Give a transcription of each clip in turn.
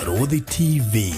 Barũthi TV,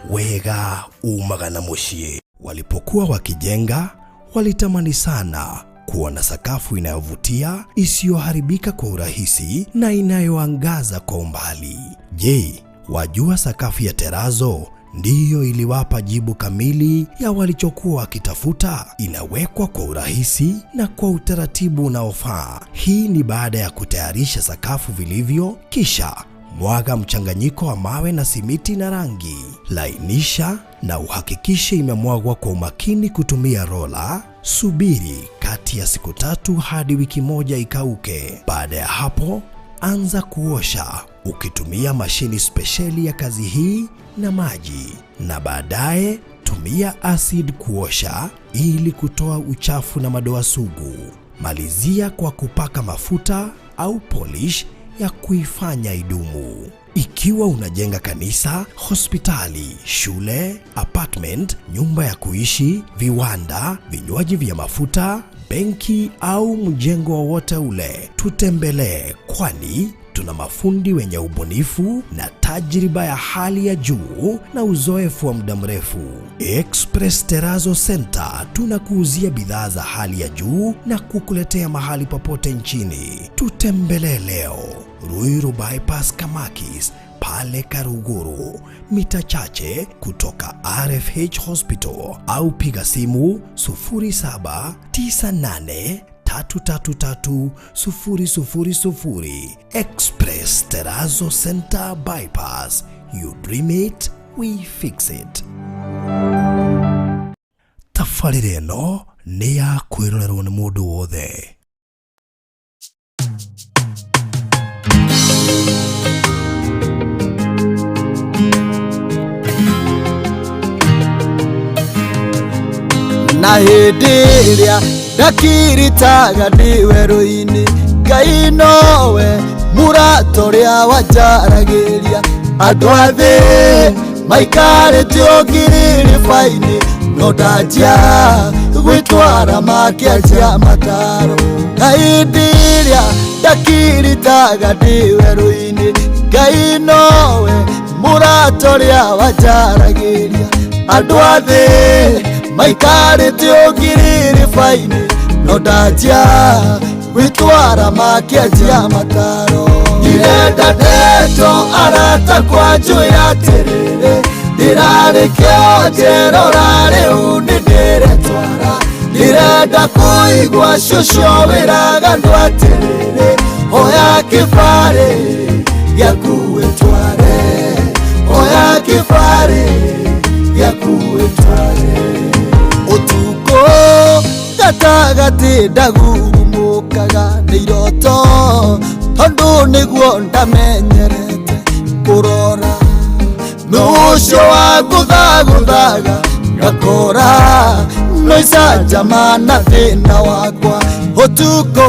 wega umaga na mũciĩ. Walipokuwa wakijenga, walitamani sana kuwa na sakafu inayovutia, isiyoharibika kwa urahisi na inayoangaza kwa umbali. Je, wajua sakafu ya terazo ndiyo iliwapa jibu kamili ya walichokuwa wakitafuta? Inawekwa kwa urahisi na kwa utaratibu unaofaa. Hii ni baada ya kutayarisha sakafu vilivyo, kisha mwaga mchanganyiko wa mawe na simiti na rangi. Lainisha na uhakikishe imemwagwa kwa umakini kutumia rola. Subiri kati ya siku 3 hadi wiki 1 ikauke. Baada ya hapo, anza kuosha ukitumia mashini spesheli ya kazi hii na maji, na baadaye tumia acid kuosha ili kutoa uchafu na madoa sugu. Malizia kwa kupaka mafuta au polish ya kuifanya idumu. Ikiwa unajenga kanisa, hospitali, shule, apartment, nyumba ya kuishi, viwanda, vinywaji vya mafuta, benki au mjengo wowote ule, tutembelee, kwani tuna mafundi wenye ubunifu na tajriba ya hali ya juu na uzoefu wa muda mrefu. Express Terrazzo Center tunakuuzia bidhaa za hali ya juu na kukuletea mahali popote nchini. Tutembelee leo Ruiru Bypass Kamakis pale Karuguru, mita chache kutoka RFH Hospital, au piga simu 0798 333 000. Express Terrazzo Center Bypass. You dream it, we fix it. Tabarĩra ĩno nĩ ya kwĩrorerwo nĩ mũndũ wothe. Na hĩndĩ ĩrĩa ndakiritaga ndĩ werũ-inĩ, Ngai nowe mũrata ũrĩa wanjaragĩria. Andũ a thĩ maikarĩte o ngiririba-inĩ, no ndanjia gwĩtwara makĩanjia mataro. Na hĩndĩ ĩrĩa ndakiritaga ndĩ werũ-inĩ, Ngai nowe mũrata ũrĩa wanjaragĩria. Andũ a thĩ maikarĩte o ngiririba-inĩ, no ndanjia gwĩtwara makĩanjia mataro. Ndirenda ndeto arata kwa njũĩ atĩrĩrĩ, ndĩrarĩ kĩonjerora rĩu nĩndĩretwara. Ndirenda kũigua cũcũ wĩraga andũ atĩrĩrĩ, oya kĩbarĩ gĩaku wĩtware, oya kĩbarĩ gĩaku wĩtware. Ũtukũ gatagatĩ ndagurumũkaga nĩ iroto, tondũ nĩguo ndamenyerete kũrora. Nũ ũcio wa gũthagũthaga ngakora no icanjama na thĩna wakwa. Ũtukũ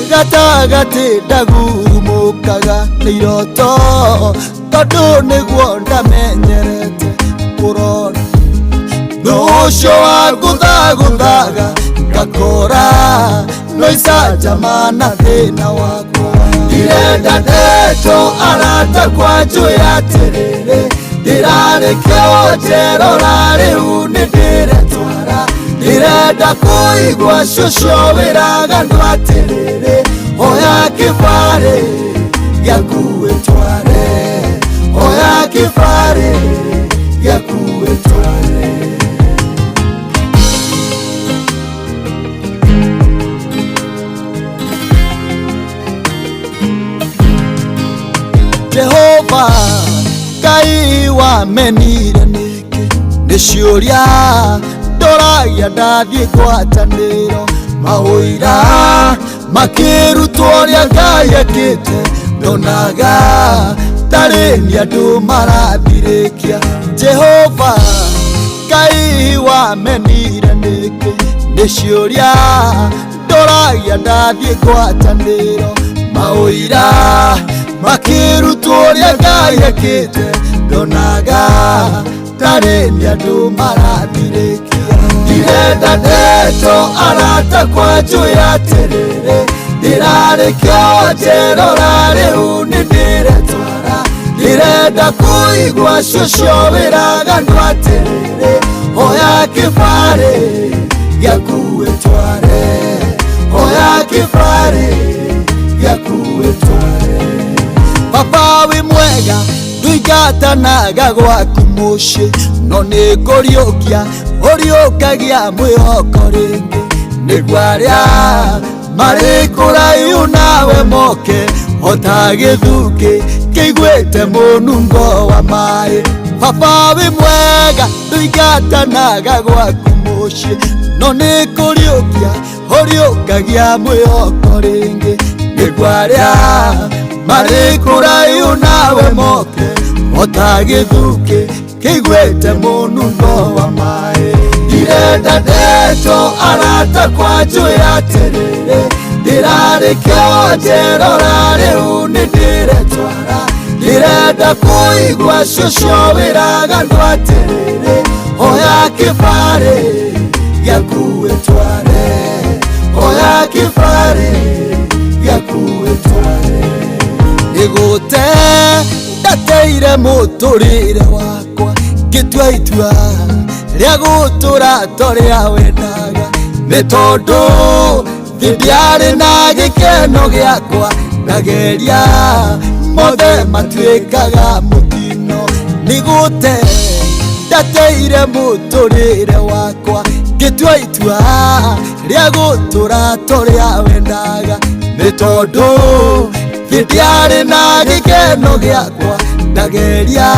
gatagatĩ ndagurumũkaga nĩ iroto, tondũ nĩguo ndamenyerete kũrora. Nũ ũcio wa gũthagũthaga ngakora no icanjama na thĩna wakwa. Ndirenda ndeto arata kwa njũĩ atĩrĩrĩ, ndĩrarĩ kĩonjerora rĩu nĩndĩretwara. Ndirenda kũigua cũcũ wĩraga andũ atĩrĩrĩ, oya kĩbarĩ gĩaku wĩtware, oya kĩbarĩ gĩaku wĩtware. Jehova Ngai wamenire nĩkĩ? Nĩ ciũria ndoragia ndathiĩ ngwatanĩro, maũira makĩrutwo ũrĩa Ngai ekĩte, ndonaga tarĩ nĩ andũ marathirĩkia. Jehova Ngai wamenire nĩkĩ? Nĩ ciũria ndoragia ndathiĩ ngwatanĩro, maũira makĩrutwo ũrĩa Ngai ekĩte, ndonaga tarĩ nĩ andũ marathirĩkia. Ndirenda ndeto arata kwa njũĩ atĩrĩrĩ, ndĩrarĩ kĩonjerora rĩu nĩndĩretwara. Ndirenda kũigua cũcio wĩraga andũ atĩrĩrĩ, oya kĩbarĩ gĩaku wĩtware, oya kĩbarĩ gĩaku wĩtware. Baba wĩ mwega ndũingatanaga gwaku mũciĩ, no nĩ kũriũkia ũriũkagia mwĩhoko rĩngĩ, nĩguo arĩa marĩ kũraihu nawe moke ota gĩthukĩ kĩiguĩte mũnungo wa maĩ. Baba wĩ mwega ndũingatanaga gwaku mũciĩ, no nĩ kũriũkia ũriũkagia mwĩhoko rĩngĩ, nĩguo arĩa marĩ kũraihu nawe moke ota gĩthukĩ kĩiguĩte mũnungo wa maĩ. Ndirenda ndeto arata kwanjũĩ atĩrĩrĩ, ndĩrarĩ kĩonjerora rĩu nĩ ndĩretwara. Ndirenda kũigua cũcio wĩraga andũ atĩrĩrĩ, oya kĩbarĩ gĩaku wĩtware, oya kĩbarĩ gĩaku wĩtware. Nĩgũte ndateire mũtũrĩre wakwa, ngĩtua itua rĩa gũtũra torĩa wendaga, nĩ tondũ thĩ ndiarĩ na gĩkeno gĩakwa, ndageria mothe matuĩkaga mũtino. Nĩgũte ndateire mũtũrĩre wakwa, ngĩtua itua rĩa gũtũra torĩa wendaga, nĩ tondũ thĩ ndiarĩ na gĩkeno gĩakwa, ndageria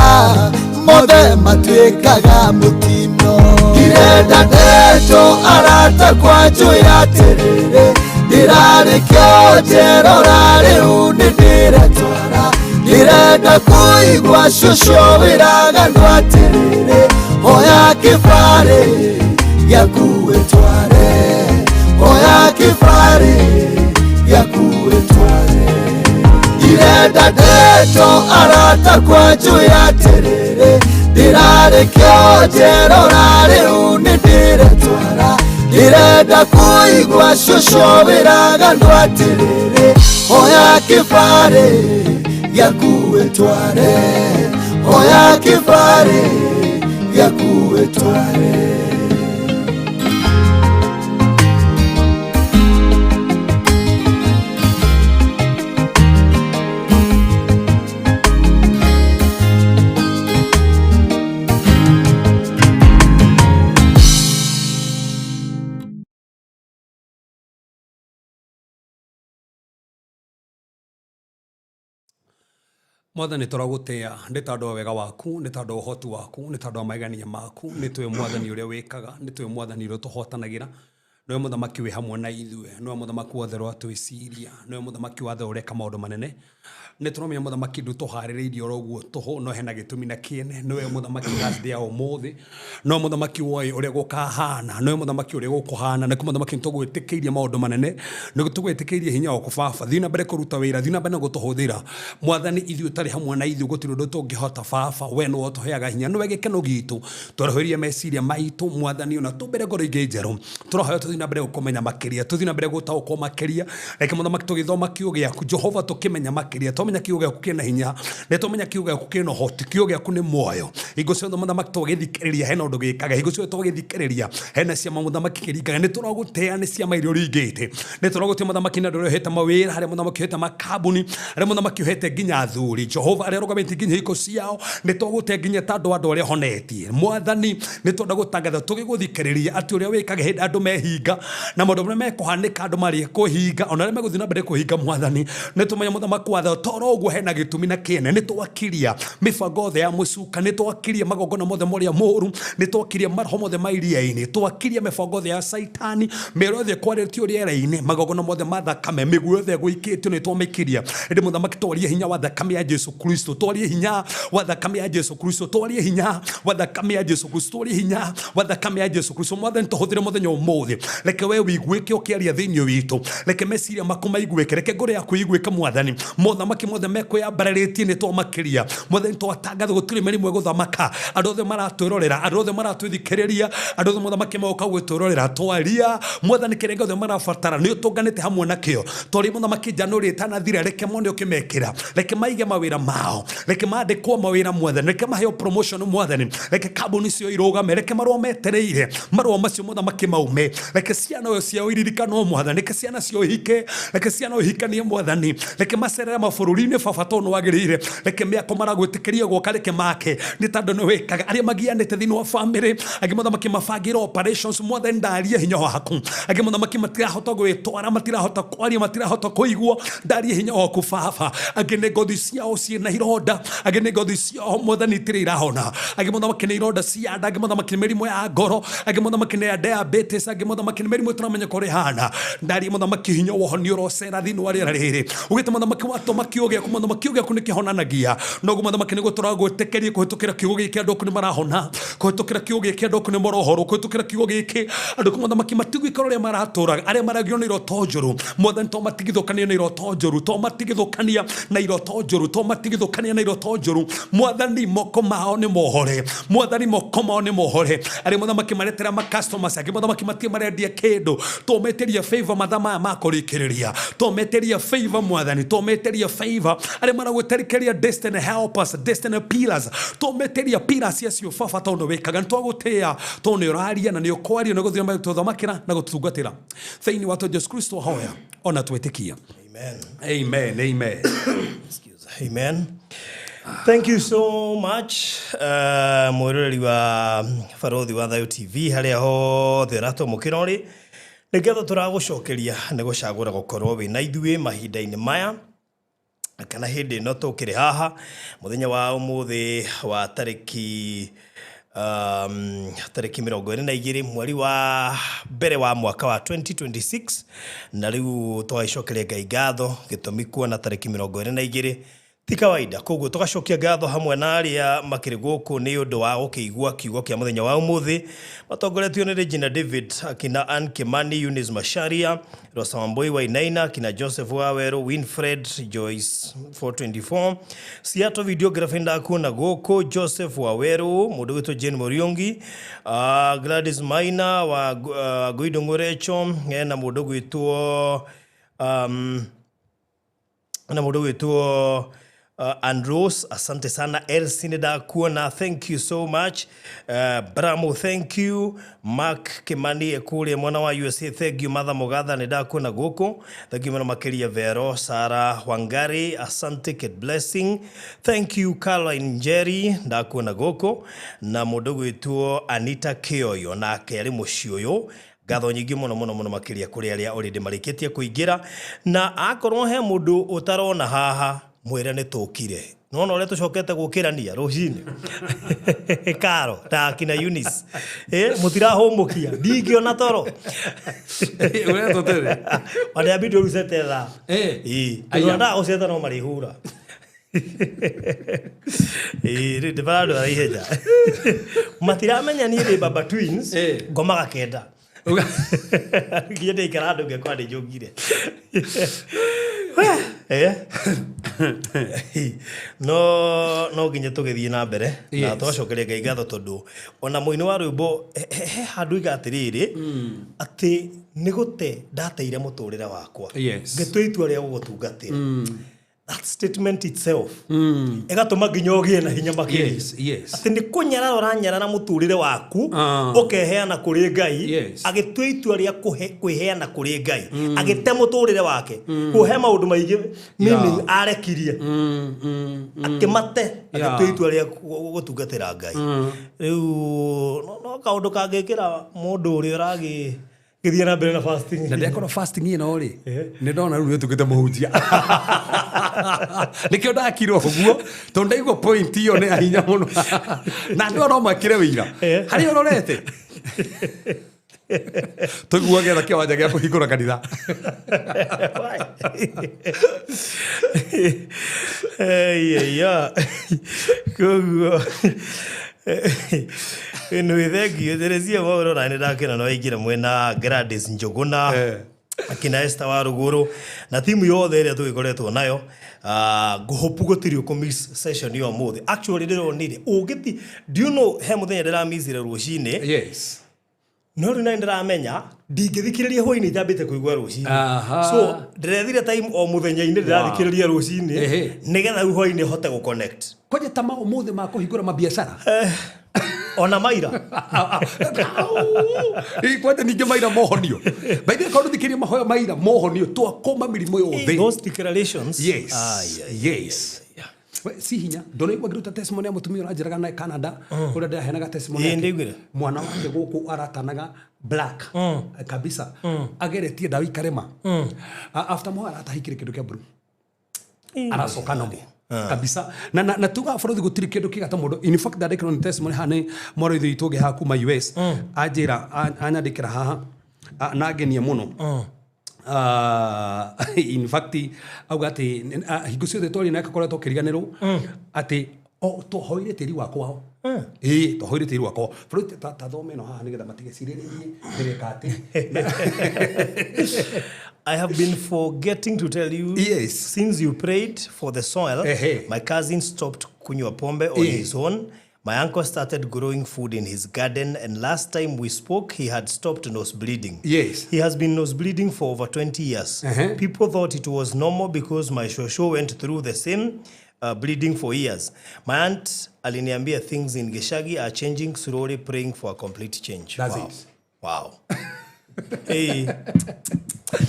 mothe matuĩkaga mũtino. Ndirenda ndeto arata kwanjũĩ atĩrĩrĩ, ndĩrarĩ kĩonjerora rĩu nĩ ndĩretwara. Ndirenda kũigua cũcio wĩraga andũ atĩrĩrĩ, oya kĩbarĩ gĩaku wĩtware, oya kĩbarĩ gĩaku wĩtware. Ndirenda ndeto arata kwanjũĩ atĩrĩrĩ, ndĩrarĩ kĩonjerora rĩu nĩ ndĩretwara. Ndirenda kũigua cũcio wĩraga andũ atĩrĩrĩ, oya kĩbarĩ gĩaku wĩtware, oya kĩbarĩ gĩaku wĩtware. Mwathani tũragũtĩa nĩ tondũ wa wega waku, nĩ tondũ wa ũhoti waku, nĩ tondũ wa magegania maku, nĩ tũĩ mwathani ũrĩa wĩkaga, nĩ tũĩ mwathani ũrĩa ũtũhotanagĩra, nĩwe mũthamaki wĩ hamwe na ithuĩ, nĩwe mũthamaki wothe ũratwĩciria, nĩwe mũthamaki wathe ũreka maũndũ manene. Nĩ tũramenya mũthamaki ndũtũharĩrĩirie oro ũguo tũhũ, no hena gĩtũmi na kĩene, nĩwe mũthamaki Thursday ya ũmũthĩ, no mũthamaki woĩ ũrĩa gũkahana, nĩwe mũthamaki ũrĩa gũkũhana, nĩkĩo mũthamaki nĩtũgwĩtĩkĩirie maũndũ manene, nĩkĩo tũgwĩtĩkĩirie hinya waku baba, thiĩ na mbere kũruta wĩra, thiĩ na mbere na gũtũhũthĩra. Mwathani ithuĩ ũtarĩ hamwe na ithuĩ gũtirĩ ũndũ tũngĩhota baba, we nĩwe ũtũheaga hinya, nĩwe gĩkeno gitũ, twarahũrĩria meciria maitũ mwathani, ona tũmbĩre ngoro ingĩ njerũ, tũrahoya tũthiĩ na mbere gũkũmenya makĩria, tũthiĩ na mbere gũtaũkwo makĩria, reke mũthamaki tũgĩthoma kiugo gĩaku Jehova tũkĩmenya makĩria, twamenya kiugo gĩaku kĩna hinya, nĩ twamenya kiugo gĩaku kĩna ũhoti, kiugo gĩaku nĩ muoyo. Hingo ciothe mũthamaki twagĩthikĩrĩria hena ũndũ gĩkaga, hingo ciothe twagĩthikĩrĩria hena ciama mũthamaki kĩringaga, nĩ tũragũtĩa nĩ ciama iria ũringĩte, nĩ tũragũtĩa mũthamaki na andũ arĩa ũhete mawĩra, harĩa mũthamaki ũhete makambuni, harĩa mũthamaki ũhete nginya athuri Jehova, arĩa ũrũgamĩtie nginya hiko ciao, nĩ twagũtĩa nginya ta andũ andũ arĩa ũhonetie. Mwathani nĩ twenda gũtangatha tũgĩgũthikĩrĩria atĩ ũrĩa wĩkaga hĩndĩ andũ mehinga na maũndũ marĩa mekũhanĩka andũ marĩ kũhinga ona arĩa megũthiĩ na mbere kũhinga mwathani nĩ tũmenya mũthamaki watho toro ũguo hena gĩtũmi na kĩene. Nĩ twakiria mĩbango yothe ya mũcuka, nĩ twakiria magongona mothe ma ũrĩa mũũru, nĩ twakiria maroho mothe ma iria-inĩ, twakiria mĩbango yothe ya caitani, mĩero yothe ĩkwarĩtio rĩera-inĩ, magongona mothe ma thakame, mĩguĩ yothe ĩgũikĩtio nĩ twamĩkiria. Ĩndĩ mũthamaki twarie hinya wa thakame ya Jesu Kristo, twarie hinya wa thakame ya Jesu Kristo, twarie hinya wa thakame ya Jesu Kristo, twarie hinya wa thakame ya Jesu Kristo. Mwathani tũhũthĩre mũthenya ũmũthĩ. Reke we wiguĩke ũkĩaria thĩinĩ witũ, reke meciria maku maiguĩke, reke ngoro yaku iguĩke mwathani. Mothamaki mothe mekwĩyambararĩtie nĩ twamakĩria mwathani, twatangatha gũtirĩ mĩrimũ ĩgũthamaka. Andũ othe maratwĩrorera, andũ othe maratwĩthikĩrĩria, andũ othe mothamaki magoka gwĩtwĩrorera, twaria mwathani kĩrĩa gĩothe marabatara nĩ ũtũnganĩte hamwe nakĩo. Twaria mũthamaki January ĩtanathira, reke mone ũkĩmekĩra, reke maige mawĩra mao, reke mandĩkwo mawĩra mwathani, reke maheo promotion mwathani, reke kambuni cio irũgame, reke marũa metereire marũa macio mũthamaki maume, reke ciana ciao iririkanwo mwathani, reke ciana ciao ihike, reke ciana ihikanie mwathani, reke macerere mabũrũri-inĩ baba tondũ nĩwagĩrĩire, reke mĩako maragwĩtĩkĩria gwaka reke make nĩ tondũ nĩ wĩkaga. Arĩa magianĩte thĩinĩ wa famĩlĩ, angĩ mũthamaki mabangĩire operations mwathani ndarie hinya waku, angĩ mũthamaki matirahota gwĩtwara, matirahota kwaria, matirahota kũigua, ndarie hinya waku baba. Angĩ nĩ ngothi ciao ciĩna ironda, angĩ nĩ ngothi ciao mwathani itirĩ irahona, angĩ mũthamaki nĩ ironda cia nda, angĩ mũthamaki nĩ mĩrimũ ya ngoro, angĩ mũthamaki nĩ ya diabetes, angĩ mũthamaki nĩ mĩrimũ ĩtaramenya kũrĩa ĩhana. Ndarie mũthamaki hinya wa ũhonio ũrocera thĩinĩ wa rĩera rĩrĩ, ugĩte mũthamaki watũma kiugo gĩaku, mũthamaki kiugo gĩaku nĩ kĩhonanagia. Noguo mũthamaki nĩguo tũragwĩtĩkĩria kũhĩtũkĩra kiugo gĩkĩ andũ aku nĩ marahona, kũhĩtũkĩra kiugo gĩkĩ andũ aku nĩ marohorwo, kũhĩtũkĩra kiugo gĩkĩ andũ aku mũthamaki matigũikara ũrĩa maratũraga, arĩa maragio nĩ iroto njũru mwathani to matigithũkania na iroto njũru, to matigithũkania na iroto njũru, to matigithũkania na iroto njũru mwathani, moko mao nĩ mohore mwathani, moko mao nĩ mohore. Arĩa mũthamaki maretera ma customers, angĩ mũthamaki matirĩ marendia kĩndũ, tũmetĩria favor mathaa maya ma kũrĩkĩrĩria, tũmetĩria favor mwathani, tũmetĩria favor. Arĩa maragwĩtĩkĩria destiny helpers, destiny pillars, tũmetĩria pillars acio baba, tondũ wĩkaga nĩ twagũtĩĩa, tondũ nĩ ũraria na nĩ ũkwaria na gũthiĩ gũtũthamakĩra na gũtũtungatĩra thĩinĩ wa Jesu Kristo hoya ona twĩtĩkia. Amen. Amen, amen. Excuse. Amen. Thank you so much mwĩroreri wa Barothi wa Thayo TV harĩa hothe ũratũamũkĩra ũrĩ, nĩ ngatho tũragũcokeria nĩ gũcagũra gũkorwo wĩ na ithuĩ mahinda-inĩ maya kana hĩndĩ ĩno tũkĩrĩ haha mũthenya wa ũmũthĩ wa tarĩki tarĩki 22 mweri wa mbere wa mwaka wa 2026. Na rĩu tũgagĩcokeria Ngai ngatho gĩtũmi kuona tarĩki 22 ti kawaida, koguo tũgacokia ngatho hamwe na arĩa makĩrĩ gũkũ nĩ ũndũ wa gũkĩigua kiugo kĩa mũthenya wa ũmũthĩ, matongoretio nĩ Regina David, akina Ann Kimani, Eunice Macharia, Rosa Wambui Wainaina, akina Joseph Waweru, Winfred Joyce 424, Seattle videography ndakuona gũkũ, Joseph Waweru, mũndũ gwĩtwo Jane Muriungi, Gladys Maina wa Guido Ng'urecho, hena mũndũ gwĩtwo na mũndũ gwĩtwo Andros, asante sana. Elsie nĩ ndakuona, thank you so much. Bramo, thank you. Mark Kimani kũrĩa mwena wa USA, thank you. Martha Mugatha nĩ ndakuona gũkũ, thank you mũno makĩria. Vero Sara Wangari, asante. Kate Blessing, thank you. Caroline Njeri ndakuona gũkũ, na mũndũ gwĩtwo Anita Kĩoyo nake arĩ mũciĩ ũyũ. Ngatho nyingĩ mũno mũno mũno makĩria kũrĩ arĩa already marĩkĩtie kũingĩra, na akorwo he mũndũ ũtarona haha, mwĩre nĩ tũkire nona ũrĩa tũcokete gũkĩrania rũcinĩ karo na akina Eunice, mũtirahũmũkia ndingĩona toro. Ũretwo tene? Waniambia rĩu cete thaa. Aya. Ĩĩ, ndagũceta no marĩhura. Ĩĩ, rĩu ndĩmarandwara ihenya, matiramenya niĩ ndĩ Baba Twins. Ngomaga 9 nginya ndaikara handũ ngekora nĩ njũngire. No no nginya tũgĩthiĩ na mbere na tũgacokeria Ngai ngatho, tondũ ona mũini wa rwĩmbo he handũ iga atĩrĩrĩ, atĩ nĩ gũte ndateire mũtũrĩre wakwa ngĩtua itua rĩa gũgũtungatĩra. That statement itself ĩgatũma nginya ũgĩe na hinya makĩria atĩ nĩ kũnyarara ũranyarara mũtũrĩre waku ũkeheana kũrĩ Ngai. Agĩtua itua rĩa kwĩheana kũrĩ Ngai, agĩte mũtũrĩre wake kũhe maũndũ maingĩ, meaning arekirie akĩmate, agĩtua itua rĩa gũtungatĩra Ngai. Rĩu no kaũndũ kangĩkĩra mũndũ ũrĩa ũragĩ gĩthiĩ na mbere na fasting. Na ndĩakorwo fasting ĩno rĩ, nĩ ndona rĩu nĩ ũtuĩkĩte mũhunjia, nĩkĩo ndakirwo ũguo, tondũ ndaigua point ĩyo nĩ ya hinya mũno na andũ aya no makĩre wĩira harĩa ũrorete tũiguage na kĩwanja gĩa kũhingũra kanitha. Iya, koguo Anyway, thank you. Teresia Mwauro na nĩ ndakena no aingĩra mwena Gladys Njũgũna, akina Esther wa Ruguru na timu yothe ĩrĩa tũgĩkoretwo nayo. Ngũhopu gũtirĩ ũkũ miss session ya ũmũthĩ. Actually, ndĩronire ũngĩti, do you know, he mũthenya ndĩramissire rũcinĩ, no rĩu nĩ ndĩramenya ndingĩthikĩrĩria hwainĩ itambĩte kũigua rũcinĩ. So ndĩrethire time o mũthenya-inĩ ndĩrathikĩrĩria rũcinĩ, nĩgetha rĩu hwainĩ hote gũconnect. Kwanja ta maũmũthĩ ma kũhingũra mabiacara. Ona maira. Kwanja ningĩ maira mohonio baithe korwo thikĩria mahoya maira mohonio twakũma mĩrimũ yothe. Those declarations. Yes. Ai, ai, Yes. We, si hinya ndonaigua ngĩruta testimony ya mũtumia ũranjĩraga na Canada ũrĩa ndĩraheanaga testimony Ĩĩ, yake. ndaiguire. Mwana wake gũkũ aratanaga black kabisa, ageretie ndawa ikarema. After moya aratahikire kĩndũ kĩa blue, aracoka nomo kabisa. Na tuga bũrũri gũtirĩ kĩndũ kĩga ta mũndũ. In fact, ndandĩkĩrwo nĩ testimony haha nĩ mwarĩ witũ ũngĩ haha kuma US, anjĩra, anyandĩkĩra haha, na angenia mũno. In fact, auga atĩ hingo ciothe twaria nake koretwo kĩriganĩrwo atĩ o twahoire tĩri wa kwao. Ĩĩ, twahoire tĩri wa kwao bũrũri. Ta thome ĩno haha nĩgetha matigecirĩrĩrie ndĩreka atĩ. I have been forgetting to tell you, since you prayed for the soil, my cousin stopped kunywa pombe on his own. My uncle started growing food in his garden, and last time we spoke, he had stopped nose bleeding. He has been nose bleeding for over 20 years. People thought it was normal because my shosho went through the same bleeding for years. My aunt aliniambia things in Gishagi are changing slowly, praying for a complete change. That's Wow. it. Wow. Hey.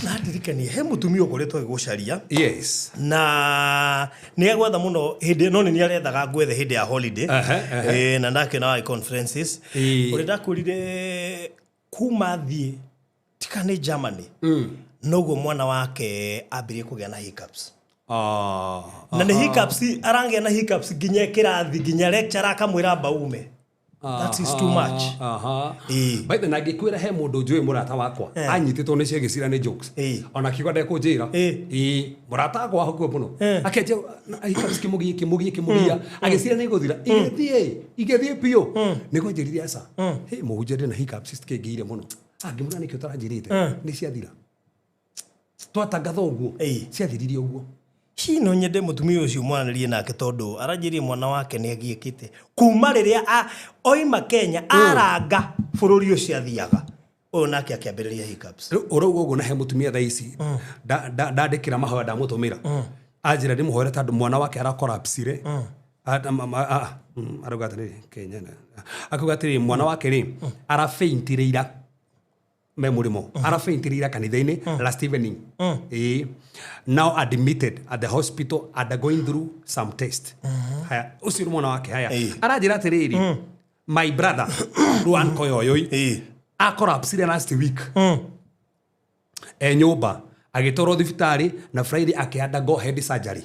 Nandirikanie he mũtumia ũkoretwo agĩgũcaria, na nĩ agwetha mũno hĩndĩ no nĩ nĩ arethaga ngwethe hĩndĩ ya holiday. Aha, aha. Na ndakĩona wa conferences ũrĩa ndakwĩrire kuma thiĩ tika nĩ Germany, noguo mwana wake ambĩrĩrie kũgĩa na hiccups. Na nĩ hiccups aragĩa na hiccups nginya kĩrathi, nginya lecturer akamwĩra mbaume, that is too much. By the na ngĩkwĩra he mũndũ njũĩ, mũrata wakwa, anyitĩtwo nĩ ciagĩcira nĩ jokes. Ona akiuga ndekũnjĩra. Ĩĩ, mũrata wakwa hakuhĩ mũno, akĩanjia hiccups, kĩmũgia kĩmũgia kĩmũgia, agĩcira nĩ gũthira, igĩthiĩ igĩthiĩ biũ. Nĩguo anjĩrire aca hĩ mũhunjia, ndĩna hiccups citikĩngĩire mũno. Ngĩmwĩra nĩkĩo ũtaranjĩrĩte, nĩ ciathira twatangatha ũguo. Ciathirire ũguo. Hihi no nyende mũtumia ũcio mwaranĩrie nake, tondũ aranjĩrie mwana wake nĩ agiĩkĩte kuma rĩrĩa oima Kenya, aranga bũrũri ũcio athiaga ũyũ nake akĩambĩrĩria hiccups. Rĩu ũrauga ũguo, na he mũtumia thaa ici ndandĩkĩra mahoya ndamũtũmĩra, anjĩra ndĩmũhoere tondũ mwana wake arakorapsire. Arauga atĩrĩrĩ Kenya akauga atĩrĩrĩ, mwana wake rĩ arafaintire ira me mũrĩmo, arafaintire ira kanitha-inĩ last evening. Ĩĩ, now admitted at the hospital, undergoing through some test. Haya, ũcio nĩ mwana wake. Haya, aranjĩra atĩrĩrĩ, my brother Ruan Koyoyoi akorapsire last week e nyũmba, agĩtwarwo thibitarĩ na Friday akĩ head surgery.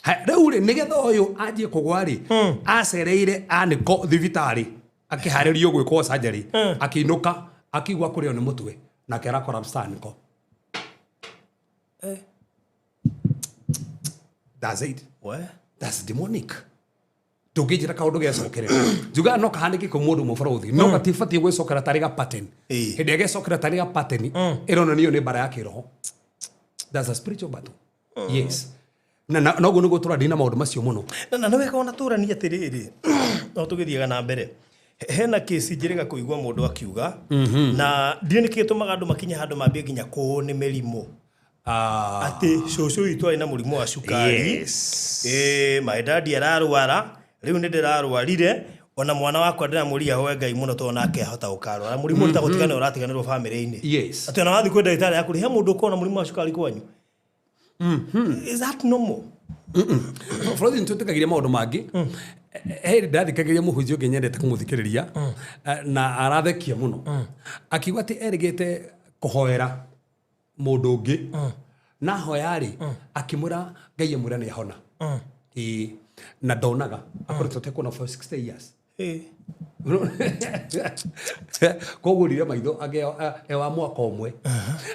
Rĩu rĩ, nĩgetha ũyũ anjie kũgwa rĩ, acereire anĩko thibitarĩ akĩharĩrio gwĩkwo surgery, akĩinũka akĩigua kũrĩo nĩ mũtwe, nake arakorapsa anĩko. That's it. We. That's demonic. Ndũngĩnjĩra kaũndũ gecokerera, njugaga no kahanĩke kwĩ mũndũ ũmwe bũrũthi, no gatibatiĩ gwĩcokera tarĩ ga pattern. Hĩndĩ ĩrĩa gecokera tarĩ ga pattern, ĩronanio nĩ mbara ya kĩroho. That's a spiritual battle, yes. Na noguo nĩguo tũrandini na maũndũ macio mũno. Na nĩ wega ona tũranie atĩrĩrĩ, no tũgĩthiaga na mbere, hena kesi njĩrĩga kũigua mũndũ akiuga, na ndiũ nĩkĩ gĩtũmaga andũ makinye handũ mambie nginya kũũ nĩ mĩrimũ, atĩ cũcũ witũ arĩ na mũrimũ wa cukari. My daddy ararwara, rĩu nĩ ndĩrarwarire, ona mwana wakwa ndĩramũria hoe Ngai mũno tondũ nake ahota gũkarwara mũrimũ mm -hmm. Ũratiganĩrwo bamĩrĩ-inĩ. Atĩ ona wathiĩ kwĩ ndagĩtarĩ akũrĩ he mũndũ ũkoragwo na mũrimũ wa cukari kwanyu. Is that normal? Bũrũri nĩ twĩtĩkagĩria maũndũ mangĩ. He hĩndĩ ndathikagĩrĩria mũhunjia ũngĩ nyendete kũmũthikĩrĩria, na arathekia mũno, akiuga atĩ erĩgĩte kũhoera mũndũ ũngĩ, na hoya rĩ, akĩmwĩra Ngai amwĩra nĩ ahona. Ĩĩ, na ndonaga, akoretwo atekũona for 60 years. Koguo rire maitho e wa mwaka ũmwe,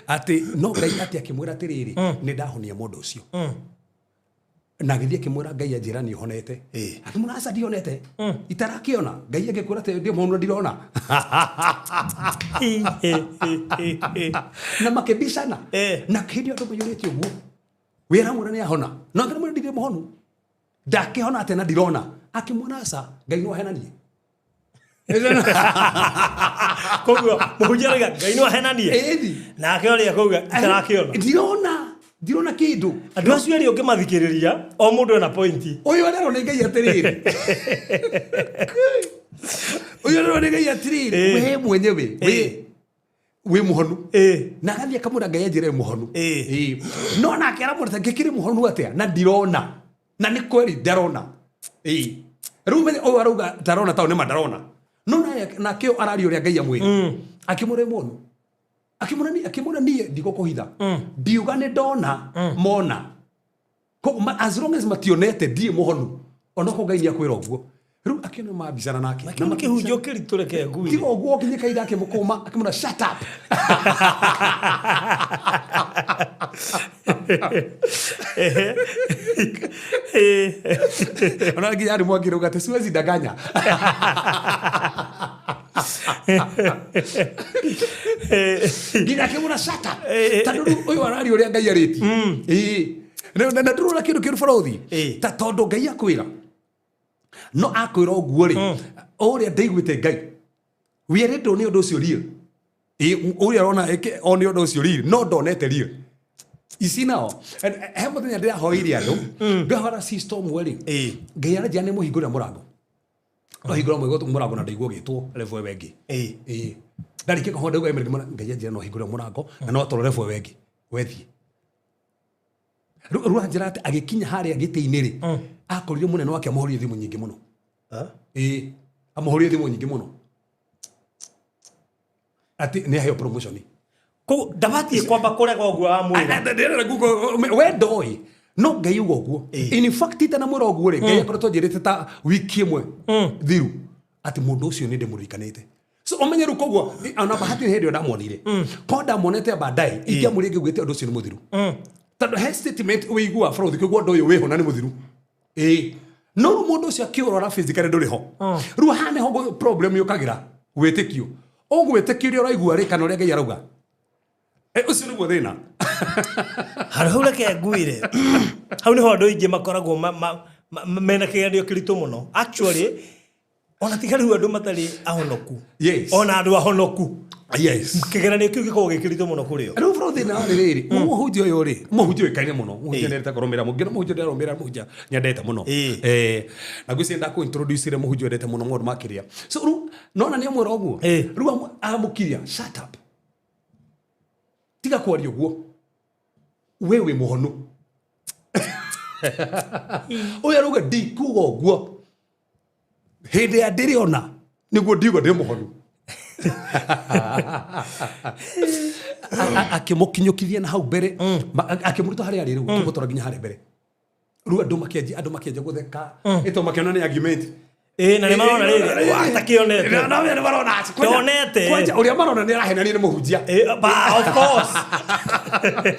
atĩ no Ngai atĩ akĩmwĩra atĩrĩrĩ, nĩ ndahonia mũndũ ũcio. Na agĩthiĩ akĩmwĩra Ngai anjĩra nĩ honete. Akĩmwĩra aca ndionete. Itarakĩona. Ngai angĩkwĩra atĩ ndĩ mũhonu na ndirona. Na makĩbicana. Na hĩndĩ ĩyo andũ maiyũrĩte ũguo. Wĩ aramwĩra nĩ ahona. No akĩmwĩra ndirĩ mũhonu. Ndakĩhona atĩa na ndirona. Akĩmwĩra aca Ngai no ahenanie. Koguo mũhunjia arauga Ngai no ahenanie. Ĩthi. Nake ũrĩa akauga itarakĩona. Ndirona. Ndirona kĩndũ. Andũ acio erĩ ũngĩmathikĩrĩria o mũndũ ena pointi. Ũyũ arerwo nĩ Ngai atĩrĩrĩ. Ũyũ arerwo nĩ Ngai atĩrĩrĩ. We mwenyewe. We wĩ mũhonu. Na agathiĩ akamwĩra Ngai anjĩre mũhonu. No nake aramwĩra ta ngĩkĩrĩ mũhonu atĩa na ndirona. Na nĩ kweri ndarona. Rĩu menye ũyũ arauga ndarona tondũ nĩma ndarona. No nake ũyũ araria ũrĩa Ngai amwĩra. Akĩmwĩra wĩ mũhonu. Akĩmwĩra niĩ ndigũkũhitha. Ndiuga nĩ ndona mona. Koguo as long as mationete ndirĩ mũhonu. Onokorwo Ngai nĩ akwĩra ũguo. Rĩu akĩona mambicana nake. Na kĩu nĩ kĩhunjio kĩritũ reke ngwĩre. Tiga ũguo nginya kahinda akĩmũkũma akĩmwĩra shut up. Ona nginya arimũ angĩrauga atĩ siwezi danganya. Nginya akĩmwĩra shut up. Tondũ rĩu ũyũ araria ũrĩa Ngai arĩtie. Ĩĩ. Na ndũrona kĩndũ kĩũru bũrũri. Ta tondũ Ngai akwĩra. No akwĩra ũguo rĩ, ũrĩa ndaiguĩte Ngai. Wĩrĩtwo nĩ ũndũ ũcio real. Ũrĩa ũrona o nĩ ũndũ ũcio real, no ndonete real. Ici nao, he mũthenya ndĩrahoeire andũ, ndĩrahora sister ũmwe rĩ, Ngai aranjĩra nĩ mũhingũrĩra mũrango. No hingũra mũrango na ndaigua ũgĩtwo level ĩyo ĩngĩ. Ndarĩkia kũhoya ndaigua Ngai anjĩra no hingũrĩra mũrango na no atwarwo level ĩyo ĩngĩ. Wethiĩ. Rĩu aranjĩra atĩ agĩkinya harĩa gĩtĩ-inĩ rĩ, akorire mũnene wake amũhũrire thimũ nyingĩ mũno. Amũhũrire thimũ nyingĩ mũno. Atĩ nĩ aheo promotion. Koguo ndabatiĩ kwamba kũrega ũguo amwĩra. We ndoĩ. No Ngai uga ũguo. In fact itanamwĩra ũguo rĩ, Ngai akoretwo anjĩrĩte ta wiki ĩmwe thiru atĩ mũndũ ũcio nĩ ndĩmũririkanĩte. So ũmenye rĩu koguo ona bahati nĩ hĩndĩ ĩyo ndamuonire. Korwo ndamuonete baadaye ingĩamũrire ngĩugĩte ũndũ ũcio nĩ mũthiru. Tondũ he statement ũiguaga bũrũri kĩguo ũndũ ũyũ wĩho na nĩ mũthiru. No rĩu mũndũ ũcio akĩũrora physically ndũrĩ ho. Rĩu haha nĩho problem yũkagĩra wĩtĩkio. Ũgwĩtĩkia ũrĩa ũraigua rĩ kana ũrĩa Ngai arauga. Ũcio nĩguo thĩna. Handũ hau reke ngwĩre. Hau nĩho andũ aingĩ makoragwo mena kĩgeranio kĩritũ mũno. Actually, ona tiga rĩu andũ matarĩ ahonoku. Yes. Ona andũ ahonoku. Yes. Kĩgeranio kĩu gĩkoragwo gĩ kĩritũ mũno kũrĩ o. Rĩu bro thĩna warĩ rĩrĩ, mũhunjia ũyũ rĩ, mũhunjia ũĩkaine mũno, mũhunjia nĩendete kũrũmĩrĩra, mũngĩona mũhunjia ndarũmĩrĩra mũhunjia nyendete mũno. Na ngwĩciria ndakũ introduce mũhunjia wendete mũno maũndũ ma kĩrĩa. So rĩu nona nĩ amwĩra ũguo. Rĩu amũkiria, shut up. Tiga kwaria ũguo. We wĩ mũhonu. Ũyũ arauga ndikuga ũguo. Hĩndĩ ya ndĩrĩona nĩguo ndiuga ndĩ mũhonu. Akĩmũkinyũkithia na hau mbere, akĩmũruta harĩa arĩ rĩu, akĩmũtwara nginya harĩa mbere. Rĩu andũ makĩanjia andũ makĩanjia gũtheka. Ĩto makĩona nĩ argument. Na nĩ marona rĩrĩ, wa, takĩonete. Na nĩ marona atĩ Ndonete. Kwanja ũrĩa marona nĩ arahenania nĩ mũhunjia. Ba, of course.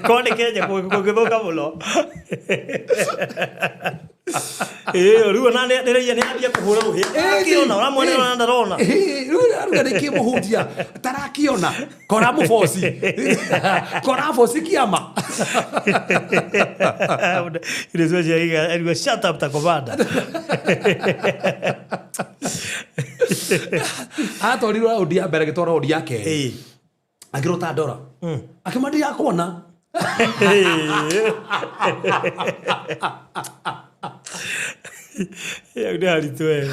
Korwo nĩ Kenya kũngĩthũka mũno. Rĩu ona nĩ nĩ ambia kũhũra rũhĩ. Akĩona, ũramwona ona ndarona. Rĩu aruga nĩ kĩ mũhunjia tarakĩona kora mũboci kora boci kĩama. Irio cio cia iga, ariuga, shut up ta commander. Atwarirwo raundi ya mbere agĩtwarwo raundi ya kerĩ. Akĩrwo ta ndora. Akĩmwĩra ndirakuona. Hau nĩ haritũ we.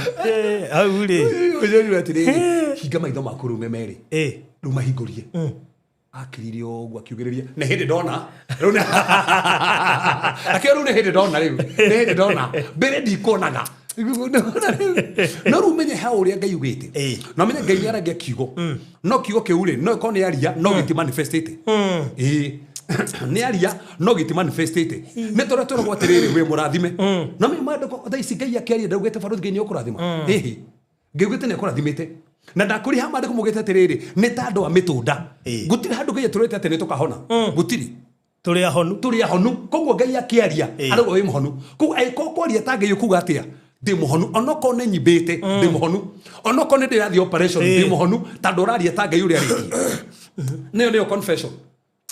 Hau rĩ. Ũcio atĩrĩrĩ, hinga maitho maku rĩu me merĩ. Rĩu mahingũrie. Akiririe ũguo akiugĩrĩria. Nĩ hĩndĩ ndona. Rĩu nĩ Akĩoya rĩu nĩ hĩndĩ ndona rĩu. Nĩ hĩndĩ ndona. Mbere ndikuonaga. No rĩu ũmenye hau ũrĩa Ngai augĩte. Na ũmenye Ngai nĩ aragia kiugo. No kiugo kĩu rĩ, no ĩkorwo nĩ aria, no gĩti manifestĩte. Nĩ aria, no gĩti manifestĩte. Nĩ tũrĩa twĩragwo atĩrĩrĩ, wĩ mũrathime. No menye maandĩko thaa ici Ngai akĩaria ndaugĩte barũthi Ngai nĩ ũkũrathima. Ĩhĩ. Ngai augĩte nĩ akũrathimĩte. Na ndakũria maandĩko maugĩte atĩrĩrĩ, nĩ ta andũ a mĩtũnda. Gũtirĩ handũ Ngai atũrĩte atĩ nĩ tũkahona. Gũtirĩ. Tũrĩ ahonu. Tũrĩ ahonu. Koguo Ngai akĩaria arauga wĩ mũhonu. Koguo angĩkorwo kwaria ta Ngai ũkuga atĩa? Ndĩ mũhonu onokorwo nĩ nyimbĩte, ndĩ mũhonu onokorwo nĩ ndĩrathiĩ operation, ndĩ mũhonu, tondũ ũraria ta Ngai ũrĩa arĩtie. Nĩyo nĩyo confession.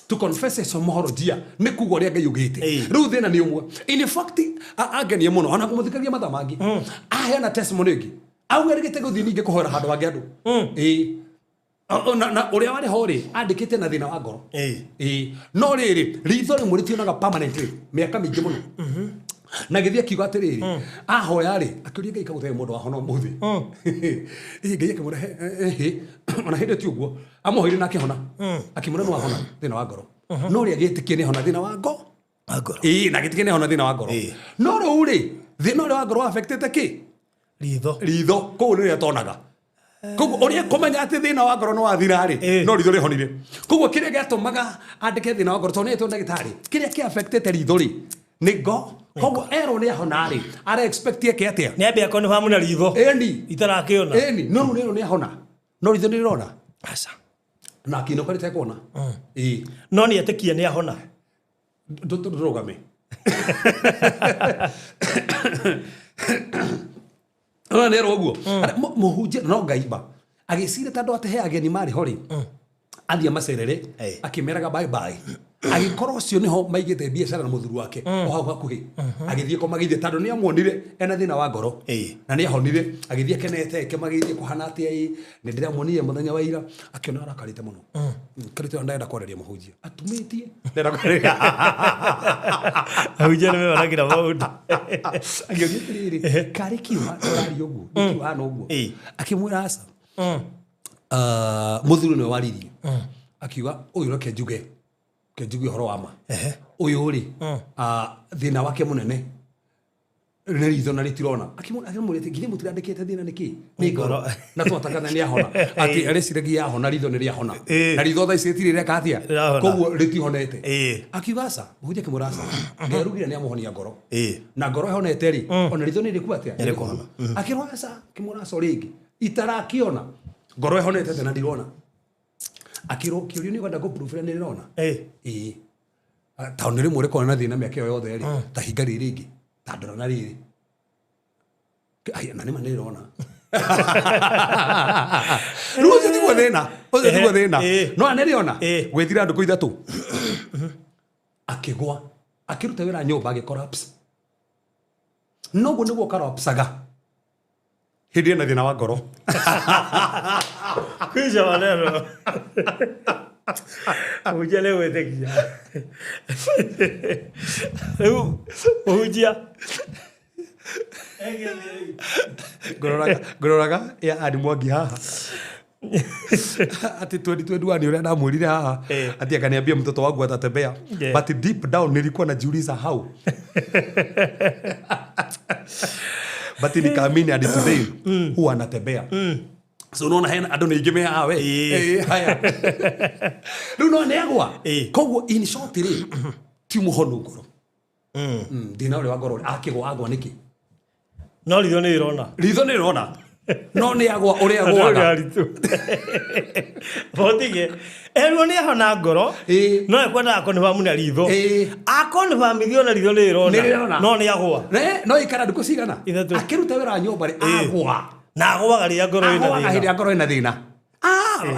To confess is mohorojia, nĩ kuga ũrĩa Ngai ugĩte. Rĩu thĩna nĩ ũmwe. In fact, angenie mũno ona kũmũthikagia mathaa mangĩ aheana testimony ĩngĩ, auga rĩgĩte gũthiĩ ningĩ kũhoera handũ hangĩ andũ. Ĩĩ. Na ũrĩa warĩ ho rĩ, andĩkĩte na thĩna wa ngoro. Ĩĩ. No rĩrĩ, ritho rĩmwe rĩtionaga permanently mĩaka mĩingĩ mũno. Na gĩthiĩ akiuga atĩrĩrĩ, ahoya rĩ, akĩũria Ngai kagũthe mũndũ wahona ũmũthĩ. Ĩĩ, Ngai akĩmwĩra ĩhĩ, ona hĩndĩ ti ũguo. Amũhoire na akĩhona. Akĩmwĩra nĩ wahona thĩna wa ngoro. No rĩ, agĩtĩkia nĩ ahona thĩna wa ngoro. Wa ngoro. Ĩĩ, na agĩtĩkia nĩ ahona thĩna wa ngoro. No rĩu rĩ, thĩna ũrĩa wa ngoro wa affectĩte kĩ? Ritho. Ritho, koguo nĩ rĩrĩa tonaga. Koguo ũrĩa kũmenya atĩ thĩna wa ngoro nĩ wathira rĩ, no ritho rĩhonire. Koguo kĩrĩa gĩatũmaga andĩke thĩna wa ngoro, tondũ nĩ etwo ndagĩtarĩ, kĩrĩa kĩ affectĩte ritho rĩ, nĩ ngo. Koguo erwo nĩ ahona rĩ, ara expect eke atĩa? Nĩ ambia confirm na ritho. Ĩni. Itarakĩona. Ĩni, no rĩu nĩ ahona. No ritho nĩ rĩrona. Aca. Na akĩinũka rĩtekuona. Ĩĩ. No nĩ etĩkia nĩ ahona. Ndũrũgame. Ona nĩ erwo ũguo. Mũhunjia no Ngai ma. Agĩcira tondũ atĩ he ageni marĩ ho rĩ. Athiĩ amacerere akĩmeraga bye bye. Agĩkorwo ũcio nĩho maigĩte biacara na mũthuri wake o hau hakuhĩ. Agĩthiĩ kũmageithia tondũ nĩ amuonire ena thĩna wa ngoro. Na nĩ ahonire, agĩthiĩ akenete akĩmageithia kũhana atĩa ĩ, nĩ ndĩramuonire mũthenya wa ira, akĩona arakarĩte mũno. Karĩte ndarenda kwarĩria mũhunjia. Atumĩtie. Ndarenda kwarĩria. Ahunjia nĩ meyonagĩra maũndũ. Akĩũria atĩrĩrĩ, karĩ kiuha ũraria ũguo, nĩ kiuha hana ũguo. Akĩmwĩra aca. Mũthuri nĩwe waririe. Akiuga ũyũ reke njuge. Reke njuge ũhoro wa ma. Ũyũ rĩ, thĩna wake mũnene nĩ ritho na rĩtirona. Akĩmwĩra atĩ githĩ mũtirandĩkĩte thĩna nĩ kĩ? Nĩ ngoro. Na twatakana nĩ ahona. Atĩ arĩciragia yahona ritho nĩ rĩahona. Na ritho thaa ici rĩtirĩ rĩreka atĩa? Rĩrahona. Koguo rĩtihonete. Akiuga aca, mũhunjia akĩmwĩra aca. Ngai arugire nĩ amũhonia ngoro. Na ngoro ĩhonete rĩ, ona ritho nĩ rĩkua atĩa? Nĩ rĩkũhona. Akĩrwo aca, akĩmwĩra aca o rĩngĩ. Itarakĩona. Ngoro ĩhonete atĩa na ndirona? Akĩrwo kĩũrio nĩ ũkwenda kũ proof nĩ rĩrona? Ĩĩ. Tondũ nĩ rĩmwe rĩkoragwo na thĩna mĩaka ĩyo yothe rĩ, ta hinga rĩrĩ rĩngĩ, ta ndora na rĩrĩ. Ai, na nĩma nĩ rĩrona. Rĩu ũcio tiguo thĩna, ũcio tiguo thĩna. No nĩ rĩona, gwĩthira ndukũ ithatũ. Akĩgwa, akĩruta wĩra nyũmba agĩ collapse. Noguo nĩguo collapse-aga. Hĩndĩ ĩna thĩna wa ngoro. Kwisha maneno. Ahunjia nĩ gwĩtĩkia. Rĩu mũhunjia Ngũroraga ya Ann Mwangi haha. Ati 2021 ũrĩa ndamwĩrire haha ati akaniambia mtoto wangu atatembea. But deep down nilikuwa najiuliza how. But nikaamini hadi today huwa anatembea. So unaona hena andũ nĩ aingĩ me haha we. Haya. Rĩu no nĩ agwa. Koguo in short rĩ, ti mũhonu ngoro. Thĩna ũrĩa wa ngoro akĩgwa agwa nĩkĩ? No ritho nĩ ĩrona. Ritho nĩ ĩrona. No nĩ agwa ũrĩa agwaga. Botige. Erwo nĩ ahona ngoro. No ekwendaga confirm na ritho. Akonfirmithio na ritho nĩ ĩrona. No nĩ agwa. No ikara ndukũ cigana? Ithatũ. Akĩruta wĩra wa nyũmba rĩ, agwa. Na agwaga rĩrĩa ngoro ĩna Agwaga thĩna. hĩndĩ ya ngoro ĩna thĩna.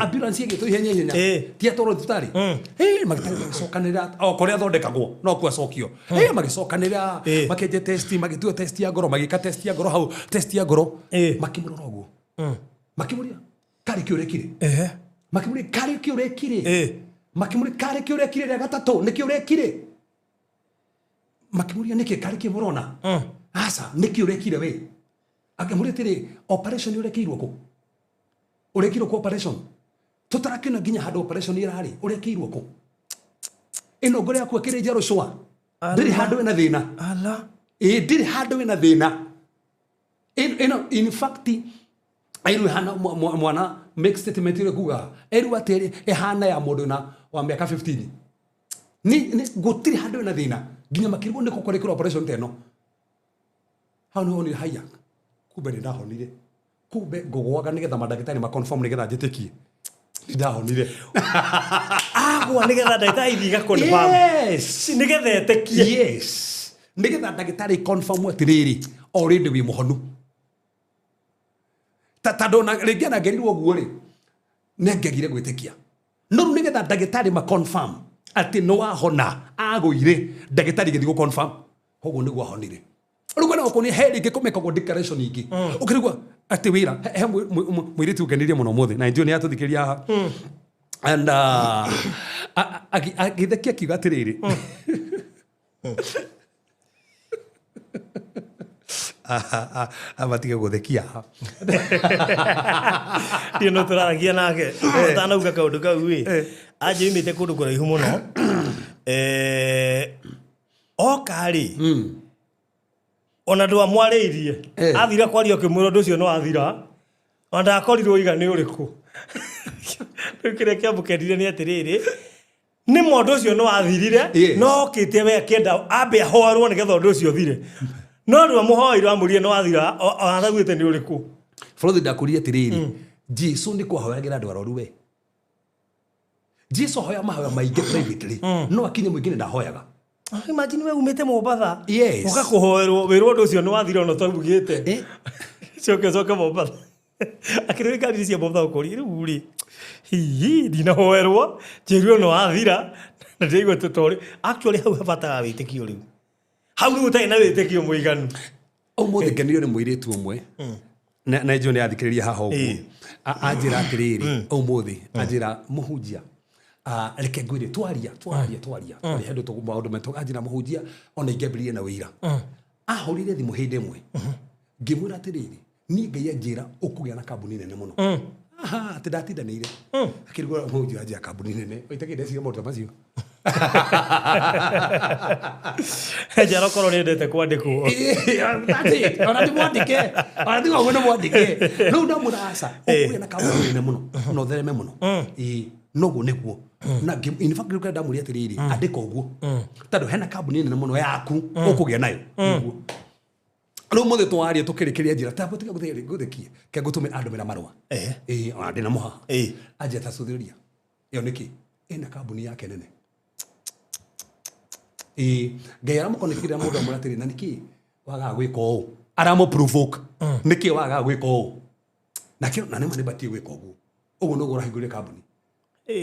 Ambulance ĩgĩtwo ihenya ihenya. Ti atwarwo thibitarĩ. Magĩtarĩ magĩcokanĩrĩra o kũrĩa athondekagwo no kuo acokio. Magĩcokanĩrĩra, makĩenja test, magĩtua test ya ngoro, magĩka test ya ngoro hau, test ya ngoro. Makĩmũrora ũguo. Makĩmũria, karĩ kĩ ũrekire? Makĩmũria, karĩ kĩ ũrekire? Makĩmũria, karĩ kĩ ũrekire rĩa gatatũ? Nĩ kĩ ũrekire? Makĩmũria, nĩkĩ karĩ kĩ mũrona? Aca, nĩkĩ ũrekire we? Akĩmũria atĩrĩ, operation ũrekĩirwo kũ? Ũrekirwo kũ operation? Tũtarakĩona nginya handũ operation ĩrarĩ, ũrekĩirwo kũ? Ĩno ngoro yaku ĩkĩrĩ njerũ cũa. Ndĩrĩ handũ ĩna thĩna. Ala. Ĩ, ndĩrĩ handũ ĩna thĩna. Ĩno, in fact, ĩru ĩhana mwana make statement ĩrĩa kuga, ĩru atĩ ĩhana ya mũndũ na wa mĩaka 15. Ni gũtirĩ handũ ĩna thĩna. Nginya makĩrigwo nĩ kũ kũrekĩrwo operation ta ĩno. Hau nĩho onire haiya, kumbe nĩ ndahonire. Kumbe ngũgwaga nĩgetha mandagĩtarĩ ma confirm nĩgetha njĩtĩkie. Ndahonire. Agwa nĩgetha ndagĩtarĩ ithiĩ igaconfirm. Yes. Nĩgetha etĩkie. Yes, nĩgetha ndagĩtarĩ confirm atĩrĩrĩ, already wĩ mũhonu. Tondũ ona rĩngĩ anangerirwo ũguo rĩ, nĩ angĩagire gwĩtĩkia, no rĩu nĩgetha ndagĩtarĩ ma confirm atĩ nĩ wahona, agũire ndagĩtarĩ gĩthiĩ gũ confirm, koguo nĩguo ahonire. Rĩu kwena gũkũ nĩ he rĩngĩ kũmekagwo declaration ingĩ, ũkĩrigwo atĩ wĩra he mũirĩtu ũngenirie mũno ũmũthĩ na njũĩ nĩ atũthikĩria haha and agĩthekia akiuga atĩrĩrĩ, matige gũthekia. Ndiũ no tũraragia nake ũtanauga kaũndũ kau ĩ, anje umĩte kũndũ kũraihu mũno. Oka rĩ, ona ndwamwarĩirie. Athira kwaria ũkĩmwĩra ũndũ ũcio nĩ wathira, ona ndakorirwo iga nĩ ũrĩkũ. Rĩu kĩrĩa kĩamũkenire nĩ atĩrĩrĩ, nĩ ma ũndũ ũcio nĩ wathirire. No okĩte we akĩenda ambe ahoerwo nĩgetha ũndũ ũcio ũthire, no ndwamũhoeirwo, amũrire nĩ wathira, ona ataugĩte nĩ ũrĩkũ. Bũrũthi ndakũria atĩrĩrĩ, Jesu nĩ kwahoyagĩra andũ arwaru. We Jesu ahoya mahoya maingĩ privately, no akinye mũingĩ nĩ ndahoyaga. Ah, imagine we umĩte Mombatha, ũka kũhoerwo, wĩrwo ũndũ ũcio nĩ wathira ona ũtaugĩte. Coke ũcoke Mombatha, akĩrĩ ngari cia Mombatha, ũkũria rĩu rĩ, hihi ndinahoerwo njĩrwo nĩ wathira na ndĩraigua tũtorĩ. Actually hau habataraga wĩtĩkio, rĩu hau rĩu ũtarĩ na wĩtĩkio mũiganu. Ũmũthĩ ngenirio nĩ mũirĩtu ũmwe na njũĩ nĩ athikĩrĩria haha ũguo. Anjĩra atĩrĩrĩ, ũmũthĩ anjĩra, "Mũhunjia, reke ngwĩre, twaria twaria twaria twaria handũ maũndũ maitũ." Anjĩra, "Mũhunjia, ona ingĩambĩrĩria na wĩira." Ahũrire thimũ hĩndĩ ĩmwe, ngĩmwĩra atĩrĩrĩ, niĩ Ngai anjĩra ũkũgĩa na kambuni nene mũno. Aha, atĩ ndatindanĩire akĩrigwo, mũhunjia anjĩra kambuni nene, oitakĩ ndeciria maũndũ ta macio. Njara korwo nĩendete kwandĩkwo. That's it. Ona ti mwandĩke, ona ti ũguo nĩ mwandĩke, rĩu ndamwĩra aca, ũkũgĩa na kambuni nene mũno na ũthereme mũno. Ĩĩ, noguo nĩguo na in fact rĩu ndamwĩra atĩrĩrĩ, andĩka ũguo tondũ hena kambuni nene mũno yaku ũkũgĩa nayo. Nĩguo rĩu mũthĩ twaria tũkĩrĩkĩria njĩra tambo tiga gũthekie ke ngũtũmĩra andũmĩra marũa. Ĩĩ, ona ndĩna mũhaha. Anjia ta cũthĩrĩria ĩyo nĩkĩ ĩna kambuni yake nene. Ĩĩ, Ngai aramũkonekire mũndũ amwĩra atĩrĩ, na nĩkĩ wagaga gwĩka ũũ, aramũ provoke, nĩkĩ wagaga gwĩka ũũ, nake na nĩma nĩbatiĩ gwĩka ũguo, ũguo nĩguo ũrahingũrire kambuni.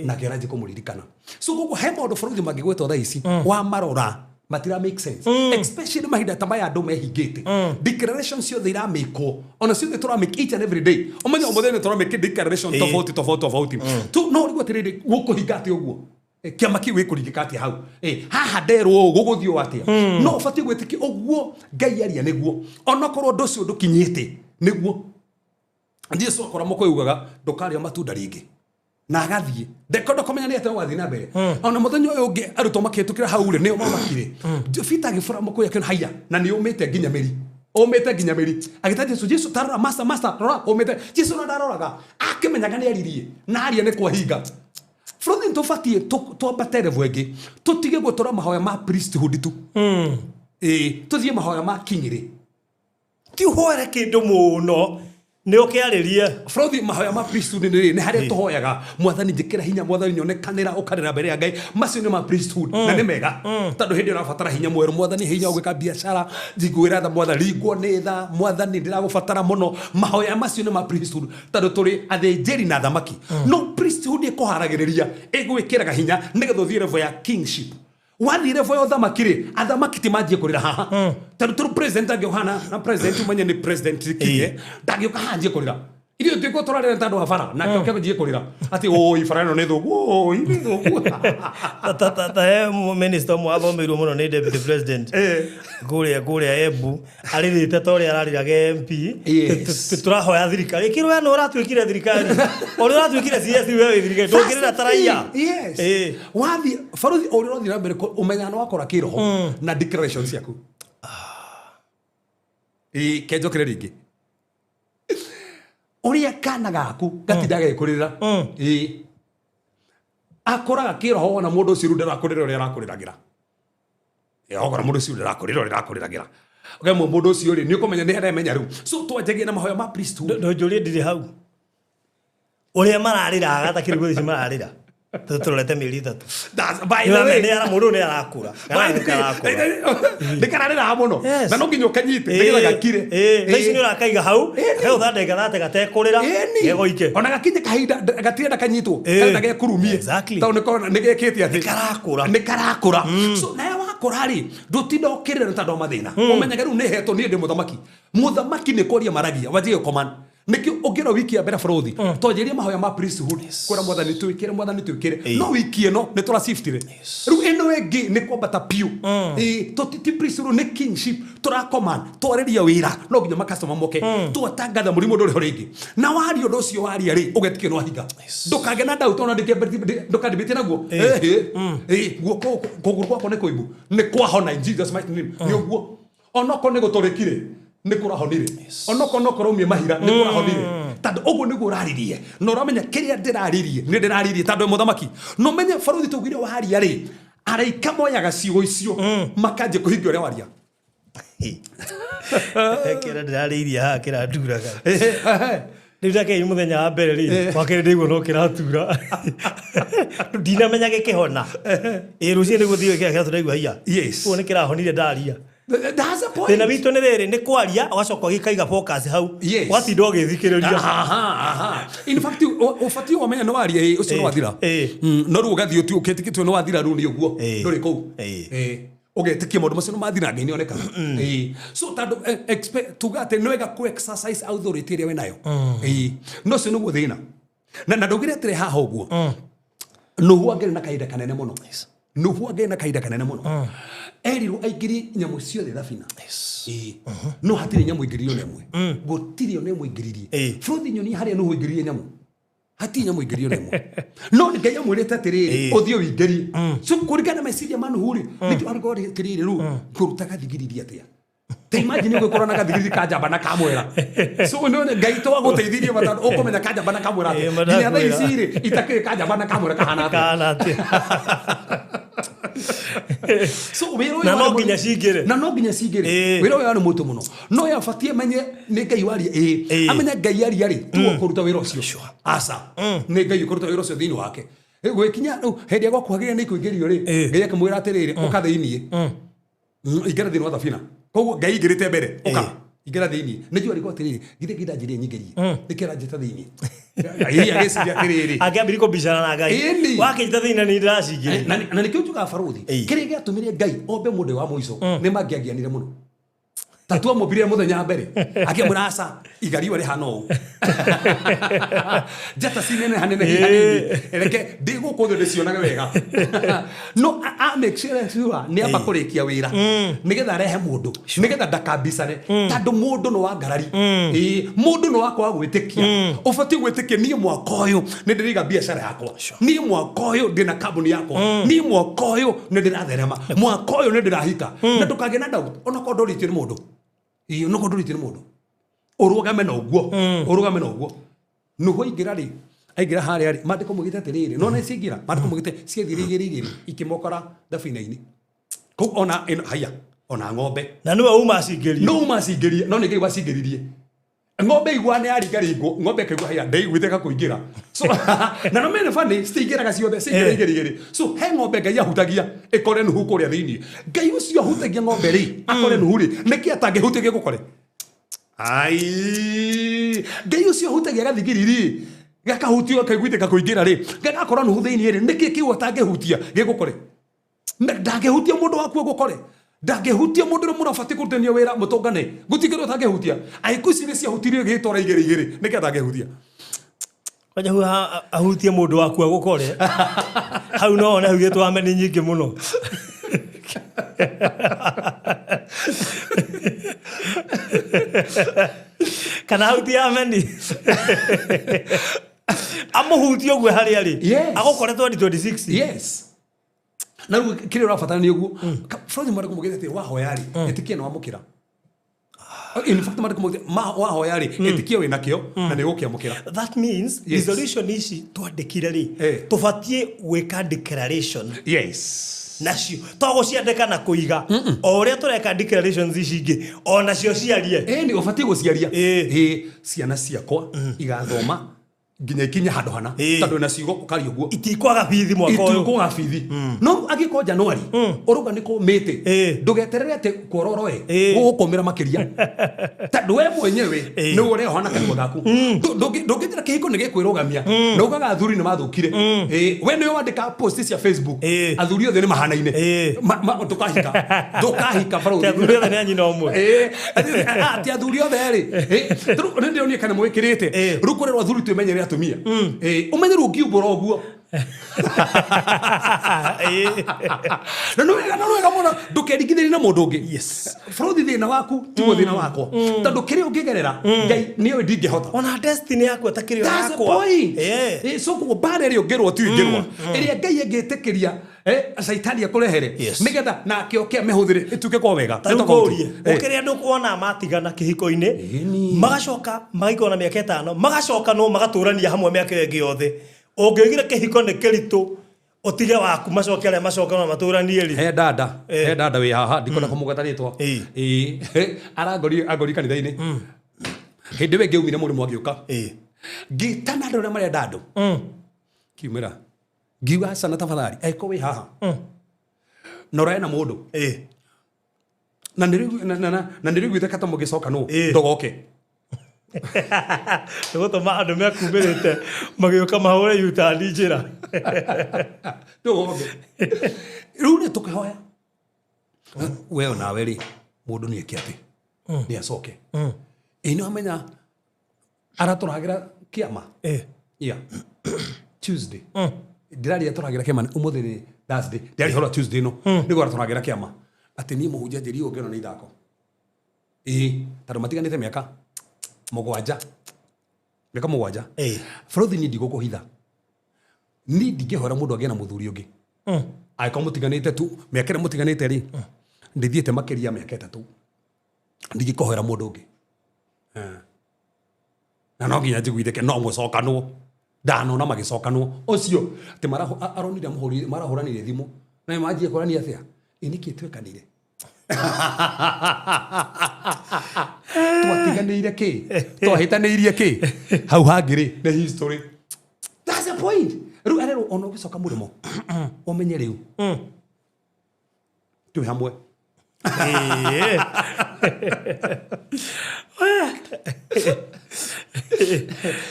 Nake aranjia kũmũririkana. So koguo he maũndũ bũrũri mangĩgwetwo thaa ici wamarora matira make sense, especially mahinda ta maya andũ mehingĩte. Declaration ciothe iramĩkwo, ona ciothe tũramake each and every day, ũmenye o mũthenya tũramake declaration tofauti tofauti tofauti tu. No ũrigwo atĩrĩrĩ, gũkũhinga atĩa ũguo? Kĩama kĩu gĩkũringĩka atĩa hau? Haha nderwo ũũ, gũgũthiĩ ũũ atĩa? No ũbatiĩ gwĩtĩkia ũguo Ngai aria nĩguo, onokorwo ũndũ ũcio ndũkinyĩte nĩguo. Jesu akora mũkũyũ ugaga ndũkarĩa matunda rĩngĩ na agathiĩ, ndekwenda kũmenya nĩ atĩa gwathiĩ na mbere. Ona mũthenya ũyũ ũngĩ arutwo makĩhĩtũkĩra hau rĩ, nĩo mamakire. Peter agĩbũra mũkũyũ akĩona haiya na nĩ ũmĩte nginya mĩri, ũmĩte nginya mĩri. Agĩta Jesu, "Jesu tarora, master, master, rora ũmĩte." Jesu na ndaroraga, akĩmenyaga nĩ aririe na aria nĩ kwahinga. Bũrũri nĩ tũbatiĩ twambate level ĩngĩ, tũtige gũtũra mahoya ma priesthood tu. Ĩĩ, tũthiĩ mahoya ma kinyĩrĩ. Ti ũhoere kĩndũ mũno, nĩ ũkĩarĩrie. Frothi, mahoya ma priesthood nĩ harĩa tũhoyaga, "Mwathani njĩkĩra hinya, Mwathani nyonekanĩra," ũkarĩra mbere ya Ngai. Macio nĩ ma priesthood na nĩ mega, tondũ hĩndĩ ĩyo ũrabatara hinya mwerũ, "Mwathani, hinya wa gwĩka biacara, njiguĩra tha, Mwathani, ringwo nĩ tha, Mwathani, ndĩragũbatara mũno." Mahoya macio nĩ ma priesthood, tondũ tũrĩ athĩnjĩri na athamaki. No priesthood ĩkũharagĩrĩria, ĩgwĩkĩraga hinya nĩgetha ũthiĩ level ya kingship. Wathiĩ level ya ũthamaki rĩ, athamaki ti manjie kũrĩra haha, tondũ tũrũ president angĩũka na president, ũmenye nĩ president kige ndangĩũka haha anjie kũrĩra. Ithuĩ tuĩkwo tũrarĩra nĩ tondũ wa bara, nake oke anjie kũrĩra atĩ ũi bara ĩno nĩ thũku, ũi nĩ thũku. Ta he minister ũmwe wathomeirwo mũno nĩ deputy president kũrĩa Embu, arĩrĩte ta ũrĩa ararĩraga MP. Tũrahoya thirikari ĩkĩrwo we nĩ ũratuĩkire thirikari, ũrĩa ũratuĩkire CS, we wĩ thirikari, ndũngĩrĩra ta raia. Yes. Wathiĩ barothi, ũrĩa ũrathiĩ na mbere ũmenyaga nĩ wakora kĩroho na declaration ciaku. Ĩĩ, kenjokere rĩngĩ ũrĩa kana gaku gatindaga gagĩkũrĩrĩra. Ĩĩ, akũraga kĩroho wona mũndũ ũcio rĩu ndarakũrĩra ũrĩa arakũrĩragĩra. Ogora mũndũ ũcio ndarakũrĩra ũrĩa arakũrĩragĩra, ũkemwo mũndũ ũcio rĩ, nĩ ũkũmenya nĩ aremenya rĩu. So twanjagia na mahoya ma priesthood. Ndũnjũrie, ndirĩ hau. Ũrĩa mararĩraga ta kĩrĩgo ici mararĩra. Tũrorete mĩeri 3. That's by the way. Nĩ ara mũndũ nĩ arakũra. Kana nĩ karakũra. Nĩ kararĩraga mũno. Yes. Na no nginya ũkanyite nĩgetha gakire. Thaa ici nĩ ũrakaiga hau, he ũtha ndagĩka thate gatekũrĩra, Ĩni. gegoike. Ona gakinye kahinda gatirenda kanyitwo Ĩĩ. karenda gekurumie. Exactly. Tondũ nĩkona nĩgekĩte atĩ. Nĩ karakũra. Nĩ karakũra. So nawe wakũra rĩ, ndũtinda ũkĩrĩra nĩ tondũ wa mathĩna. Ũmenyage rĩu nĩ hetwo niĩ ndĩ mũthamaki. Mũthamaki nĩ kwaria maragia, wanjie gũcommand. Nĩkĩo ũngĩrora wiki ya mbere bũrũthi, twanjĩrĩrie mahoya ma priesthood, kwĩra mwathani twĩkĩre, mwathani twĩkĩre. No wiki ĩno nĩ tũraciftire. Rĩu ĩno ĩngĩ nĩ kwambata biũ. Ĩĩ, ti priesthood nĩ kingship, tũracommand, twarĩria wĩra, no nginya makastoma moke. Twatangatha mũrimũ ndũrĩ ho rĩngĩ. Na waria ũndũ ũcio waria rĩ, ũgetĩkio nĩ wahinga. Ndũkagĩe na doubt ona ndũkandibĩtie naguo. Ĩĩ, guoko kũgũrũ gwakwa nĩ kũimbu. Nĩ kwahona in Jesus mighty name. Nĩ ũguo. Onokorwo nĩ gũtũrĩkire, nĩ kũrahonire. Onokorwo no kũraumie mahira, nĩ kũrahonire. Tondũ ũguo nĩguo ũraririe. Na ũramenya kĩrĩa ndĩraririe, nĩ ndĩraririe tondũ wĩ mũthamaki. Na ũmenye bũrũri tũugire waria rĩ, araika moyaga ciugo icio, makanjia kũhingia ũrĩa waria. Kĩrĩa ndĩrarĩirie haha kĩranduraga. Rĩu ndakei mũthenya wa mbere rĩ, wa kerĩ ndaigua no kĩratura. Ndinamenya gĩkĩhona. Ĩ rũciũ nĩguo thiĩ gwĩkĩra kĩratũ ndaigua haiya. Yes. Ũguo nĩ kĩrahonire ndaria. That's the point. Thĩna witũ nĩ rĩrĩ, nĩ kwaria ũgacoka ũgĩkaiga focus hau. Yes. Ũgatinda ũgĩthikĩrĩria. Aha, aha. In fact, ũbatiĩ ũmenye nĩ waria ĩ, ũcio nĩ wathira. No rĩu ũgathiĩ ũkĩtĩkĩtio nĩ wathira rĩu nĩ ũguo. Ndũrĩ kũu. Ũgetĩkia maũndũ macio nĩ mathira Ngai nĩ onekaga. So tondũ tuga atĩ nĩ wega kũ exercise authority ĩrĩa wĩnayo. No ũcio nĩguo thĩna. Na ndũgire atĩrĩ haha ũguo. Nuhu angĩrĩ na kahinda kanene mũno. Nuhu angĩrĩ na kahinda kanene mũno. Erirwo aingĩrie nyamũ ciothe thabina. Ĩĩ. No hatirĩ nyamũ ingĩririo na ĩmwe. Gũtirĩ ona ĩmwe ingĩririe. Bũrũthi nyonie harĩa Nuhu aingĩririe nyamũ. Hatirĩ nyamũ ingĩririo na ĩmwe. No Ngai amwĩrĩte atĩrĩrĩ, ũthiĩ ũingĩrie. So kũringana na meciria ma Nuhu rĩ, nĩkĩo arauga atĩrĩrĩ rĩu, ngũruta gathigiriri atĩa? Ta imagine ũgĩkorwo na gathigiriri ka njamba na kamwera. So nĩ Ngai to agũteithirie matandũ ũkũmenya ka njamba na kamwera atĩa. Nginya thaa ici rĩ, itakĩũĩ ka njamba na kamwera kahana atĩa. Kahana atĩa. So wĩra ũyũ Na no warĩ nginya cingĩre. Na no nginya cingĩre. Wĩra ũyũ warĩ mũritũ mũno. No yabatiĩ amenye nĩ Ngai waria ĩĩ. Amenye Ngai aria rĩ, tiwe ũkũruta wĩra ũcio. Aca. Nĩ Ngai ũkũruta wĩra ũcio thĩinĩ wake. Gwĩkinya rĩu hĩndĩ ĩrĩa gwakuhagĩrĩria nĩ kũingĩrio rĩ, Ngai akĩmwĩra atĩrĩrĩ, ũka thĩinĩ. Ingĩra thĩinĩ wa thabina. Koguo Ngai aingĩrĩte mbere, ũka. Ingĩra thĩinĩ. Nĩnjũĩ arigwo atĩrĩrĩ, githĩ Ngai ndanjĩrire nyingĩrie. Nĩkĩ aranjĩta thĩinĩ? Ĩĩ, agĩciria atĩrĩrĩ. Angĩambirie kũbicana na Ngai. Ĩni. Wakĩnjĩta thĩinĩ nĩ ndĩracingĩria. Na nĩkĩo njugaga barũthi, kĩrĩa gĩatũmire Ngai ombe mũndũ wa mũico, nĩ mangĩagianire mũno. Ta twamũmbire mũthenya wa mbere, akĩmwĩra aca, iga riũa rĩhana ũũ. Njata cinene hanene hanini. Reke ndĩ gũkũ thĩ ndĩcionage wega. No a make sure nĩ amba kũrĩkia wĩra nĩgetha arehe mũndũ, nĩgetha ndakambicane, tondũ mũndũ nĩ wa ngarari. Ĩĩ, mũndũ nĩ wa kwaga gwĩtĩkia. Ũbatiĩ gwĩtĩkia niĩ mwaka ũyũ nĩ ndĩraiga biacara yakwa. Niĩ mwaka ũyũ ndĩna kambuni yakwa. Niĩ mwaka ũyũ nĩ ndĩratherema. Mwaka ũyũ nĩ ndĩrahika. Na ndũkagĩe na doubt onakorwo ndũrĩtio nĩ mũndũ. Ĩĩ, onakorwo ndũrĩtio nĩ mũndũ. Ũrũgame na ũguo. Ũrũgame na ũguo. Nuhu aingĩra rĩ, aingĩra harĩa rĩ, maandĩko maugĩte atĩrĩrĩ, nona ciaingĩra, maandĩko maugĩte ciathire igĩrĩ igĩrĩ ikĩmokora thabina-inĩ. Kũu ona ĩno haiya, ona ng'ombe. Na nĩwe uma acingĩrie. No uma acingĩrie, no nĩ Ngai wacingĩririe. Ng'ombe igua nĩ yaringaringwo, ng'ombe ĩkaigua haiya ndĩiguĩte kũingĩra. So na no mene funny, citiingĩraga ciothe, ciaingĩra igĩrĩ igĩrĩ. So he ng'ombe Ngai ahutagia ĩkore Nuhu kũrĩa thĩinĩ. Ngai ũcio ahutagia ng'ombe rĩ, akore Nuhu rĩ, nĩkĩ atangĩhutia gĩgũkore? Ai, Ngai ũcio ahutagia gathigiri rĩ, gakahutio gakaiguithĩka kũingĩra rĩ, gagakora Nuhu thĩinĩ rĩ, nĩkĩ kĩu atangĩhutia gĩgũkore? Ndangĩhutia mũndũ waku agũkore. Ndangĩhutia mũndũ ũrĩa mũrabatiĩ kũrutania wĩra mũtũngane. Gũtirĩ kĩndũ atangĩhutia. Angĩkorwo ici nĩ ciahutirio gĩgĩtwara igĩrĩ igĩrĩ, nĩkĩ atangĩhutia? Kwanja hu ahutie mũndũ waku agũkore. Hau no one hugĩtwo ameni nyingĩ mũno. Kana ahutie ameni. Amũhutie ũguo harĩa arĩ. Yes. Agũkore 2026. Yes. Na rĩu kĩrĩa ũrabatara nĩ ũguo. Bũrũri mwandĩko maugĩte atĩ wahoya rĩ, ĩtĩkia nĩ wamũkĩra. In fact mwandĩko maugĩte wahoya rĩ, ĩtĩkia wĩna kĩo na nĩ ũgũkĩamũkĩra. That means Yes. resolution ici twandĩkire rĩ, tũbatiĩ gwĩka declaration Yes. nacio to gũciandĩka na kũiga o ũrĩa tũreka declarations ici ingĩ o nacio ciarie. Ĩĩ, nĩ ũbatiĩ gũciaria. Ĩĩ, ciana ciakwa igathoma Nginya ikinye handũ hana. Ĩĩ. Tondũ na ciugo ũkaria ũguo. Itikwaga bithi mwaka ũyũ. Itikwaga bithi. No angĩkorwo January ũrauga nĩ kũmĩte, ndũgeterere atĩ kwororoe gũgũkũmĩra makĩria, tondũ we mwenyewe nĩwe ũreoha na kanua gaku. Ndũngĩnjĩra kĩhiko nĩ gĩkwĩrũgamia na ugaga athuri nĩ mathũkire. We nĩwe wandĩka post cia Facebook, athuri othe nĩ mahanaine. Ndũkahika, ndũkahika, Ti barũthi. athuri othe nĩ a nyina ũmwe. Ati athuri othe rĩ, rĩu nĩ ndĩronire kana mwĩkĩrĩte. Rĩu kũrerwo athuri twĩmenyere atumia. Ũmenye rĩu ũngiumbũra ũguo. Na nĩ wega, na nĩ wega mũno ndũkeringithĩrie na mũndũ ũngĩ. Bũrũthi, thĩna waku tiguo thĩna wakwa, tondũ kĩrĩa ũngĩgerera Ngai nĩoĩ ndingĩhota. Ona destiny yaku atakĩrĩ o That's the yakwa. point. So koguo mbara ĩrĩa ũngĩrwo ti ingĩrwa ĩrĩa Ngai angĩtĩkĩria caitani akũrehere nĩgetha nake oke amĩhũthĩre ĩtuĩke kwa wega. Ta rĩu Nĩ tofauti. ngũrie, gũkĩrĩ andũ kuona matigana kĩhiko-inĩ, Ĩni. magacoka magaikara na mĩaka 5, magacoka no magatũrania hamwe mĩaka ĩyo ĩngĩ yothe. Ũngĩoigire kĩhiko nĩ kĩritũ, ũtige waku, macoke arĩa macoke no matũranie rĩ. He dada, he dada wĩ haha, ndikwenda kũmũgweta rĩtwa. Ĩĩ, arangori angori kanitha-inĩ hĩndĩ ĩyo ĩngĩ aumire mũrĩmo agĩũka. Ngĩtana andũ arĩa marenda andũ kiumĩra, ngiuga aca na tafadhali, angĩkorwo wĩ haha na ũrae na mũndũ na nĩ rĩguĩte kata mũgĩcoka nũ ndũgoke. Nĩ gũtũma andũ mekumĩrĩte magĩũka mahũre yutani njĩra. Ndũgoke. Rĩu nĩ tũkĩhoya we onawe rĩ, mũndũ nĩ eke atĩ nĩ acoke ĩ nĩ wamenya aratũragĩra kĩama. Yeah. Tuesday. Ndĩraria tũragĩra kĩama, ũmũthĩ nĩ Thursday. Ndĩraria hora Tuesday no. Nĩguo aratũragĩra kĩama. Atĩ niĩ mũhunjia njĩri ũngĩona nĩ ithako. Ĩĩ, tondũ matiganĩte mĩaka 7. Mĩaka 7. Bũrũthi, niĩ ndigũkũhitha. Niĩ ndingĩhoera mũndũ agĩe na mũthuri ũngĩ. Angĩkorwo mũtiganĩte tu, mĩaka ĩrĩa mũtiganĩte rĩ, ndĩthiĩte makĩria ya mĩaka 3. Ndingĩkũhoera mũndũ ũngĩ. Na no nginya njiguithĩke no mũcokanwo, ndanona magĩcokanwo ũcio atĩ aronire marahũranire thimũ na manjie kũrania atĩa, ĩ nĩkĩ twekanire, twatiganĩire kĩ, twahĩtanĩirie kĩ, hau hangĩ rĩ nĩ history. That's the point. Rĩu arerwo ona ũgĩcoka mũrĩmo ũmenye rĩu twĩ hamwe.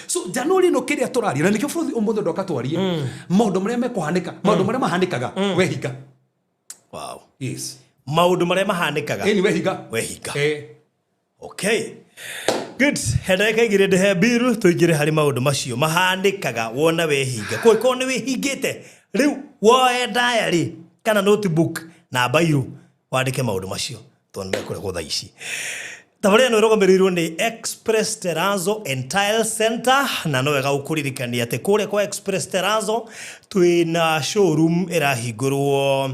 So January ĩno kĩrĩa tũraria na nĩkĩo bũrũri ũmũthĩ ndoka twarie maũndũ marĩa mekũhanĩka, maũndũ marĩa mahanĩkaga wehinga. Wow. Yes. Maũndũ marĩa mahanĩkaga ĩni wehinga. Wehinga. Okay. Good. He ndagĩka 2 ndĩhe mbiru tũingĩre harĩ maũndũ macio mahanĩkaga wona wehinga. Kũngĩkorwo nĩ wĩhingĩte rĩu woe diary kana notebook na mbairũ wandĩke maũndũ macio tondũ nĩ mekũrehwo thaa ici. Tabarĩra ĩno ĩrũgamĩrĩirwo nĩ Express Terrazzo and Tile Center, na no wega gũkũririkania atĩ kũrĩa kwa Express Terrazzo twĩna showroom ĩrahingũrwo,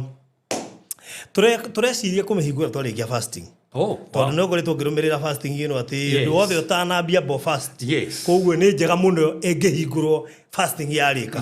tũreciria kũmĩhingũra twarĩkia fasting. Oh, tondũ no ngoretwo ngĩrũmĩrĩra fasting ĩno atĩ ũndũ wothe ũtanambia mbo fast. Koguo nĩ njega mũno ĩngĩhingũrwo fasting yarĩka.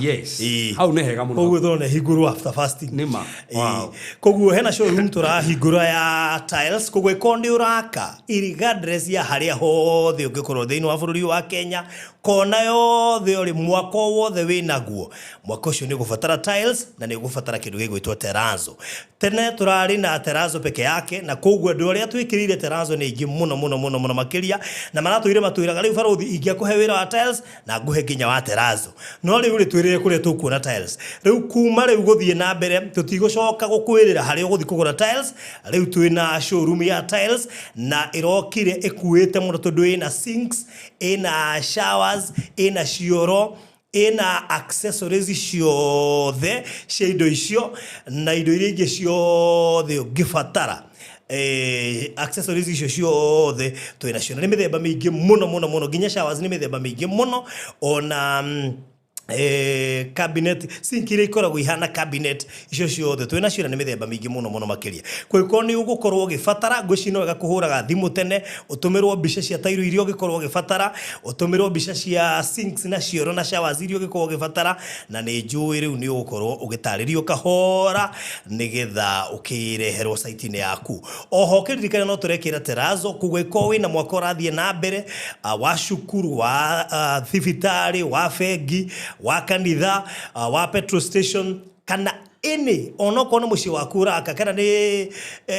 Hau nĩ hega mũno. Koguo tũrona ĩhingũrwo after fasting. Nĩ ma. Wow. Koguo hena showroom tũrahingũra ya tiles, koguo ĩkorwo nĩ ũraka irregardless ya harĩa hothe ũngĩkorwo thĩinĩ wa bũrũri wa Kenya, kona yothe ũrĩ, mwako wothe wĩnaguo, mwako ũcio nĩ ũgũbatara tiles na nĩ ũgũbatara kĩndũ gĩgwĩtwo terrazzo. Tene tũrarĩ na terrazzo peke yake, na koguo andũ arĩa twĩkĩrĩire terrazzo nĩ aingĩ mũno mũno mũno mũno makĩria, na maratũire matwĩraga rĩu barũthi ingĩakũhe wĩra wa tiles na ngũhe nginya wa terrazzo, no rĩu rĩ twĩrĩre kũrĩa tũkuona tiles. Rĩu kuma rĩu gũthiĩ na mbere tũtigũcoka gũkwĩrĩra harĩa ũgũthiĩ kũgũra tiles. Rĩu twĩna showroom ya tiles na ĩrokire ĩkuĩte mũno tondũ ĩna sinks, ĩna showers, ĩna cioro, ĩna accessories ciothe cia indo icio na indo iria ingĩ ciothe ũngĩbatara. Accessories icio ciothe twĩnacio na nĩ mĩthemba mĩingĩ mũno mũno mũno, nginya showers nĩ mĩthemba mĩingĩ mũno, ona Cabinet sink iria ikoragwo ihana cabinet icio ciothe twĩ nacio na nĩ mĩthemba mĩingĩ mũno mũno makĩria. Kũngĩkorwo nĩ ũgũkorwo ũgĩbatara, ngwĩciria no wega kũhũraga thimũ tene, ũtũmĩrwo mbica cia tairo iria ũngĩkorwo ũgĩbatara, ũtũmĩrwo mbica cia sinks na cioro na showers iria ũngĩkorwo ũgĩbatara, na nĩ njũĩ rĩu nĩ ũgũkorwo ũgĩtarĩrio kahora nĩgetha ũkĩreherwo site-inĩ yaku. Oho ũkĩririkane no tũrekĩra terazo, koguo ĩkorwo wĩna mwaka ũrathiĩ na mbere wa cukuru, wa thibitarĩ, wa bengi, wa kanitha, wa petrol station, kana any onokorwo nĩ mũciĩ waku ũraka, kana nĩ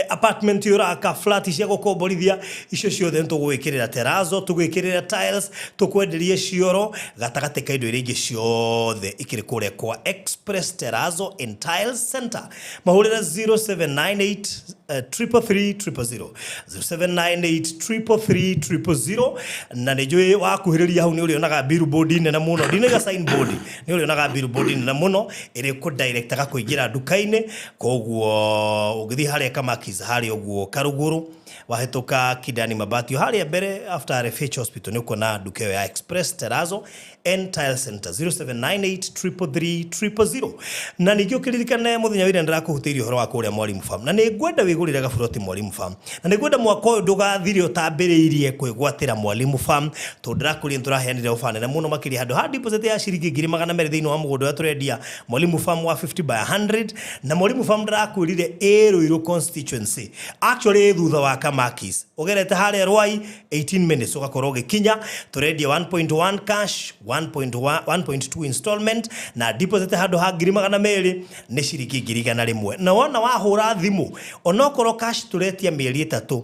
apartment ũraka, flat cia gũkomborithia, icio ciothe nĩ tũgũgwĩkĩrĩra terazo, tũgwĩkĩrĩra tiles, tũkwenderie cioro gatagatĩ ka indo iria ingĩ ciothe ikĩrĩ kũrĩa kwa Express Terrazzo and Tiles Center. Mahũrĩre 0798 333 000, 0798 333 000. Na nĩ njũĩ wakuhĩrĩria hau nĩ ũrĩonaga billboard nene mũno, ndinaiga signboard, nĩ ũrĩonaga billboard nene mũno ĩrĩ kũ-directaga kũingĩra nduka-inĩ. Koguo ũngĩthiĩ harĩa Kamakis, harĩa ũguo Karugũrũ, wahĩtũka Kidani Mabati, o harĩa mbere after RFH Hospital, nĩ ũkuona nduka ĩyo ya Express Terrazzo and Tile Center, 0798 333 000. Na ningĩ ũkĩririkane mũthenya wa ira ndĩrakũhutĩirie ũhoro wa kũrĩa Mwalimu Farm, na nĩ ngwenda wĩgũrĩre gaburoti Mwalimu Farm, na nĩ ngwenda mwaka ũyũ ndũgathire ũtambĩrĩirie kwĩgwatĩra Mwalimu Farm, tondũ ndĩrakũria nĩ tũraheanire ofa nene mũno makĩria handũ ha deposit ya ciringi 200,000 thĩinĩ wa mũgũnda ũrĩa tũrendia Mwalimu Farm wa 50 by 100. Na Mwalimu Farm ndĩrakwĩrire ĩ Ruiru constituency, actually ĩ thutha wa Kamakis, ũgerete harĩa Rwai 18 minutes ũgakorwo ũgĩkinya. Tũrendia 1.1 cash, 1.1, 1.2 installment, na deposit handũ ha 200,000 nĩ ciringi 100,000. Na wona wahũra thimũ, onokorwo cash tũretia mĩeri 3,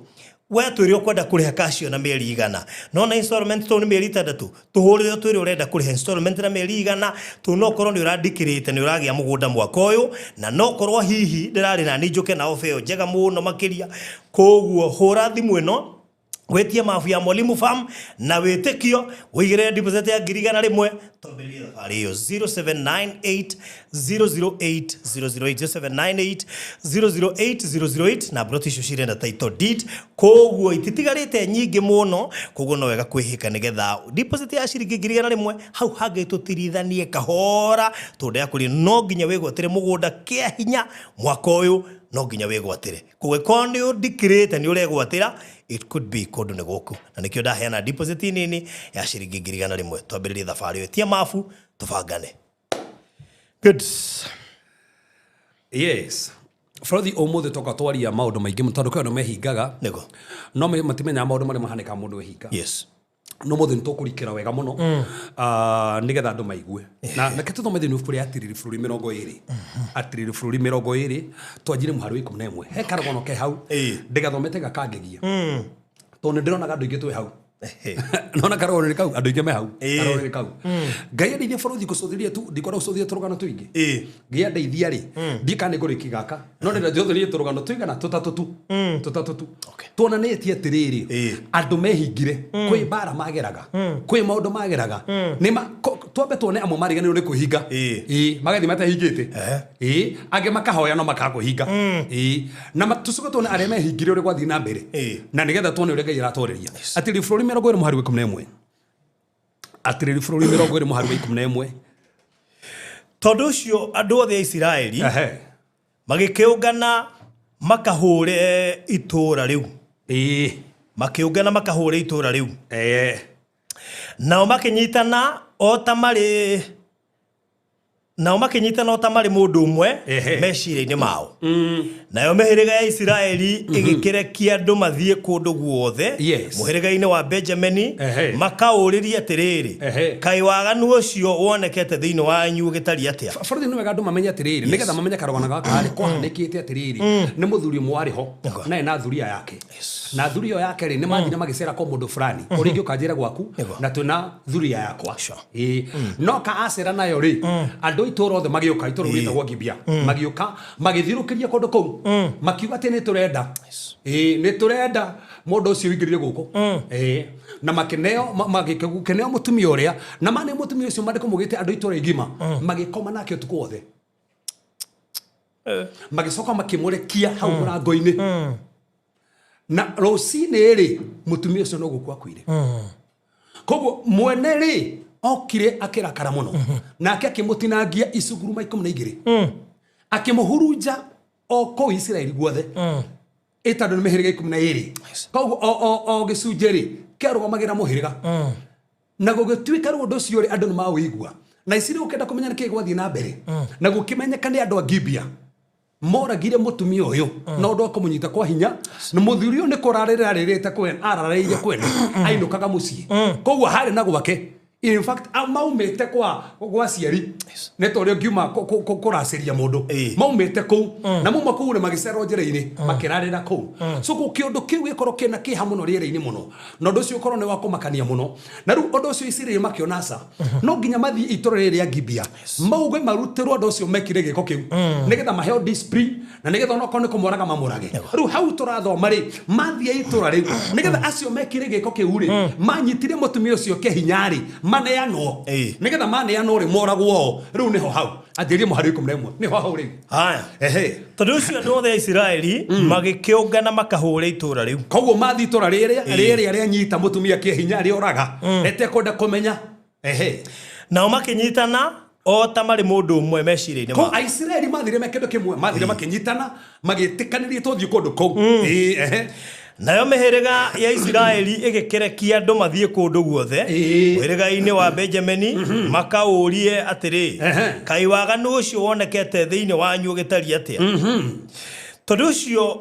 we twĩre ũkwenda kũrĩha cash ĩyo na mĩeri 100, no na installment tondũ nĩ mĩeri 6, tũhũrĩre twĩre ũrenda kũrĩha installment na mĩeri 100, tondũ no ũkorwo nĩ ũrandikĩrĩte nĩ ũragĩa mũgũnda mwaka ũyũ, na no ũkorwo hihi ndĩrarĩ na niĩ njũke na ofa ĩyo njega mũno makĩria. Koguo hũra thimũ ĩno wĩtie mabu ya Mwalimu Farm na wĩtĩkio, wĩigĩrĩre deposit ya 100,000, twambĩrĩrie thabarĩ ĩyo. 0798 008 008, 0798 008 008. Na broti icio cirenda title deed, koguo ititigarĩte nyingĩ mũno, koguo no wega kwĩhĩka nĩgetha deposit ya ciringi 100,000 hau hangĩ tũtirithanie kahora, tondũ ndĩrakũria no nginya wĩgwatĩre mũgũnda kĩa hinya mwaka ũyũ, no nginya wĩgwatĩre. Koguo ĩkorwo nĩ ũndikĩrĩte nĩ ũregwatĩra, it could be kũndũ nĩ gũkũ, na nĩkĩo ndaheana deposit nini ya ciringi 100,000, twambĩrĩrie thabarĩ ĩyo. Tia mabu tũbangane. Good. Yes, bũrũthi, ũmũthĩ toka twaria maũndũ maingĩ tondũ kwĩ andũ mehingaga Nĩguo. no matimenyaga maũndũ marĩa mahanĩkaga mũndũ ehinga. No mũthĩ nĩ tũkũrikĩra wega mũno nĩgetha andũ maigue, na reke tũthome thĩinĩ wa ibuku rĩa Atirĩrĩ Bũrũri 20, Atirĩrĩ Bũrũri 20, twanjire mũhari wa 11. He karũgano ke hau ndĩgathomete gakangegia tondũ nĩ ndĩronaga andũ aingĩ twĩ hau. Nona karũgano nĩ kau, andũ aingĩ me hau. Karũgano nĩ kau. Ngai andeithia bũrũri gũcũthĩria tu, ndikwenda gũcũthĩria tũrũgano tũingĩ. Ngai andeithia rĩ, ndiĩ kana nĩ ngũrĩkia gaka, no ndĩrenda njũthĩrie tũrũgano tũigana tũtatũ tu, tũtatũ tu, tuonanĩtie atĩrĩrĩ, andũ mehingire, kwĩ mbara mageraga, kwĩ maũndũ mageraga. Nĩ twambe tuone amwe mariganĩrwo nĩ kwĩhinga. Ĩĩ, magathiĩ matehingĩte. Ĩĩ, angĩ makahoya no makaga kwĩhinga. Ĩĩ, na tũcoke tuone arĩa mehingire ũrĩa gwathiĩ na mbere, na nĩgetha tuone ũrĩa Ngai aratwarĩria. Atĩrĩ Bũrũri 20 mũhari wa 11. Atĩrĩrĩ Bũrũri 20 mũhari wa 11. Tondũ ũcio andũ othe a Isiraeli magĩkĩũngana makahũre itũũra rĩu. Makĩũngana makahũre itũũra rĩu. Nao makĩnyitana o ta marĩ mũndũ ũmwe meciria-inĩ mao. Nayo mĩhĩrĩga ya Isiraeli ĩgĩkĩrekia andũ mathiĩ kũndũ guothe mũhĩrĩga-inĩ wa Benjamini, makaũrĩrie atĩrĩrĩ, kaĩ waganu ũcio wonekete thĩinĩ wanyu ũgĩtariĩ atĩa? Bũrũri, nĩ wega andũ mamenye atĩrĩrĩ, nĩgetha mamenye karũgano gaka rĩ, kwahanĩkĩte atĩrĩrĩ, nĩ mũthuri ũmwe warĩ ho na ena thuriya yake, na thuri ĩyo yake rĩ, nĩ mathire magĩcera kwa mũndũ fulani ũrĩa ingĩũka njĩre gwaku na twĩna thuriya yakwa. Ĩĩ. No ka acera nayo rĩ, andũ a itũũra othe magĩũka, itũũra rĩu rĩtagwo Gibea, magĩũka magĩthiũrũkĩria kũndũ kũu, makiuga atĩ nĩ tũrenda, ĩĩ, nĩ tũrenda mũndũ ũcio ũingĩrire gũkũ. Ĩĩ. Na makĩneo magĩkĩneo mũtumia ũrĩa, na mane mũtumia ũcio, mandĩko maugĩte andũ a itũũra igima magĩkoma nake ũtukũ wothe, magĩcoka makĩmũrekia hau mũrango-inĩ, na rũcinĩ rĩ, mũtumia ũcio no gũkua akuire. Koguo mwene rĩ, Okire akĩrakara mũno nake akĩmũtinangia icunguruma 12 akĩmũhurunja o kũu Isiraeli guothe ĩtandũ nĩ mĩhĩrĩga 12 koguo o gĩcunjĩ rĩ kĩarũgamagĩra mũhĩrĩga na gũgĩtuĩka rĩu ũndũ ũcio rĩ andũ nĩ maũigua na Isiraeli ũkĩenda kũmenya nĩkĩĩ gwathiĩ na mbere na gũkĩmenyeka nĩ andũ a Gibea moragire mũtumia ũyũ na ũndũ wa kũmũnyita kwa hinya na mũthuri ũyũ nĩ kũrarĩrĩra arĩrĩte kwene ararĩire kwene ainũkaga mũciĩ koguo harĩ na gwake in fact maumĩte kwa aciari nĩ ta ũrĩa ũngiuma kũracĩria mũndũ maumĩte kũu na mauma kũu rĩ magĩcerwo njĩra-inĩ makĩrarĩra kũu so kĩũndũ kĩu gĩkorwo kĩna kĩha mũno rĩera-inĩ mũno na ũndũ ũcio ũkorwo nĩ wa kũmakania mũno na rĩu ũndũ ũcio Isiraeli makĩona aca no nginya mathiĩ itũra rĩrĩ rĩa Gibea mauge marutĩrwo andũ acio mekire gĩko kĩu nĩgetha maheo discipline na nĩgetha onokorwo nĩ kũmoraga mamũrage rĩu hau tũrathoma rĩ mathiĩ itũra rĩu nĩgetha acio mekire gĩko kĩu rĩ manyitire mũtumia ũcio kĩhinya rĩ maneanwo nĩgetha maneanwo rĩ moragwo o rĩu nĩho hau anjĩrie mũhari 11 nĩho hau rĩu Haya. Ehe. Tondũ ũcio andũ othe a Isiraeli magĩkĩũngana makahũre itũũra rĩu. Koguo mathiĩ itũra rĩrĩa rĩrĩa rĩanyita mũtumia kĩhinya rĩoraga rĩtekwenda kũmenya. Ehe. Nao makĩnyitana o ta marĩ mũndũ ũmwe meciria-inĩ Ko mao. Aisiraeli mathire me kĩndũ kĩmwe mathire makĩnyitana magĩtĩkanĩria tũthiĩ kũndũ kũu. Ĩĩ, ehe. Nayo mĩhĩrĩga ya Isiraeli ĩgĩkĩrekia andũ mathiĩ kũndũ guothe mũhĩrĩga-inĩ wa Benjamini makaũrie atĩrĩ, kaĩ waganu ũcio wonekete thĩinĩ wanyu ũgĩtariĩ atĩa? Tondũ ũcio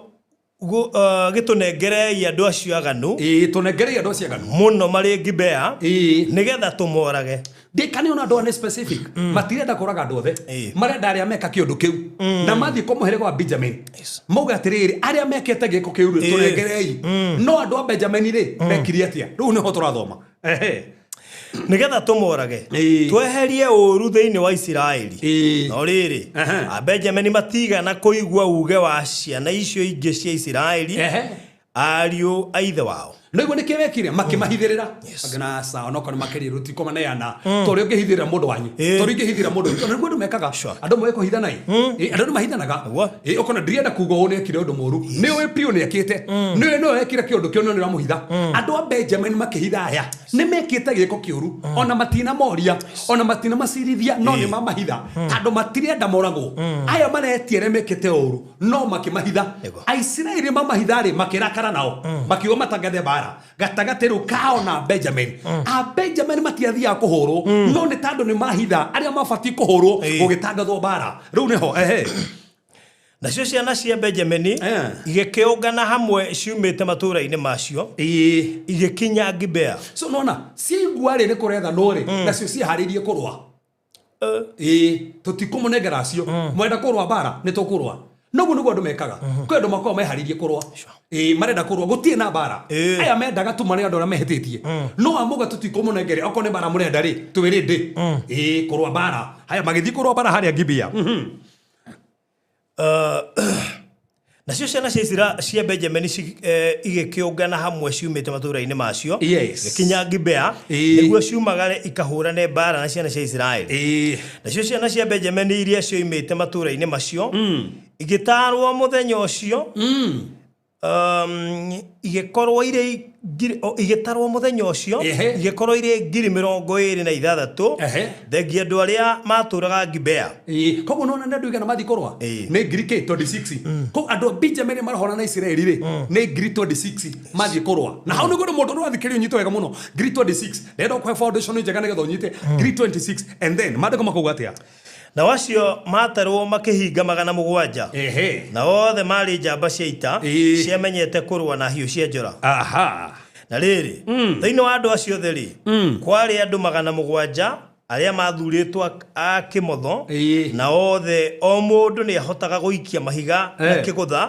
gĩtũnengerei andũ acio aganu Tũnengerei andũ acio aganu mũno marĩ Gibea nĩgetha tũmorage. Ndikane ona andũ nĩ specific matirenda kũraga andũ othe marenda arĩa meka kĩũndũ kĩu na mathiĩ kwa mũhĩrĩga wa Benjamin mauga atĩrĩrĩ arĩa mekĩte gĩko kĩu rĩ tũnengerei no andũ a Benjamin rĩ mekire atĩa rĩu nĩho tũrathoma. Ehe. Nĩgetha tũmorage tweherie ũũru thĩinĩ wa Isiraeli. No rĩrĩ a Benjamini matigana kũigua uge wa ciana icio ingĩ cia Isiraeli ariũ a ithe wao. Nĩguo nĩkĩ mekire makĩmahithĩrĩra angina sawa no kana makerie rũtikomaneana tondũ ũngĩhithĩrĩra mũndũ wanyu tondũ ingĩhithĩrĩra mũndũ witũ nĩguo andũ mekaga andũ moĩ kũhithana andũ nĩ mahithanaga ũkona ndirienda kuga ũũ nĩekire ũndũ mũũru nĩ ũĩ piũ nĩekĩte nĩ ũĩ nĩwe wekire kĩũndũ kĩu no nĩ ũramũhitha. Andũ a Benjamin makĩhitha aya nĩ mekĩte gĩko kĩũru ona matina moria ona matina macirithia no nĩ mamahitha tondũ matirenda moragwo aya maretie arĩa mekĩte ũũru no makĩmahitha. Aisiraeli mamahitha rĩ makĩrakara nao makiuga matangathe mbara gatagatĩ rĩu kao na Benjamin. A Benjamin matiathiaga kũhũrwo no nĩ tondũ nĩ mahitha arĩa mabatiĩ kũhũrwo gũgĩtangathwo mbara rĩu nĩho. Ehe. Nacio ciana cia Benjamini igĩkĩũngana hamwe ciumĩte matũũra-inĩ macio igĩkinya Gibea. So nona ciaigua rĩ nĩ kũrethanwo rĩ nacio ciaharĩirie kũrũa. Tũtikũmũnengera acio mwenda kũrũa mbara nĩ tũkũrũa. Noguo nĩguo andũ mekaga kwĩ andũ makoragwo meharĩirie kũrũa marenda kũrũa gũtirĩ na mbara aya mendaga tu marĩ andũ arĩa mehĩtĩtie no amuga tũtikũmũnengere okorwo nĩ mbara mũrenda rĩ twĩ ready kũrũa mbara. Haya magĩthiĩ kũrũa mbara harĩa Gibea. Nacio ciana cia Benjamini igĩkĩũngana hamwe ciumĩte matũũra-inĩ macio gĩkinya Gibea nĩguo ciumagare ikahũrane mbara na ciana cia Isiraeli. Nacio ciana cia Benjamini iria cioimĩte matũũra-inĩ macio igĩtarwo mũthenya ũcio igĩkorwo irĩ igĩtarwo mũthenya ũcio igĩkorwo irĩ 26,000 thengia andũ arĩa matũũraga Gibea. Koguo nona nĩ andũ igana mathiĩ kũrũa nĩ ngiri kĩ 26 koguo andũ a Benjamin marahũrana na Isiraeli rĩ nĩ 26,000 mathiĩ kũrũa na hau nĩguo mũndũ ũrathikĩrĩria ũnyite wega mũno 26,000 ndĩrenda gũkũhe foundation njega nĩgetha ũnyite 26,000 and then maandĩko makauga atĩa? Na wacio matarwo makĩhinga 700 na othe marĩ njamba cia ita ciamenyete kũrũa na hiũ cia njora. Na rĩrĩ thĩinĩ wa andũ acio othe rĩ kwarĩ andũ 700 arĩa mathurĩtwo a kĩmotho na othe o mũndũ nĩ ahotaga gũikia mahiga na kĩgũtha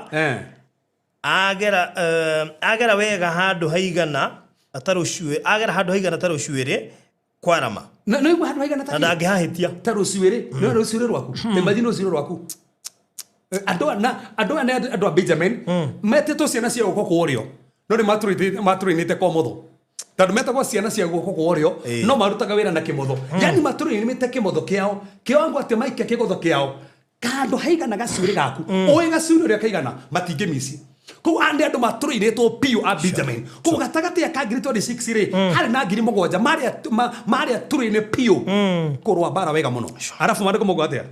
agera wega handũ haigana ta rũcuĩrĩ kwarama. Na no igua handũ haigana ta ndangĩhahĩtia ta rũcuĩrĩ no rũcuĩrĩ rwaku imagine rũcuĩrĩ rwaku andũ andũ andũ a Benjamin metĩtwo ciana cia guoko kwa ũrĩo no nĩ matũrĩnĩte kwa motho tondũ metagwo ciana cia guoko kwa ũrĩo no marutaga wĩra na kĩmotho yani matũrĩnĩte kĩmotho kĩao kĩwango atĩ maikia kĩgotho kĩao kandũ haigana gacuĩrĩ gaku ũĩ gacuĩrĩ ũrĩa kaigana matingĩmici. Koguo aya nĩ andũ matũrĩirĩtwo biũ a Benjamin. Koguo gatagatĩ ka 26,000 rĩ, harĩ na 7,000 marĩa tũrĩ-inĩ biũ kũrũa mbara wega mũno. Arabu maandĩko mauga atĩa?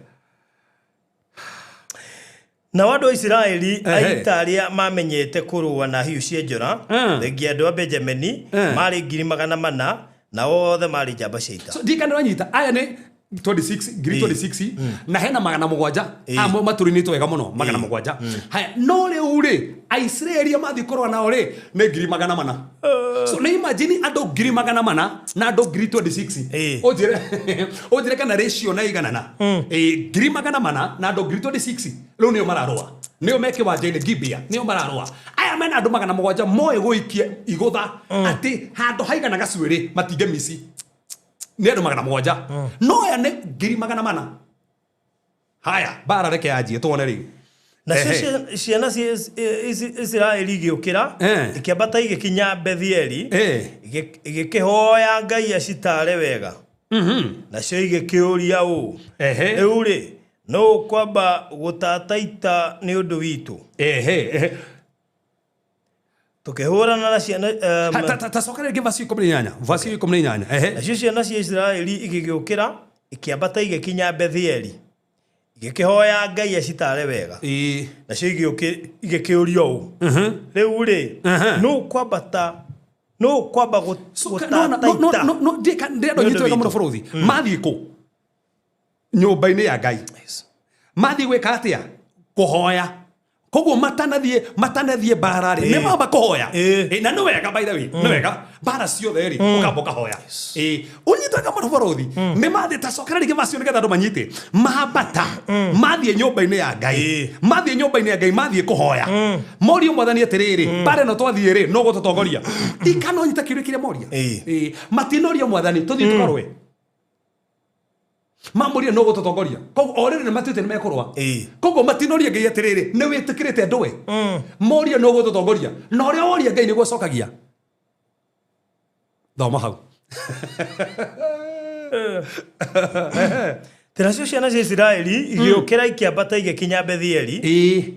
Nao andũ a Isiraeli aita arĩa maamenyete kũrũa na hiũ cia njora, thengia andũ a Benjamini, maarĩ 400,000, na othe maarĩ njamba cia ita. So ndikana ũranyita, aya nĩ 26, 26,000, na hena 700 amwe matũrĩnĩtwo wega mũno, 700. Haya, no rĩu rĩ, Aisiraeli mathiĩ kũrũa nao rĩ, nĩ 400,000. So nĩ imagine andũ 400,000 na andũ 26,000. Ũnjĩre ũnjĩre kana ratio na iganana. 400,000 na andũ 26,000 rĩu nĩo mararũa, nĩo me kĩwanja-inĩ Gibea, nĩo mararũa. Aya mena andũ 700 moĩ gũikia igũtha atĩ handũ haigana gacuĩrĩ matingĩmici, nĩ andũ 700, no aya nĩ 400,000. Haya, mbara reke yanjie tuone rĩu. Nacio ciana cia Isiraeli igĩũkĩra, ikĩambata igĩkinya Bethieli, igĩkĩhooya Ngai acitaare wega. Nacio igĩkĩũria ũũ, rĩu rĩ, nũ ũkwamba gũtata ita nĩ ũndũ witũ? Ehe, ehe. Tũkĩhũrana na ciana Ta coka rĩngĩ verse 18, verse 18, ehe. Nacio ciana cia Isiraeli igĩgĩũkĩra, ikĩambata igĩkinya Bethieli, igĩkĩhooya Ngai acitaare wega. Nacio igĩkĩũria ũũ, rĩu rĩ, nũ kwambata, nũ kwamba gũtata ita? No ndĩrenda ũnyite wega mũno bũrũthi. Mathiĩ kũ? Nyũmba-inĩ ya Ngai. Mathiĩ gwĩka atĩa? Kũhoya. Koguo matanathiĩ mbara rĩ, nĩ mamba kũhoya. Na nĩ wega, by the way, nĩ wega mbara ciothe rĩ, ũkamba ũkahoya. Ũnyite wega mũno bũrũthi. Nĩ mathiĩ, ta cokera rĩngĩ macio nĩgetha andũ manyite. Mambata mathiĩ nyũmba-inĩ ya Ngai, mathiĩ nyũmba-inĩ ya Ngai, mathiĩ kũhoya, morio Mwathani atĩrĩrĩ, mbara ĩno twathiĩ rĩ, no gũtũtongoria? Ikana ũnyita kĩũria kĩrĩa moria. Matinoria Mwathani tũthiĩ tũkarũe, mamũria no gũtũtongoria. Koguo o rĩrĩ nĩ matuĩte nĩ mekũrũa. Koguo matinoria Ngai atĩrĩrĩ, nĩ wĩtĩkĩrĩte ndũe, moria no gũtũtongoria, na ũrĩa woria Ngai nĩguo acokagia. Thoma hau. Nacio ciana cia Isiraeli igĩũkĩra, ikĩambata igĩkinya Bethieli,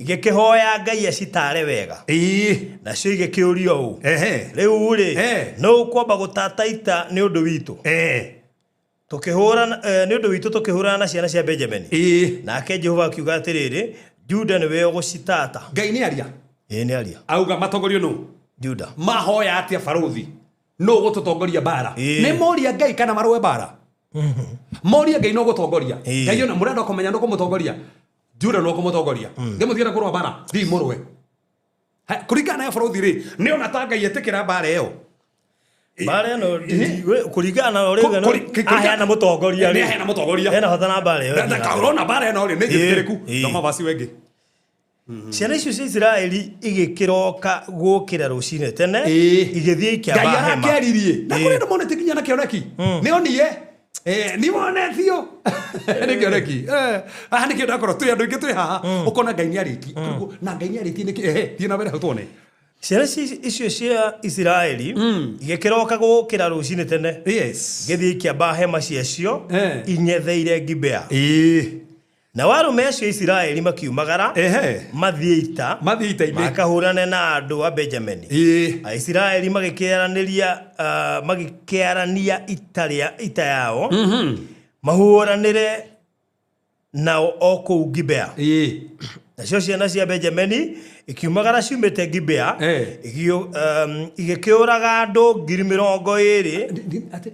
igĩkĩhooya Ngai acitaare wega. Nacio igĩkĩũria ũũ, rĩu rĩ, nũ ũkwamba gũtata ita nĩ ũndũ witũ tũkĩhũrana, nĩ ũndũ witũ tũkĩhũrana na ciana cia Benjamini? Nake Jehova akiuga atĩrĩrĩ, Juda nĩwe ũgũcitata. Ngai nĩ aria. Ĩĩ, nĩ aria. Auga matongorio nũ? Juda. Mahoya atĩa barũthi? Nũ gũtũtongoria mbara? Nĩ moria Ngai kana marũe mbara? Moria Ngai no gũtongoria. Ngai ona mũrenda kũmenya nũ kũmũtongoria, Juda no kũmũtongoria. Ngĩmũtigĩra kũrũa mbara, thiĩ mũrũe. Kũringana na barũthi rĩ, nĩ ona ta Ngai etĩkĩra mbara ĩyo? Mbara ĩno, kũringana na ũrĩa aheana mũtongoria rĩ, aheana mũtongoria, hena bata na mbara ĩyo. Ũrona mbara ĩno rĩ, nĩ njĩtĩkĩrĩku. Thoma verse wengĩ. Ciana icio cia Isiraeli igĩkĩroka gũkĩra rũcinĩ tene, igĩthiĩ ikĩamba Ngai hema. Arakĩaririe na kũrĩ andũ monete nginya na kĩoneki. Nĩ onie. Nĩ wonetio nĩ kĩoneki. Haha nĩkĩo ndakorwo twĩ andũ aingĩ twĩ haha, ũkona Ngai nĩ arĩtie na Ngai nĩ arĩtie nĩkĩ. Ehe, thiĩ na mbere hau tuone. Ciana icio cia Isiraeli igĩkĩroka gũkĩra rũcinĩ tene, igĩthiĩ ikĩamba hema ciacio ing'etheire Gibea. Nao arũme acio a Isiraeli makiumagara mathiĩ ita, mathiĩ ita-inĩ, makahũrane na andũ a Benjamini. Aisiraeli magĩkĩaranĩria, magĩkĩarania ita yao mahũranĩre nao o kũu Gibea. Nacio ciana cia Benjamini ikiumagara ciumĩte Gibea, igĩkĩũraga andũ 22,000. Atĩ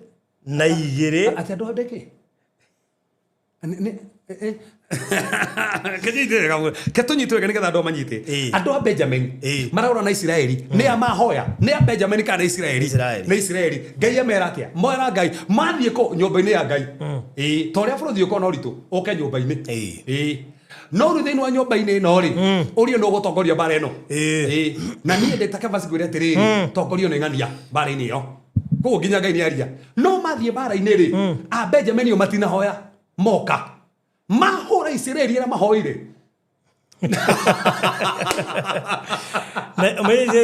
andũ andĩkĩ ke tũnyite wega nĩgetha andũ manyite. Andũ a Benjamin marahũra na Isiraeli, nĩ a mahoya? Nĩ a Benjamin kana Isiraeli? Isiraeli. Nĩ Isiraeli. Ngai amera atĩa? Moera Ngai mathiĩ kũ? Nyũmba-inĩ ya Ngai. Ta ũrĩa bũrũri ũkorwo na ũritũ ũke nyũmba-inĩ. No rĩu thĩinĩ wa nyũmba-inĩ ĩno rĩ, ũrĩa nĩ ũgũtongoria mbara ĩno? Na niĩ ndĩ ta Kevasi ngwĩre atĩrĩrĩ, tongorio nĩ ng'ania mbara-inĩ ĩyo. Koguo nginya Ngai nĩ aria no mathiĩ mbara-inĩ rĩ, a Benjamin o matinahoya, moka mahũra Isiraeli arĩa mahoire.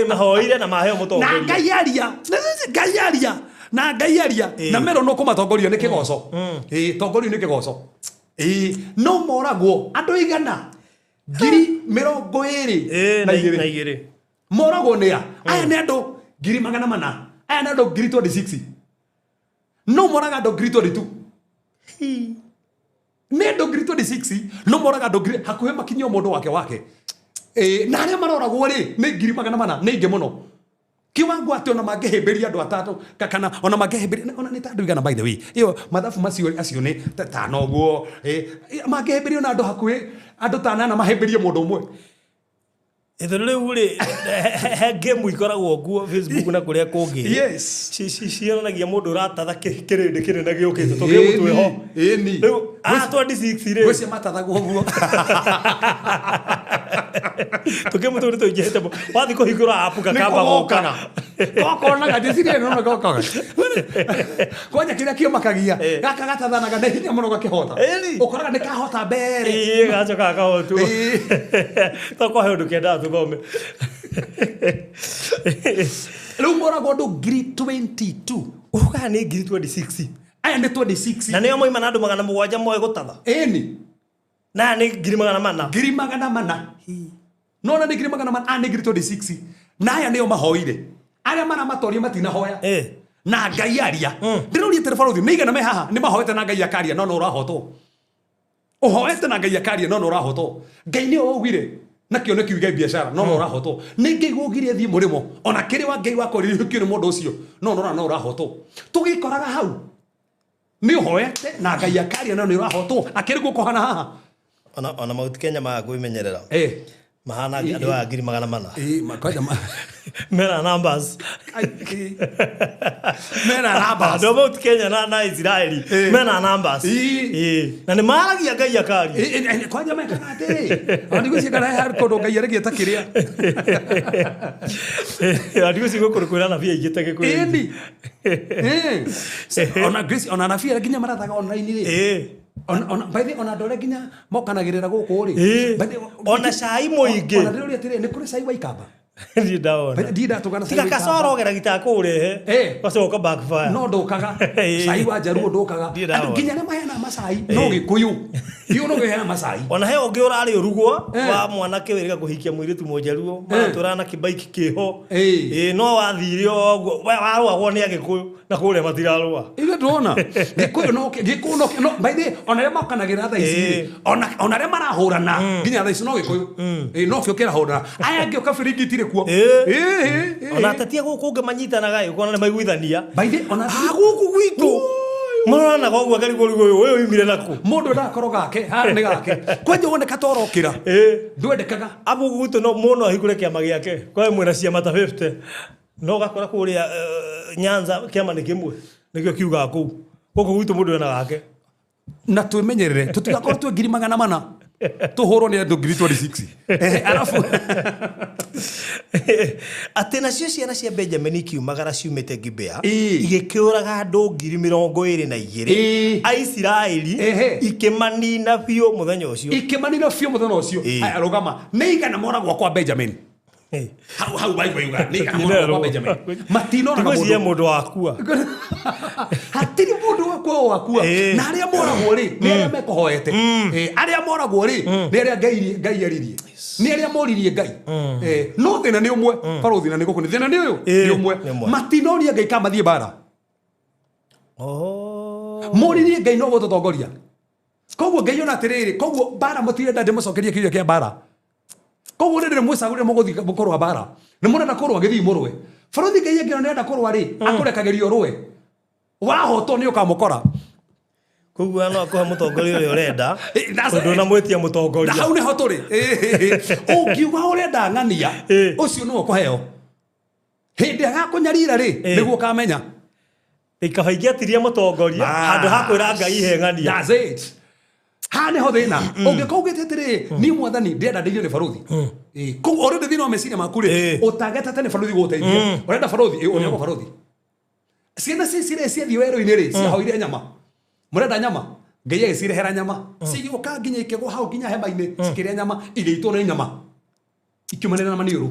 Mahoire na maheo na mũtongoria. Ngai aria, Ngai aria na Ngai aria na mero no kũmatongoria nĩ kĩgoco. Tongorio nĩ kĩgoco. No moragwo andũ 22,000. Na igĩrĩ. Moragwo nĩ a? Aya nĩ andũ 400,000. Aya nĩ andũ 26,000. No moraga andũ 22,000. Nĩ andũ 26,000 no moraga andũ ngiri hakuhĩ makinyie o mũndũ wake wake. Ĩĩ, na arĩa maroragwo rĩ nĩ 400,000, nĩ aingĩ mũno. Kiwango atĩ ona mangĩhĩmbĩria andũ atatũ kana ona mangĩhĩmbĩria ona nĩ ta andũ igana by the way. Ĩyo mathabu macio acio nĩ ta noguo. Mangĩhĩmbĩria ona andũ hakuhĩ andũ ta anana mahĩmbĩrie mũndũ ũmwe. Ĩtũ rĩu rĩ he game ikoragwo kuo Facebook na kũrĩa kũngĩ. Yes. Cionanagia mũndũ ũratatha kĩrĩndĩ kĩnene gĩũkĩte tũkĩmũ twĩho. Ĩni. Rĩu a 26 rĩ. Gwĩcia matathagwo ũguo. Tũkĩmũ tũu nĩ tũingĩhĩte mũno. Wathiĩ kũhingũra app gakamba gũka. Gokonaga ndĩciria nĩ gokoga. Kwanja kĩrĩa kĩũmakagia gaka gatathanaga na hinya mũno gakĩhota. Ĩni. Ũkoraga nĩ kahota mbere. Ĩĩ gacoka gakahotwo. Tokorwo he ũndũ kĩendaga tũthome. Rĩu moragwo andũ 22,000. Ugaga nĩ 26,000. Aya nĩ 26. Na nĩo moima na andũ 700 moĩ gũtatha. Ĩni. Na aya nĩ 400,000. 400,000. No na nĩ 400,000, aya nĩ 26,000. Na aya nĩo mahoire. Arĩa maramatoria matinahoya. Na Ngai aria. Ndĩroria atĩrĩ barũthi, nĩ igana me haha, nĩ mahoete na Ngai akaria, no no ũrahotwo. Ũhoete na Ngai akaria, no no ũrahotwo. Ngai nĩwe waugire, na kĩo nĩ kiuge biacara, no no ũrahotwo. Nĩ Ngai waugire thiĩ mũrĩmo, ona kĩrĩ wa Ngai wakorire kĩo nĩ mũndũ ũcio, no no no ũrahotwo. Tũgĩkoraga hau. Nĩ ũhoete na Ngai akaria, no nĩ ũrahotwo. Akĩrĩ guoko hana haha. Ona Mount Kenya maga kwĩmenyerera. Mahana andũ aya 400,000. Kwanja Mena numbers. Mena numbers. Andũ a Mount Kenya na Israeli mena numbers. Na nĩ maragia Ngai akaria. Kwanja mekaga atĩrĩ. Ona ndigwĩciria kana he kũndũ Ngai aregia ta kĩrĩa. Ndigwĩciria gwĩ kũndũ kwĩna anabii aingĩ ta Gĩkũyũ. Ĩni. Ona Grace, ona anabii arĩa nginya marathaga online rĩ. Ona, by the way, ona andũ arĩa nginya mokanagĩrĩra gũkũ rĩ. By the way, Ona cai mũingĩ. Ona ndĩroria atĩrĩ, nĩ kũrĩ cai wa Ikamba? Ndirĩ ndawona. By the way, ndirĩ ndatũngana cai Tiga wa Ikamba. kacoro ũgeragia ta kũũrehe. Ũgacoka backfire. No ndũkaga. Cai wa Njaruo ndũkaga. Ndirĩ ndawona. Andũ nginya arĩa maheanaga macai, no Gĩkũyũ. Gĩkũyũ no kĩheanaga macai. Ona he ũngĩ ũrarĩ ũrugwo wa mwanake wĩrĩga kũhikia mũirĩtu Mũjaruo, maratũraga na kĩbaiki kĩho. No wathire o ũguo, we warũagwo nĩ Agĩkũyũ na kũrĩa matirarũa. Ithuĩ ndũrona. Gĩkũyũ no kĩ-, Gĩkũyũ no kĩ-, no, by the way, ona arĩa mokanagĩrĩra thaa ici rĩ, ona arĩa marahũrana, nginya thaa ici no Gĩkũyũ. No kĩo kĩrahũrana. Aya angĩ ũka biringi itirĩ kuo. Ona ateti a gũkũ ũngĩ manyitanaga ĩ, ũkona nĩ maiguithania. By the way, ona Gũkũ gwitũ. Maroranaga ũguo akarigwo rĩu ũyũ oimire nakũ? Mũndũ endaga korwo gake, haha nĩ gake. Kwanja woneka ta ũrokĩra. Ndwendekaga. Abu gũkũ gwitũ no mũndũ no ahingũre kĩama gĩake. Kwa mwena ciama ta 50. No ũgakora kũrĩa Nyanza kĩama nĩ kĩmwe. Nĩkĩo kiugaga kũu. Gũkũ gwitũ mũndũ ena gake. Na twĩmenyerere, tũtigakorwo twĩ 400,000. Tũhũrwo nĩ andũ 26,000. Arabu. Atĩ nacio ciana cia Benjamin ikiumagara ciumĩte Gibea, igĩkĩũraga andũ 22,000. Aisiraeli ikĩmanina biũ mũthenya ũcio. Ikĩmanina biũ mũthenya ũcio. Aya, rũgama. Nĩ igana moragwo kwa Benjamin. Hau, hau, waigua yuga. Nĩ igana moragwo kwa Benjamin. Matinoraga Ndigwĩciria mũndũ. mũndũ wakua. Hatirĩ mũndũ wakua o wakua. Na arĩa moragwo rĩ, nĩ arĩa mekũhoete. Arĩa moragwo rĩ, nĩ arĩa Ngai eririe. Nĩ arĩa moririe Ngai. No thĩna nĩ ũmwe. Barũthi thĩna nĩ gũkũ. Thĩna nĩ ũyũ? Nĩ ũmwe. Nĩ ũmwe. Matinoria Ngai kana mathiĩ mbara. Moririe Ngai no gũtũtongoria. Koguo Ngai ona atĩrĩrĩ, koguo mbara mũtirenda ndĩmũcokerie kĩũria kĩa mbara. Koguo rĩrĩ mwĩcagũrĩre mũgũthiĩ mũkũrũa mbara. Nĩ mũrenda kũrũa, gĩthiĩ mũrũe. Barũthi Ngai angĩona nĩarenda kũrũa rĩ, akũrekagĩria ũrũe. Wahotwo nĩ ũkamũkora. Koguo no akũhe mũtongoria ũrĩa ũrenda, That's tondũ it. ndũnamwĩtia mũtongoria. Na hau nĩho tũrĩ. Ũngiuga ũrenda ng'ania, ũcio nĩwe ũkũheo. Hĩndĩ ĩrĩa agakũnyarira rĩ, nĩguo ũkamenya. Ikaba ingĩatiria mũtongoria, handũ ha kwĩra Ngai he ng'ania. That's it. Haha nĩho thĩna. Ũngĩkorwo ugĩte atĩrĩrĩ, niĩ mwathani ndĩrenda ndeithio nĩ barũthi. Koguo already thĩinĩ wa meciria maku rĩ, ũtangĩtete nĩ barũthi gũgũteithia. Ũrenda barũthi? Ũrĩa barũthi. Ciana cici rĩ, ciathiĩ werũ-inĩ rĩ, ciahoire nyama. Mũrenda nyama? Ngai agĩcirehera nyama. Cigĩũka nginya ikĩgwa hau nginya hema-inĩ, cikĩrĩa nyama, igĩitwo nĩ nyama. Ikiumanĩra na maniũrũ.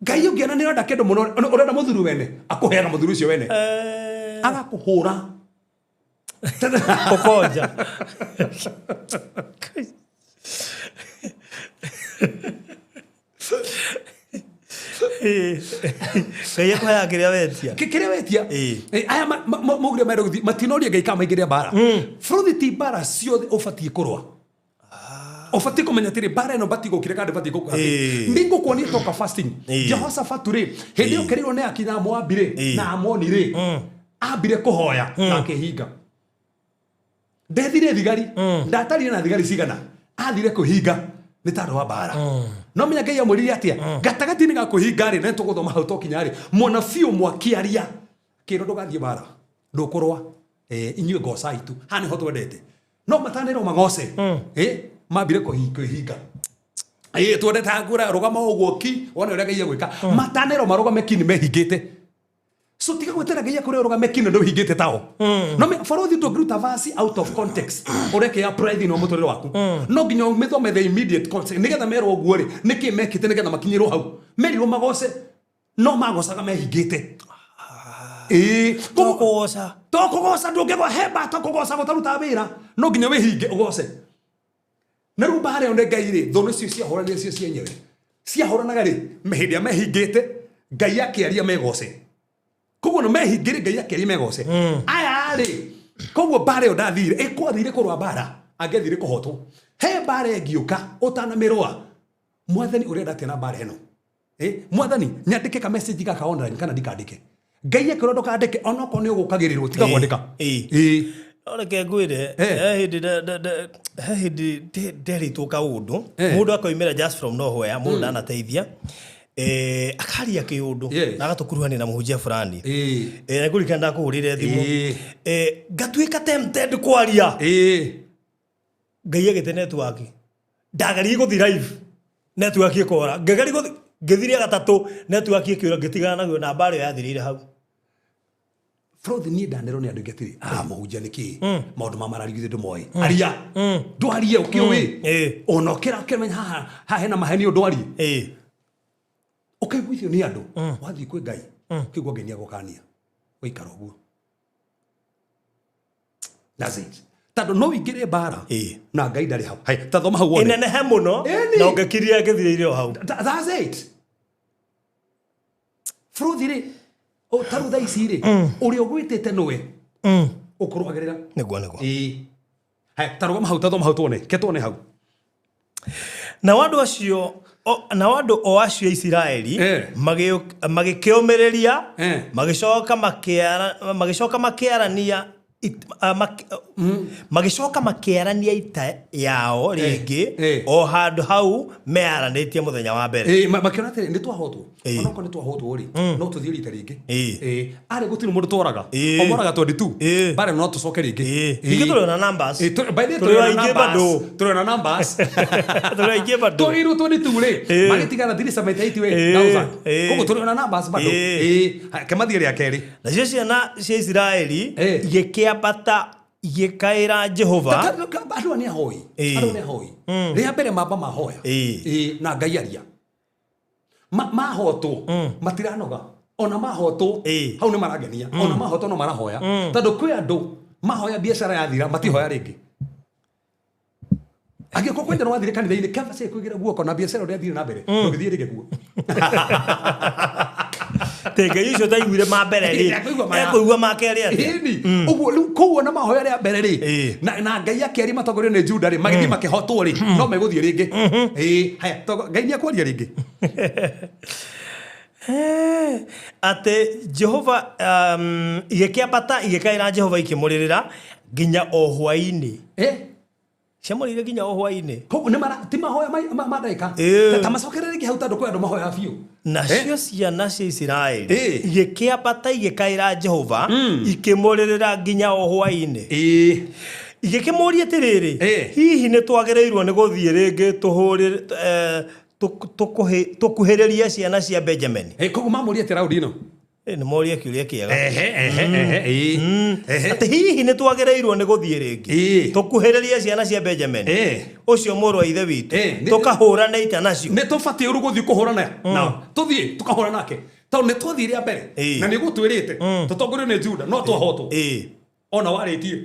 Ngai ũngĩona nĩ ũrenda kĩndũ mũno, ũrenda mũthuri wene, akũheaga mũthuri ũcio wene. Agakũhũra. Ũkonja. Ngai akũheaga kĩrĩa wetia. Kĩrĩa wetia. Ĩĩ. Aya maugire marenda gũthiĩ matinoria Ngai kana maingĩre mbara. Bũrũri ti mbara ciothe ũbatiĩ kũrũa. Ũbatiĩ kũmenya atĩrĩ, mbara ĩno batiĩ gũkira kana ndĩbatiĩ gũkira. Ĩĩ. Nĩ ngũkuonia toka fasting. Ĩĩ. Jehoshaphat rĩ, hĩndĩ ĩyo kĩrĩrwo nĩ akinya Moabi rĩ, Ĩĩ. na Amoni rĩ, ambire kũhoya na akĩhinga. Ndethire thigari, ndatarire na thigari cigana, athire kwĩhinga nĩ tondũ wa mbara. No menya Ngai amwĩrire atĩa, gatagatĩ-inĩ ga kwĩhinga rĩ, na nĩtũgũthoma hau twakinya rĩ, mũnabii ũmwe akĩaria, akĩrwo ndũgathiĩ mbara, ndũkũrũa, inyuĩ ngocai tu, haha nĩho twendete. No matanĩrwo magoce, mambire kwĩhinga. Twendete ngura rũgama ũguo ki, wone ũrĩa Ngai egwĩka. Matanĩrwo marũgame ki nĩ mehingĩte. So tiga gwetera Ngai akũrĩa ũrũgame ki na ndũhingĩte tao. No borothi ndũngĩruta verse out of context ũreke apply thĩinĩ wa mũtũrĩre waku. No nginya ũmĩthome the immediate context nĩgetha merwo ũguo rĩ, nĩkĩ mekĩte nĩgetha makinyĩrwo hau. Merirwo magoce, no magocaga mehingĩte. To kũgoca. To kũgoca ndũngĩgwa hemba to kũgoca gũtarutaga wĩra. No nginya wĩhinge ũgoce. Na rĩu mbara ĩyo nĩ Ngai rĩ, thũ nĩcio ciahũranire cio cienyewe. Ciahũranaga rĩ, hĩndĩ ĩrĩa mehingĩte, Ngai akĩaria megoce. Koguo no mehingĩre Ngai akĩaria megoce. Aya rĩ, koguo mbara ĩyo ndathire, ĩkwathire kũrũa mbara, angĩathire kũhotwo. He mbara ĩngĩũka ũtanamĩrũa, Mwathani ũrenda atĩa na mbara ĩno? Mwathani, nyandĩke ka message gaka online kana ndikandĩke? Ngai akĩrwo ndũkandĩke onokorwo nĩ ũgũkagĩrĩrwo, tiga kwandĩka. No reke ngwĩre, he hĩndĩ he hĩndĩ nderĩtwo kaũndũ, mũndũ akoimĩra just from nowhere, mũndũ ndanateithia, akaria kĩũndũ, na agatũkuruhania na mũhunjia fulani. Na ngũririkana ndakũhũrĩire thimũ. Ngatuĩka tempted kwaria. Ngai agĩte network. Ndageririe gũthiĩ live, network ĩkora. Ngĩgeria gũthiĩ, ngĩthiĩ rĩa gatatũ, network ĩkĩũra, ngĩtigana naguo na mbara ĩyo yathirĩire hau. Frothi niĩ ndanerwo nĩ andũ aingĩ atĩrĩ, mũhunjia nĩ kĩ? Maũndũ ma marario githĩ ndũmoĩ. Aria. Ndwarie ũkĩũĩ. Ona ũkĩra ũkĩmenya haha, haha hena maheni ũndwarie. Ũkaiguithio nĩ andũ. Wathiĩ kwĩ Ngai, ũkĩigua Ngai nĩagũkania. Ũgaikara ũguo. That's it. Tondũ no ũingĩre mbara na Ngai ndarĩ hau. Hai, ta thoma hau wone. Ĩnenehe mũno, na ũngĩkiria ĩngĩthirĩire o hau. That's it. Frothi rĩ, ta rĩu thaa ici rĩ, ũrĩa ũgwĩtĩte nĩwe ũkũrũagĩrĩra. Nĩguo, nĩguo. Hai, ta rũgama hau, ta thoma hau tuone. Ke tuone hau. Nao andũ acio, nao andũ o acio a Isiraeli magĩkĩũmĩrĩria, magĩcoka magĩcoka makĩarania magĩcoka makĩarania ita yao rĩngĩ o handũ hau mearanĩtie mũthenya wa mbere. Makĩona atĩrĩ, nĩ twahotwo. Onokorwo nĩ twahotwo rĩ, no tũthiĩ rita rĩngĩ. Arĩ gũtirĩ mũndũ tworaga. O moraga 22. Mbara no tũcoke rĩngĩ. Ningĩ tũrĩ ona numbers. By the way, Tũrĩ tũrĩ ona aingĩ numbers. bado. Tũrĩ ona numbers. Tũrĩ aingĩ bado. Tũrĩ 22 rĩ. Magĩtigana thiri 78 we, thousand. Koguo tũrĩ ona numbers bado. Kemathiĩ rĩa kerĩ. Nacio ciana cia Isiraeli igĩkĩambata igĩkaĩra Jehova. Andũ aya nĩ ahoi. Andũ nĩ ahoi. Rĩa mbere mamba mahoya. Na Ngai aria. Mahotwo, matiranoga. Ona mahotwo, hau nĩ marangenia. Ona mahotwo no marahoya. Tondũ kwĩ andũ mahoya biacara yathira, matihoya rĩngĩ. Angĩkorwo kwenda nĩ wathire kanitha-inĩ, kaba cia kwĩgĩra guoko na biacara ũrĩa yathire na mbere, ndũngĩthiĩ rĩngĩ kuo. Te Ngai ũcio ũtaiguire ma mbere rĩ, Ekũigua maya. ekũigua ma kerĩ atĩa? Ĩni. Ũguo rĩu koguo na mahoya rĩa mbere rĩ, na Ngai akĩaria matongorio nĩ Juda rĩ, magĩthiĩ makĩhotwo rĩ, no megũthiĩ rĩngĩ. Haya, Ngai nĩ ekwaria rĩngĩ. Atĩ Jehova, igĩkĩambata igĩkaĩra Jehova ikĩmũrĩrĩra nginya o hwaĩ-inĩ. Ciamũrĩire nginya o hwaĩ-inĩ. Koguo nĩ mara, ti mahoya ma ndagĩka. Ta macokerere rĩngĩ hau tondũ kwĩ andũ mahoya biũ. Nacio ciana cia Isiraeli igĩkĩambata igĩkaĩra Jehova ikĩmũrĩrĩra nginya o hwaĩ-inĩ. Igĩkĩmũũria atĩrĩrĩ, hihi nĩ twagĩrĩirwo nĩ gũthiĩ rĩngĩ tũkuhĩrĩrie ciana cia Benjamini? Koguo mamũria atĩa raundi ĩno? Nĩ moria kĩũria kĩega. Atĩ hihi nĩ twagĩrĩirwo nĩ gũthiĩ rĩngĩ tũkuhĩrĩrie ciana cia Benjamini, ũcio mũrũ wa ithe witũ, tũkahũrane ita nacio. Nĩ tũbatiĩ rĩu gũthiĩ kũhũrana nao. Tũthiĩ tũkahũrana nake. Tondũ nĩ twathiĩ rĩa mbere, na nĩ ũgũtwĩrĩte, tũtongorio nĩ Juda, no twahotwo. Ona warĩtie.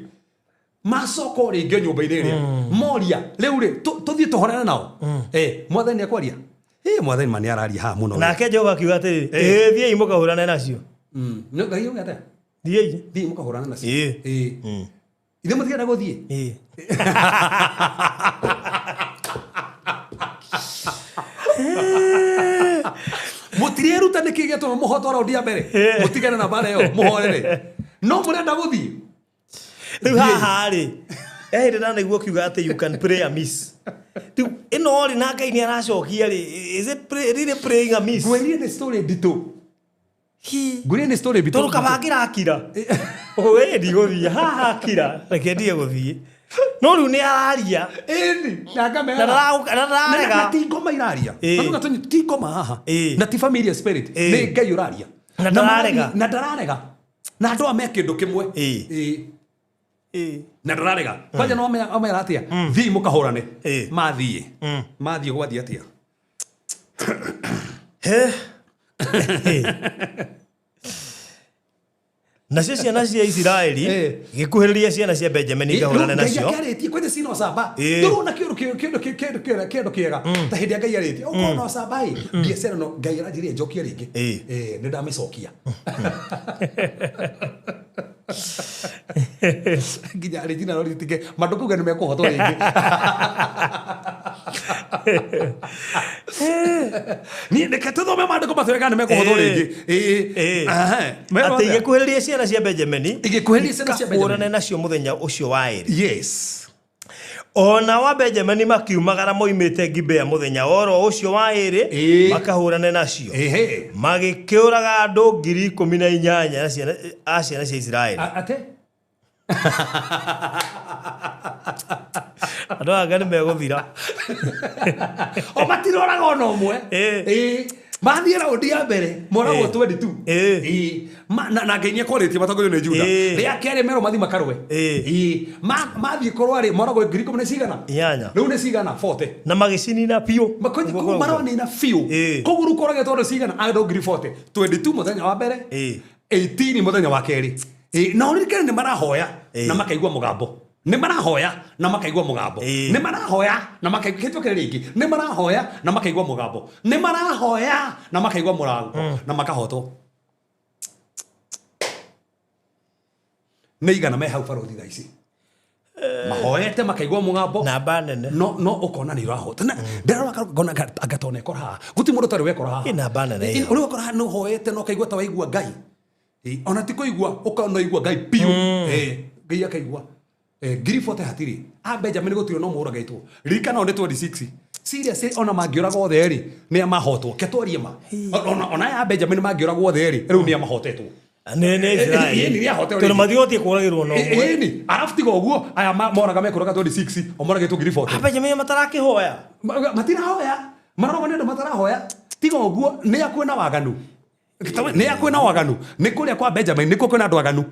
Macoka o rĩngĩ nyũmba-inĩ ĩrĩa. Moria, rĩu rĩ, tũthiĩ tũhũrane nao. Mwathani nĩ ekwaria. Ĩ mwathani ma nĩ araria haha mũno. Nake Jehova akiuga atĩrĩrĩ, ĩĩ thiĩi mũkahũrane nacio. No Ngai auga atĩa? Thiĩi. Thiĩi mũkahũrane nacio. Ĩĩ. Ĩĩ. Ithuĩ mũtirenda gũthiĩ? Ĩĩ. Mũtireruta nĩkĩ gĩatũma mũhotwo raundi ya mbere? Mũtigane na mbara ĩyo, mũhorere. No mũrenda gũthiĩ? Rĩu haha rĩ, he hĩndĩ ndanaigua ũkiuga atĩ you can pray amiss. Rĩu ĩno rĩ na Ngai nĩ aracokia rĩ, is it pray, really praying amiss? Ngwĩrire nĩ story nditũ. Hi. Ngwĩrire nĩ story nditũ. Tondũ kaba ngĩrakira. Ũĩ ndigũthiĩ, haha kira, reke ndige gũthiĩ. No rĩu nĩ araria. Ĩni, na ngamera. Na ndararega. Na ti ngoma iraria. Ĩĩ. Na nũgatũ ti ngoma haha. Ĩĩ. Na ti familiar spirit. Ĩĩ. Nĩ Ngai ũraria. Na ndararega. Na ndararega. Na andũ aya me kĩndũ kĩmwe. Ĩĩ. Ĩĩ. Ĩĩ. Na ndararega. Kwanja no amera atĩa? Thiĩi mũkahũrane. Ĩĩ. Mathiĩ. Mathiĩ gwathiĩ atĩa? He. Nacio ciana cia Isiraeli Ĩĩ. gĩkuhĩrĩria ciana cia Benjamini ikahũrane nacio. Ngai akĩarĩtie kwanja cina ũcamba. Ĩĩ. Ndũrona kĩndũ kĩndũ kĩndũ kĩndũ kĩndũ kĩega ta hĩndĩ ya Ngai arĩtie. Ũkorwo na ũcamba ĩ, biacara ĩno Ngai aranjĩrire njokie rĩngĩ. Ĩĩ. Ĩĩ, nĩ ndamĩcokia. Nginya Regina no ritige mandũ kuga nĩ mekũhotwo rĩngĩ. Niĩ reke tũthome maandĩko matwĩre kana nĩ mekũhotwo Ĩĩ. rĩngĩ. Ĩĩ. Ĩĩ. Aha. Merwo Atĩ atĩa? igĩkuhĩrĩria ciana cia Benjamini Igĩkuhĩrĩria ciana cia ikahũrane Benjamini. nacio mũthenya ũcio wa ĩrĩ. Yes. Ona wa Benjamini makiumagara moimĩte Gibea mũthenya oro ũcio wa ĩrĩ Ĩĩ. makahũrane nacio. Ehe. Magĩkĩũraga andũ 18,000 a ciana a ciana cia Isiraeli. Ate? Andũ aya nĩ megũthira. O matiroraga ona ũmwe. Ĩĩ. Ĩĩ. Mathiĩ raundi ya mbere moragwo Ĩĩ. 22. Ĩĩ. Ĩĩ. Na Ngai nĩekwarĩtie matongorio nĩ Juda. Ĩĩ. Rĩa kerĩ merwo mathiĩ makarũe. Ĩĩ. Ĩĩ. Mathiĩ kũrũa rĩ moragwo 10,000 na cigana? Inyanya. Rĩu nĩ cigana? 40. Na magĩcinina biũ. Koguo maronina biũ. Ĩĩ. Koguo rĩu kũragĩtwo andũ cigana? Andũ 40,000. 22 mũthenya wa mbere. Ĩĩ. 18 mũthenya wa kerĩ. Ĩĩ, na ũririkane nĩ marahoya Ĩĩ. na makaigua mũgambo. Nĩ marahoya na makaigua mũgambo. Ĩĩ. Nĩ marahoya na makaigua kĩnjũkĩre rĩngĩ. Nĩ marahoya na makaigua mũgambo. Nĩ marahoya na makaigua mũrango na makahotwo. Nĩ igana me hau barothi thaa ici. Mahoete makaigua mũgambo. Namba nene. No no ũkona nĩ ũrahota. Na ndĩrarora ngona anga tona ĩkora haha. Gũtirĩ mũndũ ũtarĩ wekora haha. Ĩ namba nene ĩyo. Ũrĩa ũkora haha nĩ ũhoete na ũkaigua ta waigua Ngai. Ĩ, ona ti kũigua ũkona ũigua Ngai biũ. Ĩ, Ngai akaigua. 40,000 hatirĩ. A Benjamin gũtirĩ no mũragĩtwo. Ririkana o nĩ 26. Seriously ona mangĩũragwo othe rĩ, nĩ amahotwo. Ke twarie ma. Ona aya a Benjamin mangĩũragwo othe rĩ, rĩu nĩ amahotetwo. Nĩ nĩ Isiraeli. Ĩĩ, nĩ ahoteo Tondũ rĩngĩ. matigotie kũragĩrwo na ũmwe. Ĩni, arabu tiga ũguo aya moraga mekũraga 26, o moragĩtwo 40,000. A Benjamini matarakĩhoya. Matirahoya. Maroragwo nĩ andũ matarahoya. Tiga ũguo nĩ akuĩ na waganu. Nĩ akuĩ na waganu. Nĩ kũrĩa kwa Benjamin nĩkuo kwĩna andũ aganu.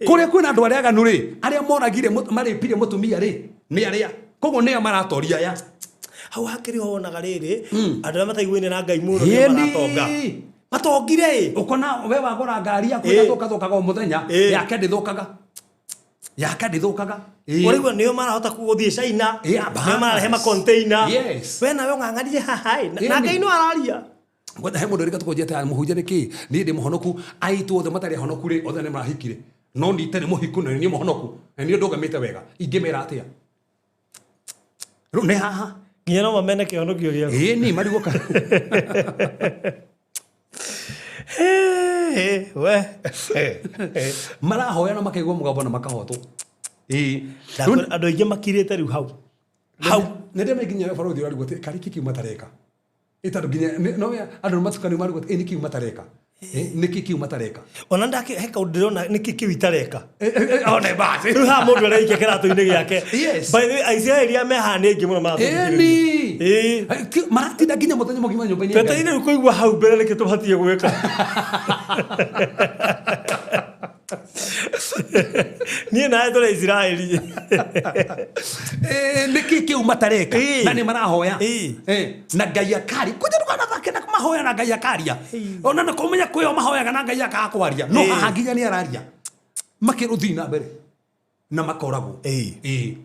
Kũrĩa kwĩna andũ arĩa aganu rĩ, arĩa moragire marĩpire mũtumia rĩ, nĩ arĩa. Koguo nĩo maratoria aya. Hau hakĩrĩ ho wonaga rĩrĩ, andũ arĩa mataiguaine na Ngai mũno nĩo Ĩni. maratonga. Matongire ĩ. Ũkona we wagũra ngari yaku Ĩĩ. ĩgathũkathũkaga o mũthenya, Ĩĩ. yake ndĩthũkaga. Yake ndĩthũkaga. Ĩĩ. Ũraigua nĩo marahota gũthiĩ China. Yeah, Nĩo mararehe bas. macontainer. Yes. We nawe ũng'ang'anire haha ĩ. Na Ĩni. Ngai no araria. Kwenda he mũndũ ũrĩa tũkũnjia mũhunjia nĩ kĩ niĩ ndĩ mũhonoku aitũ othe matarĩ ahonoku rĩ othe nĩ marahikire no niĩ itarĩ mũhiku na nĩ niĩ mũhonoku na niĩ ndũgamĩte wega ingĩmera atĩa rĩu nĩ haha Nginya no mamene kĩhonokio gĩaku. ĩĩ ni marigwo ka Ĩ, we. marahoya na makaigua mũgambo na makahotwo ĩĩ Ndakwĩra, Andũ aingĩ makirĩte rĩu hau. Hau. nĩ ndĩmenya nginya barothi ũrarigwo atĩ karĩ kĩ kiu matareka ĩ tondũ nginya no andũ nĩ matukanu marigwo atĩ ĩ nĩ kiu matareka Ĩ, nĩ kĩ kiu matareka Ona ndake he kaũndũ ndĩrona nĩkĩ kĩu itareka. one basi Rĩu haha mũndũ areikia kĩratũ-inĩ gĩake. Yes. By the way, Aisiraeli arĩa me haha nĩ aingĩ mũno maratũthikĩrĩria. Ĩni. Ĩĩ. Maratinda nginya mũthenya mũgima nyũmba-inĩ ya Ngai. Twetereire rĩu kũigua hau mbere nĩkĩ tũbatiĩ gwĩka. Niĩ nawe tũrĩ Isiraeli. Ĩ, nĩkĩ kĩu matareka Ĩĩ. na nĩ marahoya Ĩĩ. Ĩ, na Ngai akari kwanja ndũkanathake na mahoya na Ngai akaria ona na kũmenya kwĩo mahoyaga na Ngai akaga kwaria no Ĩĩ. haha nginya nĩ araria makĩrũthii na mbere Na makoragwo. Ĩĩ. Ĩĩ.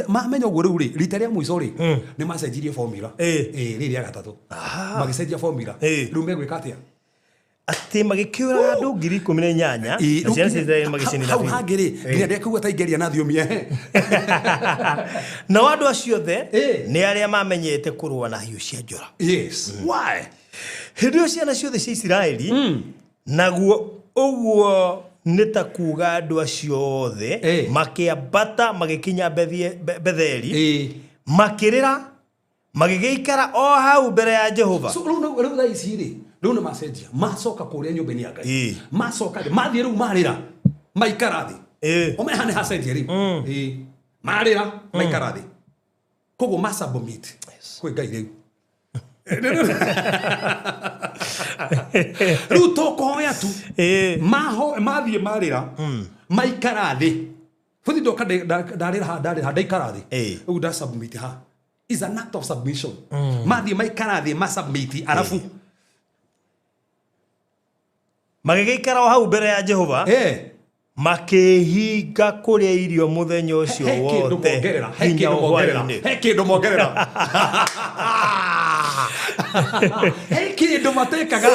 Mamenya ũguo rĩu rĩ, rita rĩa mũico rĩ, nĩ macenjirie formula. Ĩĩ. Ĩĩ, rĩrĩ rĩa gatatũ magĩcenjia formula. Ĩĩ. Rĩu megwĩka atĩa? Atĩ magĩkĩũraga andũ 18,000 Ĩĩ, na rĩu ciana cia Isiraeli magĩcinĩra hau biũ. hangĩ rĩ, nginya ndekũigua ta ingĩaria na thiomi, ehe. Nao andũ acio othe Ĩĩ. nĩ arĩa mamenyete kũrũa na hiũ cia njora. Yes, why? Hĩndĩ ĩyo ciana ciothe cia Isiraeli, naguo ũguo nĩ ta kuga andũ acio othe, makĩambata magĩkinya Betheli, makĩrĩra, magĩgĩikara o hau mbere ya Jehova. So rĩu thaa ici rĩ, rĩu nĩ macenjia, macoka kũrĩa nyũmba-inĩ ya Ngai. Macoka rĩ, mathiĩ rĩu marĩra, maikara thĩ. Ũmenye haha nĩ hacenjia rĩu. Ĩĩ. Marĩra, maikara thĩ, koguo masubmit kwĩ Ngai. Rĩu tũkũhoya tu. Mathiĩ marĩra, maikara thĩ, bũthi ndoka ndarĩra haha, ndarĩra haha, ndaikara thĩ. Rĩu ndasubmit ha is an act of submission. Mathiĩ maikara thĩ, masubmit, arabu Magĩgĩikara o hau mbere ya Jehova, makĩhinga kũrĩa irio mũthenya ũcio He kĩndũ wothe mongerera, he nginya kĩndũ mongerera, hwaĩ-inĩ. he kĩndũ mongerera, he kĩndũ matekaga.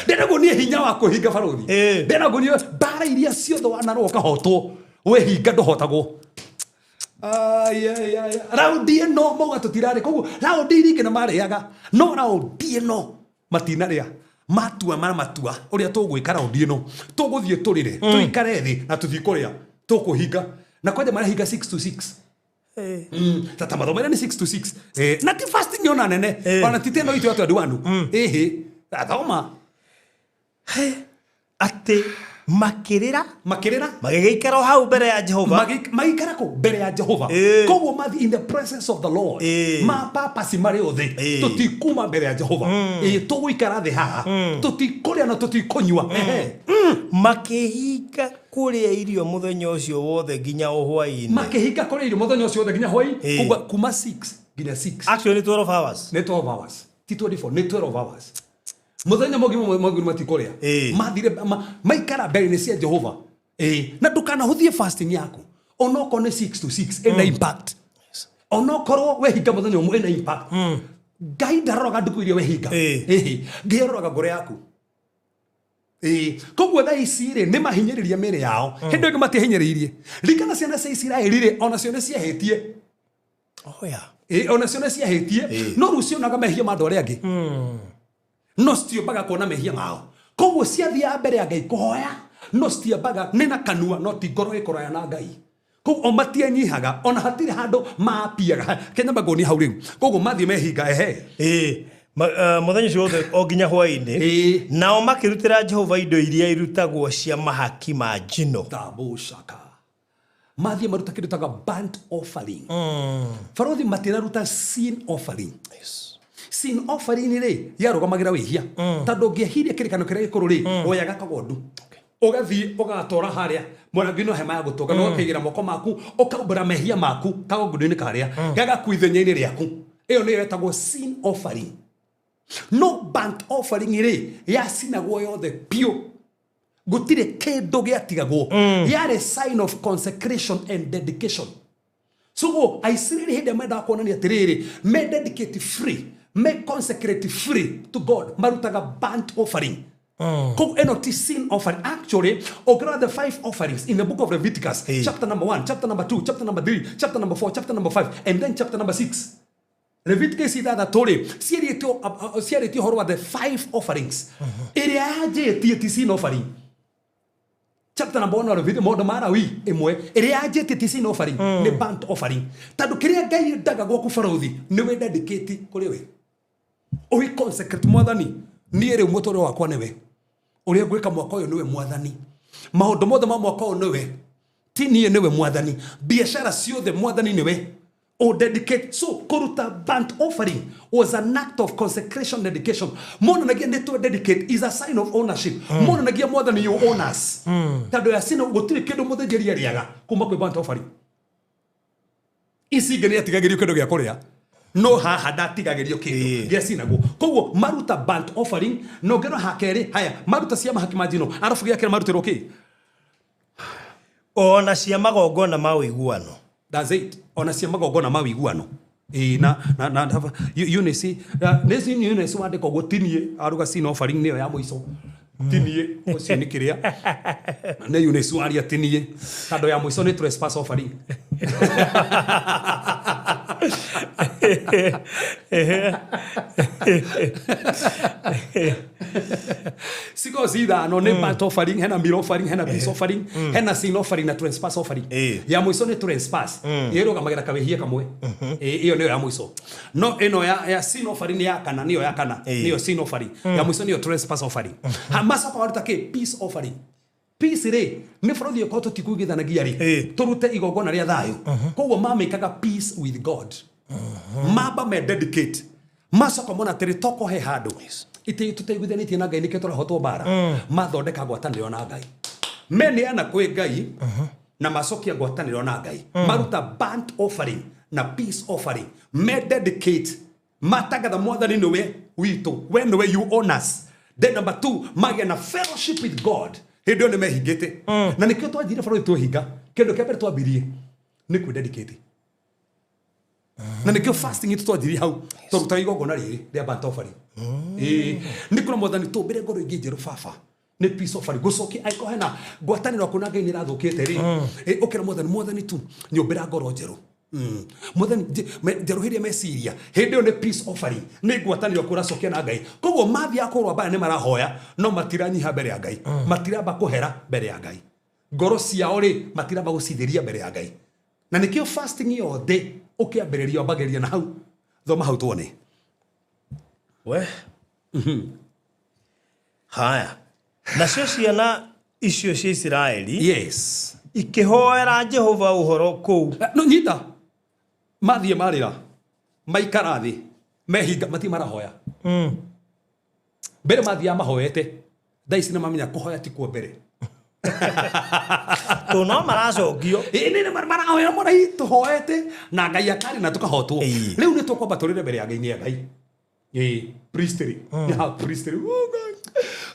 Ndĩrenda guonie hinya wa kwĩhinga, barũthi. Ndĩrenda guonie mbara iria ciothe wanarũa ũkahotwo, wehinga ndũhotagwo. Ai, ai, ai. Raundi ĩno mauga tũtirarĩ, koguo raundi iria ingĩ nĩ marĩaga, no raundi ĩno matinarĩa. Matua mara matua ũrĩa tũgwĩka raundi ĩno, tũgũthiĩ tũrĩre, tũikare thĩ na tũthiĩ kũrĩa, tũkũhinga na kwanja marahinga 6 to 6. Tata mathomo ĩrĩa nĩ 6 to 6. Na ti fasting ona nene, ona ti teno itũ ya 21. Ĩhĩ, athoma. Atĩ makĩrĩra, Makĩrĩra, magĩgĩikara o hau mbere ya Jehova. Maikara kũ? Mbere ya Jehova. Koguo mathi in the presence of the Lord. Mapapasi marĩ othe, tũtikuma mbere ya Jehova. Ĩĩ, tũgũikara thĩ haha, tũtikũrĩa na tũtikũnyua. Ehe. Makĩhinga kũrĩa irio mũthenya ũcio wothe nginya o hwaĩ-inĩ. Makĩhinga kũrĩa irio mũthenya ũcio wothe nginya hwaĩ. Koguo kuma 6 nginya 6. Actually nĩ 12 hours. Nĩ 12 hours, ti 24, nĩ 12 hours, mũthenya mũgima mũgima matikũrĩa. Mathire maikara mbere-inĩ cia Jehova. Ĩĩ, na ndũkanahũthie fasting yaku, onokorwo nĩ 6 to 6, ĩna impact. Onokorwo wehinga mũthenya ũmwe, ĩna impact. Ngai ndaroraga ndukũ iria wehinga. Ĩhĩ, Ngai aroraga ngoro yaku. Ĩĩ, koguo thaa ici rĩ, nĩ mahinyĩrĩria mĩĩrĩ yao. Hĩndĩ ĩngĩ matiahinyĩrĩirie. Ririkana ciana cia Isiraeli rĩ, onacio nĩ ciahĩtie. Oh, yeah. Ĩĩ, onacio nĩ ciahĩtie, no rĩu cionaga mehia ma andũ arĩa angĩ, no citiombaga kuona mehia mao. Koguo ciathiaga mbere ya Ngai kũhoya, no citiambaga nĩ na kanua, no ti ngoro ĩkũraya na Ngai. Koguo o matienyihaga, ona hatirĩ handũ mapiaga. Kenya maguonia hau rĩu. Koguo mathiĩ mehinga, ehe. Ĩĩ. Mũthenya ũcio wothe o nginya hwaĩ-inĩ. Nao makĩrutĩra Jehova indo iria irutagwo cia mahaki ma njino. Tabushaka mathiĩ maruta kĩndũ taga burnt offering. Barothi, matiraruta sin offering. Sin offering rĩ, yarũgamagĩra wĩhia, tondũ ũngĩehirie kĩrĩkano kĩrĩa gĩkũrũ rĩ, oyaga kagondu, ũgathiĩ ũgatwara harĩa mũrango-inĩ wa hema ya gũtũnga, na ũgakaigĩra moko maku, ũkaumbũra mehia maku kagondu-inĩ karĩa gagakua ithenya-inĩ rĩaku. Ĩyo nĩyo ĩtagwo sin offering. No burnt offering rĩ, yacinagwo yothe biũ, gũtirĩ kĩndũ gĩatigagwo. Yarĩ sign of consecration and dedication. So go Aisiraeli hĩndĩ ĩrĩa mendaga kuonania atĩrĩrĩ, me dedicate free, me consecrate free to God, marutaga burnt offering. Koguo ĩno ti sin offering. Actually, ũngĩrora the five offerings in the book of Leviticus, chapter number 1, chapter number 2, chapter number 3, chapter number 4, chapter number 5 and then chapter number 6, Leviticus ithathatũ rĩ, ciarĩtio ũhoro wa the five offerings. Ĩrĩa yanjĩtie ti sin offering. Chapter number 1 wa Leviticus, maũndũ ma Lawi ĩmwe, ĩrĩa yanjĩtie ti sin offering, nĩ burnt offering, tondũ kĩrĩa Ngai endaga gwaku, barũthi, nĩ wĩ dedicate kũrĩ we, ũi consecrate. Mwathani, niĩ rĩu mũtũrĩre wakwa nĩwe, ũrĩa ngwĩka mwaka ũyũ nĩwe Mwathani, maũndũ mothe ma mwaka ũyũ nĩwe, ti niĩ, nĩwe Mwathani, biacara ciothe Mwathani nĩwe o dedicate. So kũruta burnt offering was an act of consecration, dedication. Monanagia nĩ twe dedicate, is a sign of ownership. Monanagia Mwathani, you own us, tondũ yacina gũtirĩ kĩndũ mũthĩnjĩri arĩaga kuma kwĩ burnt offering. Ici ingĩ nĩ atigagĩrio kĩndũ gĩa kũrĩa. No haha ndatigagĩrio kĩndũ gĩacinagwo. Koguo maruta burnt offering, na ũngĩrora ha kerĩ, haya maruta cia mahaki ma njino, arabu gĩa kerĩ marutĩrwo kĩ? Ona cia magongona ma ũiguano. That's it. Ona cia magongona ma ũiguano. Ĩĩ, na Eunice, nĩ Eunice wandĩka ũguo, tinie aruga sin offering nĩyo ya mũico. Tinie ũcio nĩ kĩrĩa nĩ Eunice waria tinie, tondũ ya mũico nĩ trespass offering. Cikorwo ci ithano nĩ burnt offering, hena meal offering, hena peace offering, hena sin offering na trespass offering. Ya mũico nĩ trespass, ĩrũgamagĩra kawĩhia kamwe. Ĩyo nĩyo ya mũico. No ĩno ya sin offering nĩ ya kana, nĩyo ya kana, nĩyo sin offering. Ya mũico nĩyo trespass offering. Ha macoka maruta kĩ? Peace offering. Peace rĩ, nĩ bũrũri ũkorwo tũtikuigithanagia rĩ, tũrute igongona rĩa thayũ. Koguo mamĩkaga peace with God. Mamba me dedicate, macoka mona atĩrĩ, toko he handũ tũtaiguithanĩtie na Ngai, nĩkĩo tũrahotwo mbara. Mathondeka ngwatanĩro na Ngai, meneana kwĩ Ngai na macokia ngwatanĩro na Ngai, maruta burnt offering na peace offering, me dedicate, matangatha Mwathani nĩwe witũ, we nĩwe, you own us. Then number two, magĩa na fellowship with God. Hĩndĩ ĩyo nĩ mehingĩte, na nĩkĩo twanjire bũrũri twĩhinga. Kĩndũ kĩa mbere twambirie nĩ kwĩ dedicate, na nĩkĩo fasting itũ twanjirie hau, twarutaga igongona rĩrĩ rĩa burnt offering. Ĩĩ, nĩ kũra Mwathani tũmbĩre ngoro ingĩ njerũ baba, nĩ peace offering, gũcokia angĩkorwo hena ngwatanĩro yaku na Ngai nĩ ĩrathũkĩte rĩ, ũkĩra Mwathani, Mwathani tu nyũmbĩra ngoro njerũ. Mwathani njerũhĩrie meciria. Hĩndĩ ĩyo nĩ peace offering, nĩ ngwatanĩro kũracokia na Ngai. Koguo mathiaga kũrũa mbara nĩ marahoya, no matiranyiha mbere ya Ngai, matiramba kũhera mbere ya Ngai, ngoro ciao rĩ matiramba gũcitheria mbere ya Ngai. Na nĩkĩo fasting yothe ũkĩambĩrĩria wambagĩrĩria na hau. Thoma hau tuone. We haya, nacio ciana icio cia Isiraeli ikĩhoera Jehova ũhoro kũu. No nyita, mathiĩ marĩra, maikara thĩ, mehinga, matirĩ marahoya. Mbere mathiaga mahoete, thaa ici nĩ mamenya kũhoya ti kuo mbere. Tondũ no maracokio. Ĩĩ, nĩ marahoya mũrai, tũhoete na Ngai akarĩ na tũkahotwo. Rĩu nĩ tũkwamba tũrĩre mbere ya Ngai, nĩ ya Ngai. Ĩĩ, priestly ya priestly, oh God.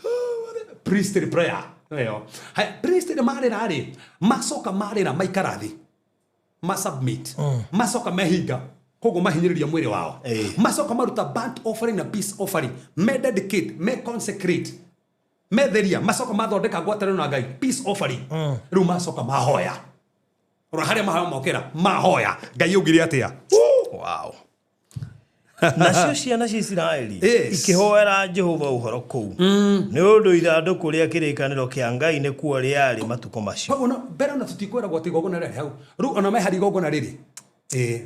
Oh, priestly prayer ĩyo. Haya, priestly marĩra rĩ, macoka marĩra, maikara thĩ, masubmit, macoka mehinga, koguo mahinyĩrĩria mwĩrĩ wao. Macoka maruta burnt offering na peace offering, me dedicate, me consecrate, metheria, macoka mathondeka ngwatanĩro na Ngai, peace offering. Rĩu macoka mahoya. Rora harĩa mahoya mokĩra, mahoya Ngai augire atĩa? Wow. Nacio ciana cia Isiraeli ikĩhoera Jehova ũhoro kũu, nĩ ũndũ ithandũkũ rĩa kĩrĩkanĩro kĩa Ngai nĩkuo rĩarĩ matukũ macio. Koguo no mbere ona tũtikwĩragwo atĩ igongona rĩarĩ hau. Rĩu ona me harĩ igongona rĩrĩ,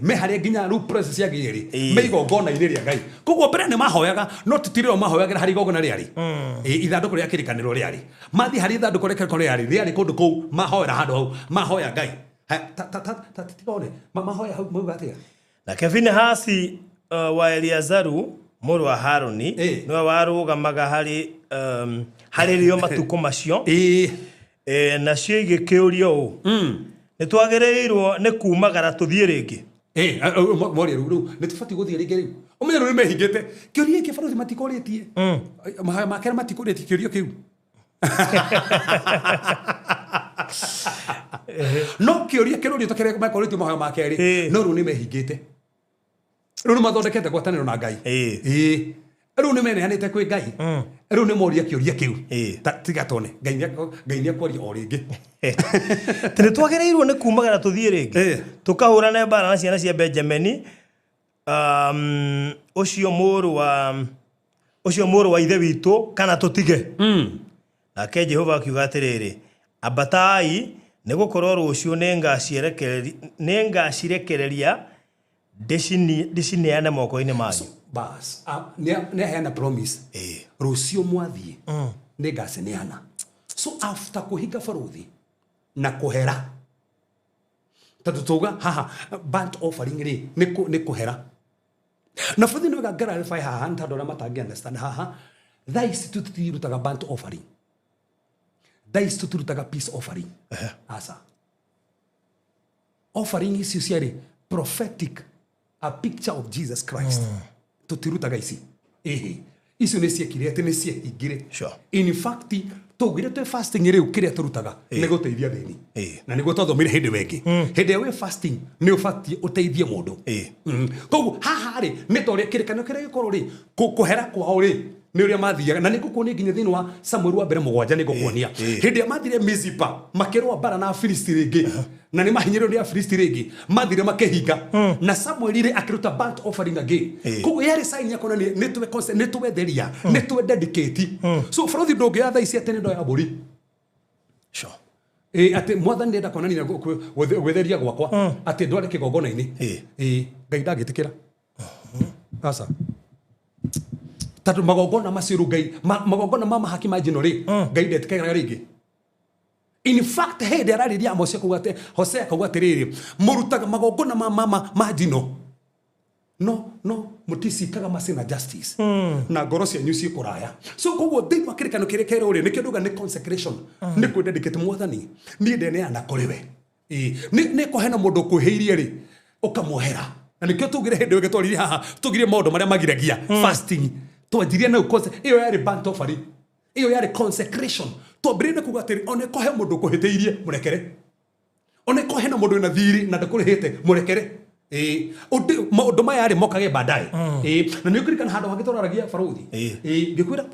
me harĩa nginya rĩu process ya Ngai rĩ, me igongona-inĩ rĩa Ngai. Koguo mbere nĩ mahoyaga, no tũtirĩo mahoyagĩra harĩ igongona rĩarĩ. Ithandũkũ rĩa kĩrĩkanĩro rĩarĩ, mathiĩ harĩ ithandũkũ rĩa kĩrĩkanĩro rĩarĩ, rĩarĩ kũndũ kũu, mahoera handũ hau, mahoya Ngai. Ha, ta ta ta ta tigone mahoya hau mauga atĩa? Nake Finehasi wa Eliazaru mũrũ wa Haruni nĩwe warũgamaga harĩ rĩo matukũ macio. Nacio igĩkĩũrio ũũ, nĩ twagĩrĩirwo nĩ kumagara tũthiĩ rĩngĩ? Moria rĩu, rĩu nĩ tũbatiĩ gũthiĩ rĩngĩ? Rĩu ũmenye rĩu nĩ mehingĩte. Kĩũria gĩkĩ barũthi matikũrĩtie, mahoya make matikũrĩtie kĩũria kĩu, no kĩũria kĩrũrio ta kĩrĩa makorĩtio mahoya ma kerĩ. No rĩu nĩ mehingĩte, rĩu nĩ mathondekete ngwatanĩro na Ngai. Ĩĩ, rĩu nĩ meneanĩte kwĩ Ngai, rĩu nĩ moria kĩũria kĩu. Tiga tone Ngai nĩ akwaria o rĩngĩ. Atĩ nĩ twagĩrĩirwo nĩ kumagara tũthiĩ rĩngĩ tũkahũrane mbara na ciana cia Benjamini, ũcio mũrũ wa ithe witũ, kana tũtige? Nake Jehova akiuga atĩrĩrĩ, ambatai, nĩ gũkorwo rũciũ nĩ ngacirekereria ndĩcineane moko-inĩ manyu. Bas, nĩ aheana promise, rũciũ mwathiĩ nĩ ngacineana. So after kũhinga barũthi na kũhera, tondũ tauga haha burnt offering rĩ, nĩ kũhera na bũthi nĩ wega clarify haha, nĩ tondũ arĩa matangĩ understand haha, thaa ici tũtirutaga burnt offering, thaa ici tũtirutaga peace offering. Aca, offering icio ciarĩ prophetic. A picture of Jesus Christ. Tũtirutaga ici. Ĩhĩ, icio nĩ ciekire atĩ nĩ ciehingire. In fact, tũgire twĩ fasting rĩu, kĩrĩa tũrutaga nĩ gũteithia thĩni. Na nĩguo twathomire hĩndĩ ĩyo ĩngĩ, hĩndĩ ĩrĩa wĩ fasting nĩ ũbatiĩ ũteithie mũndũ. Koguo haha rĩ, nĩ ta ũrĩa kĩrĩkanĩro kĩrĩa gĩkorwo rĩ, kũhera kwao rĩ, nĩ ũrĩa mathiaga, na nĩ ngũkuonia nginya thĩinĩ wa Samuel wa mbere 7, nĩ ngũkuonia hĩndĩ ĩrĩa mathire Mizipa makĩrũa mbara na Afilisti rĩngĩ, na nĩ mahinyĩrĩrio nĩ Afilisti rĩngĩ, mathire makĩhinga, na Samuel rĩ akĩruta burnt offering again. Koguo yarĩ sign ya kuonania nĩ twetheria, nĩ twe dedicate. So bũrũthi ndũngĩoya thaa ici atĩ nĩ ndoya mbũri. Ĩ, atĩ Mwathani ndĩrenda kuonania gwĩtheria gwakwa atĩ ndware kĩgongona-inĩ. Ĩ, Ngai ndangĩtĩkĩra, aca, tondũ magongona macio rĩu Ngai magongona ma mahaki ma njino rĩ, Ngai ndetĩkagĩra rĩngĩ. In fact, hĩndĩ ararĩria Amosi akauga atĩ, Hosea akauga atĩrĩrĩ, mũrutaga magongona ma njino, no mũticikaga mercy na justice, na ngoro cianyu ciĩ kũraya. So koguo thĩinĩ wa kĩrĩkanĩro kĩrĩa kĩerũ rĩ, nĩkĩo ndauga nĩ consecration, nĩ kwĩdedicate. Mwathani, niĩ ndeneana kũrĩ we. Ĩĩ, nĩ kũhena mũndũ ũkwĩhĩirie rĩ, ũkamuohera. Na nĩkĩo tugire hĩndĩ ĩyo ĩngĩ twaririe haha, tugire maũndũ marĩa magiragia fasting twanjirie nau. Ĩyo yarĩ burnt offering, ĩyo yarĩ consecration. Twambĩrĩrie na kuga atĩrĩ, ona ĩko he mũndũ ũkũhĩtĩirie, mũrekere. Ona ĩko hena mũndũ wĩna thirĩ na ndakũrĩhĩte, mũrekere. Ĩĩ, maũndũ maya rĩ mokage baadaye. Ĩĩ, na nĩ ũkũririkana handũ hangĩ twararagia, barũthi? Ĩĩ, ngĩkwĩra.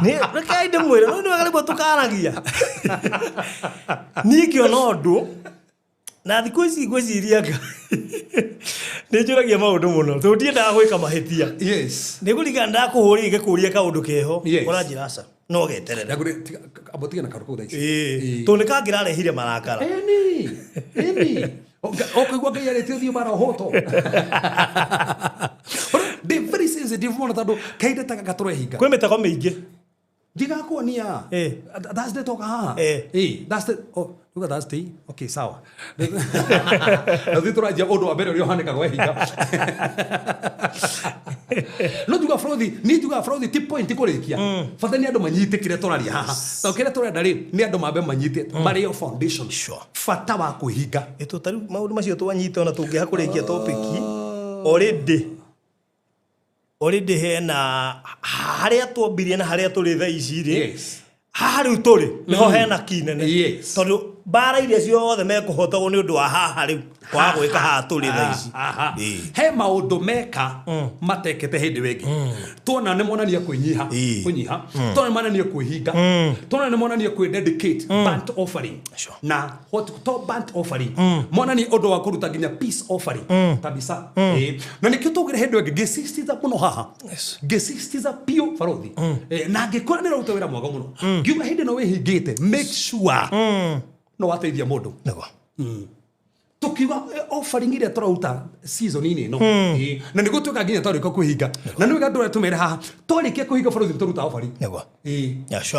Nĩ rekei ndĩmwĩre, no nĩ wega rĩmwe tũkaragia. Niĩ ngĩona ũndũ na thikũ ici ngwĩciria nga nĩ njũragia maũndũ mũno, tondũ ndiendaga gwĩka mahĩtia. Nĩ kũringana ndakũhũrĩire ngĩkũria kaũndũ keho, ũranjĩra aca, no geterere. Amba ũtige na kaũndũ kau thaa ici. Tondũ nĩ kangĩrarehire marakara. Ĩni, ĩni, ũkũigua Ngai arĩtie ũthiĩ bara ũhũtwo. Ndĩ very sensitive mũno, tondũ kahinda ta gaka tũrehinga. Kwĩ mĩtego mĩingĩ. Ndigakuonia. Thursday toka haha. Thursday, oh, tuga Thursday, okay, sawa. Na ithuĩ tũranjia ũndũ wa mbere ũrĩa ũhanĩkaga wehinga. No njuga bũrũthi, niĩ njugaga bũrũthi ti point kũrĩkia, bata nĩ andũ manyite kĩrĩa tũraria haha. Na kĩrĩa tũrenda rĩ, nĩ andũ mambe manyite marĩo foundation. Bata wa kwĩhinga. Ĩtũ ta rĩu maũndũ macio twanyita, ona tũngĩaga kũrĩkia topic, already hena harĩa twambirie na harĩa tũrĩ thaa ici rĩ. Haha rĩu tũrĩ nĩho hena kinene. Tondũ mbara iria ciothe mekũhotagwo nĩ ũndũ wa haha rĩu kwaga gwĩka haha tũrĩ thaa ici. Aha. He maũndũ meka matekete hĩndĩ ĩyo ĩngĩ. Tuona nĩ monania kwĩnyiha, kwĩnyiha, tuona nĩ monania kwĩhinga, tuona nĩ monania kwĩ dedicate, burnt offering. Na what to burnt offering, monania ũndũ wa kũruta nginya peace offering kabisa. Ĩĩ. Na nĩkĩo tugire hĩndĩ ĩyo ĩngĩ, ngĩsisitiza mũno haha, ngĩsisitiza biũ barothi. Na ngĩkora nĩ ũraruta wĩra mwega mũno, ngiuga hĩndĩ ĩno wĩhingĩte, make sure no wateithia mũndũ. Tukiuga offering ĩrĩa tũraruta season-inĩ ĩno. Ĩĩ. Na nĩguo twĩka nginya twarĩka kwĩhinga, na nĩ wega andũ arĩa tũmere haha, twarĩkia kwĩhinga bũrũri, tũruta offering. Ĩĩ.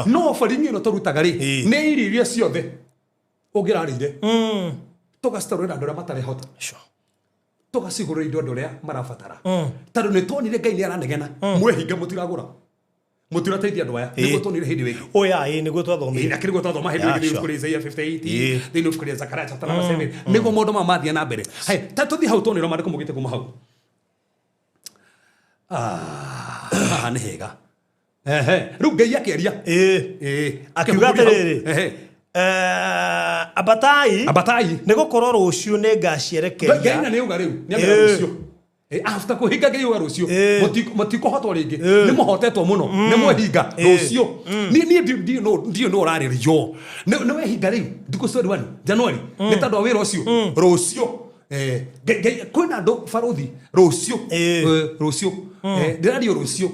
No offering ĩno tũrutaga rĩ, nĩ irio iria ciothe ũngĩrarĩire, tũgacitarũrĩra andũ arĩa matarehota, tũgacigũrĩra indo andũ arĩa marabatara, tondũ nĩ tuonire Ngai nĩ aranegena, mwehinga mũtiragũra, mũtirateithia andũ aya. Nĩguo tuonire hĩndĩ ĩyo ĩngĩ. Oya, ĩĩ, nĩguo twathomire. Na kĩrĩguo twathoma hĩndĩ ĩyo ĩngĩ, thĩinĩ wa Isaiah 58, thĩinĩ wa ibuku rĩa Zakaria chapter number 7, nĩguo maũndũ maya mathiĩ na mbere. Hai, ta tũthiĩ hau tuonere maandĩko mũgĩte kuma hau. Ah, haha nĩ hega. Ehe, rĩu Ngai akĩaria. Ĩĩ. Akiuga Akĩmũkũria hau. atĩrĩrĩ, ambatai, Ambatai, nĩ gũkorwo rũciũ nĩ Ngai ngacierekeria. Na nĩ uga rĩu nĩ amera rũciũ. After kũhinga, Ngai uga rũciũ mũtikũhotwo rĩngĩ, nĩ mũhotetwo mũno, nĩ mwehinga. Rũciũ niĩ ndiũ nĩ ũrarĩrio, nĩ wehinga rĩu thikũ 21 January nĩ tondũ wa wĩra ũcio rũciũ. Ngai kwĩna andũ barothi rũciũ. Rũciũ. Ndĩrario rũciũ.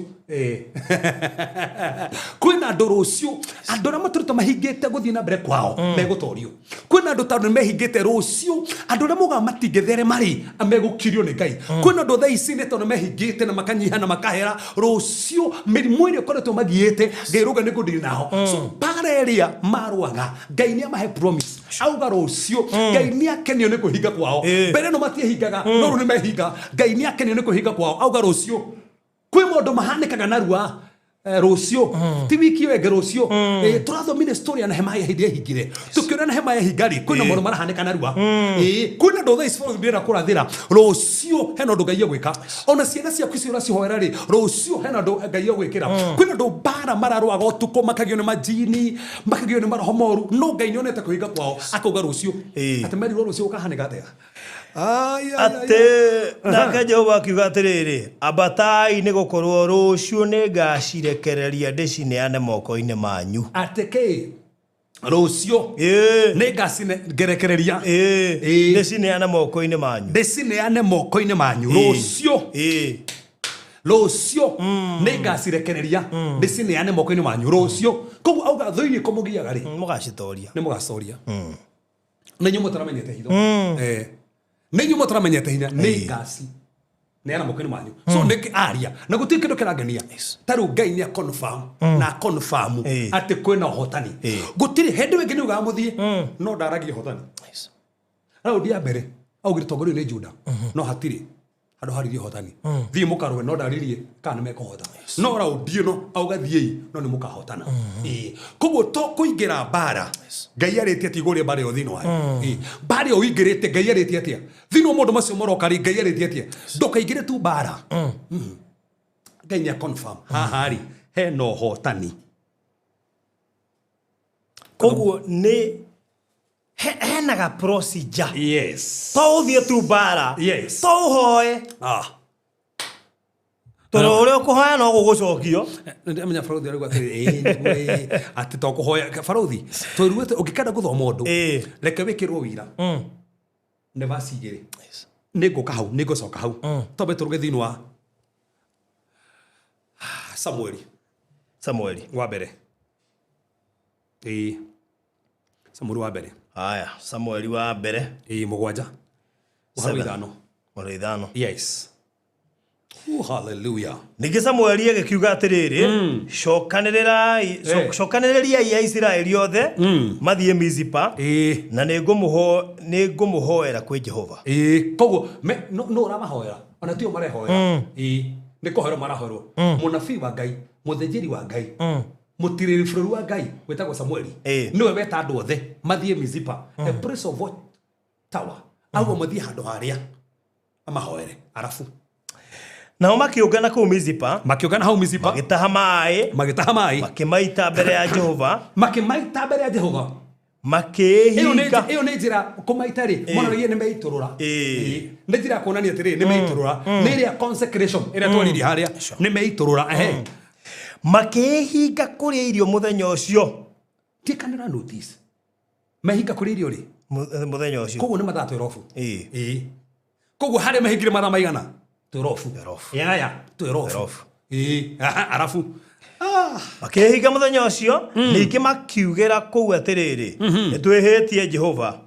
Kwĩna andũ rũciũ, andũ arĩa matũrĩtwo mahingĩte gũthiĩ na mbere kwao megũtorio. Kwĩna andũ tondũ nĩ mehingĩte rũciũ, andũ arĩa mugaga matingĩtherema rĩ, megũkirio nĩ Ngai. Kwĩna andũ thaa ici nĩ tondũ mehingĩte na makanyiha na makahera, rũciũ mĩrimũ ĩrĩa ĩkoretwo magiĩte, Ngai rauga nĩ ngũndiri nao. So mbara ĩrĩa marũaga, Ngai nĩ amahe promise, auga rũciũ Ngai nĩ akenio nĩ kwĩhinga kwao. Mbere ĩno matiehingaga, no rĩu nĩ mehinga, Ngai nĩ akenio nĩ kwĩhinga kwao, auga rũciũ kwĩ maũndũ mahanĩkaga narua. Rũciũ ti wiki ĩyo ĩngĩ, rũciũ. Tũrathomire story ya Nehemiah hĩndĩ ehingire, tũkĩona Nehemiah ehinga rĩ, kwĩna maũndũ marahanĩka narua. Kwĩna andũ thaa ici bũrũri ndĩrenda kũrathĩra rũciũ, hena ũndũ Ngai egwĩka. Ona ciana ciaku icio ũracihoera rĩ, rũciũ hena ũndũ Ngai egwĩkĩra. Kwĩna andũ mbara mararũaga ũtukũ, makagio nĩ majini, makagio nĩ maroho moru, no Ngai nĩonete kwĩhinga kwao, akauga rũciũ. Atĩ merirwo rũciũ gũkahanĩka atĩa? Ai, ai, ai, ai. Atĩ nake Jehova akiuga atĩrĩrĩ, ambatai, nĩ gũkorwo rũciũ nĩ ngacirekereria ndĩcineane moko-inĩ manyu. Atĩ kĩ? Rũciũ nĩ ngacinegerekereria. Ndĩcineane moko-inĩ manyu. Ndĩcineane moko-inĩ manyu rũciũ. Rũciũ nĩ ngacirekereria ndĩcineane moko-inĩ manyu rũciũ. Koguo auga thũ iria ikũmũgiaga rĩ, mũgacitoria. Nĩ mũgacoria na inyuĩ mũtaramenyete hitho. Nĩ inyuĩ mũtaramenyete hinya, nĩ ngaci neana moko-inĩ manyu. So nĩ aria na gũtirĩ kĩndũ kĩrangenia ta rĩu Ngai nĩ confirm na confirm atĩ kwĩna ũhotani. Gũtirĩ hĩndĩ ĩyo ĩngĩ nĩ ugaga mũthiĩ no ndaragia ũhotani. Raundi ya mbere augire tongorio nĩ Juda, no hatirĩ handũ haririe ũhotani. Thiĩ mũkarũe, no ndaririe kana nĩ mekũhota. No raundi ĩno auga thiĩi, no nĩ mũkahotana. Koguo to kũingĩra mbara Ngai arĩtie atĩ igũrĩa mbara ĩyo thĩinĩ wayo. Mbara ĩyo ũingĩrĩte, Ngai arĩtie atĩa thĩinĩ wa maũndũ macio maroka rĩ? Ngai arĩtie atĩa? Ndũkaingĩre tu mbara. Ngai nĩ confirm haha rĩ hena ũhotani. Koguo nĩ hena ga procedure. To ũthiĩ tu mbara. To ũhoe. Tondũ ũrĩa ũkũhoya no gũgũcokio. Ndĩramenya barũthi arauga atĩrĩ, ĩĩ nĩguo, ĩĩ, atĩ to kũhoya barũthi twĩruĩte ũngĩkenda gũthoma ũndũ, reke wĩkĩrwo wĩira nĩ vaci 2. Nĩ ngũka hau, nĩ ngũcoka hau. Twambe tũrũge thĩinĩ wa Samueli. Samueli wa mbere. Ĩĩ, Samueli wa mbere. Haya, Samueli wa mbere. Ĩĩ, 7 mũhari wa 5. Mũhari wa 5. Yes. Oh, hallelujah. Ningĩ Samueli agĩkiuga atĩrĩrĩ, cokanĩrĩriai Aisiraeli othe mathiĩ Mizipa, na nĩngũmũhoera kwĩ Jehova. Koguo no ũramahoera, ona tio marehoera. Nĩ kũhoerwo marahoerwo. Mũnabii wa Ngai, mũthĩnjĩri wa Ngai, mũtirĩrĩ bũrũri wa Ngai wĩtagwo Samueli, nĩwe weta andũ othe mathiĩ Mizipa, a place of what tower, auga mathiĩ handũ harĩa amahoere arabu. Nao makĩũngana kũu Mizipa, makĩũngana hau Mizipa, magĩtaha maĩ, magĩtaha maĩ, makĩmaita mbere ya Jehova, makĩmaita mbere ya Jehova, makĩĩhinga. Ĩyo nĩ njĩra kũmaita rĩ, monanagia nĩ meitũrũra. Nĩ njĩra ya kuonania atĩrĩ, nĩ meitũrũra, nĩ ĩrĩa consecration ĩrĩa twaririe harĩa, nĩ meitũrũra. Makĩĩhinga kũrĩa irio mũthenya ũcio. Tikanĩra notice. Mehinga kũrĩa irio rĩ? Mũthenya ũcio. Koguo nĩ mathaa 12. Koguo harĩa mehingire mathaa maigana? 12. Yaya, 12. Arabu. Makĩĩhinga mũthenya ũcio, ningĩ makiugĩra kũu atĩrĩrĩ, nĩ twĩhĩtie Jehova.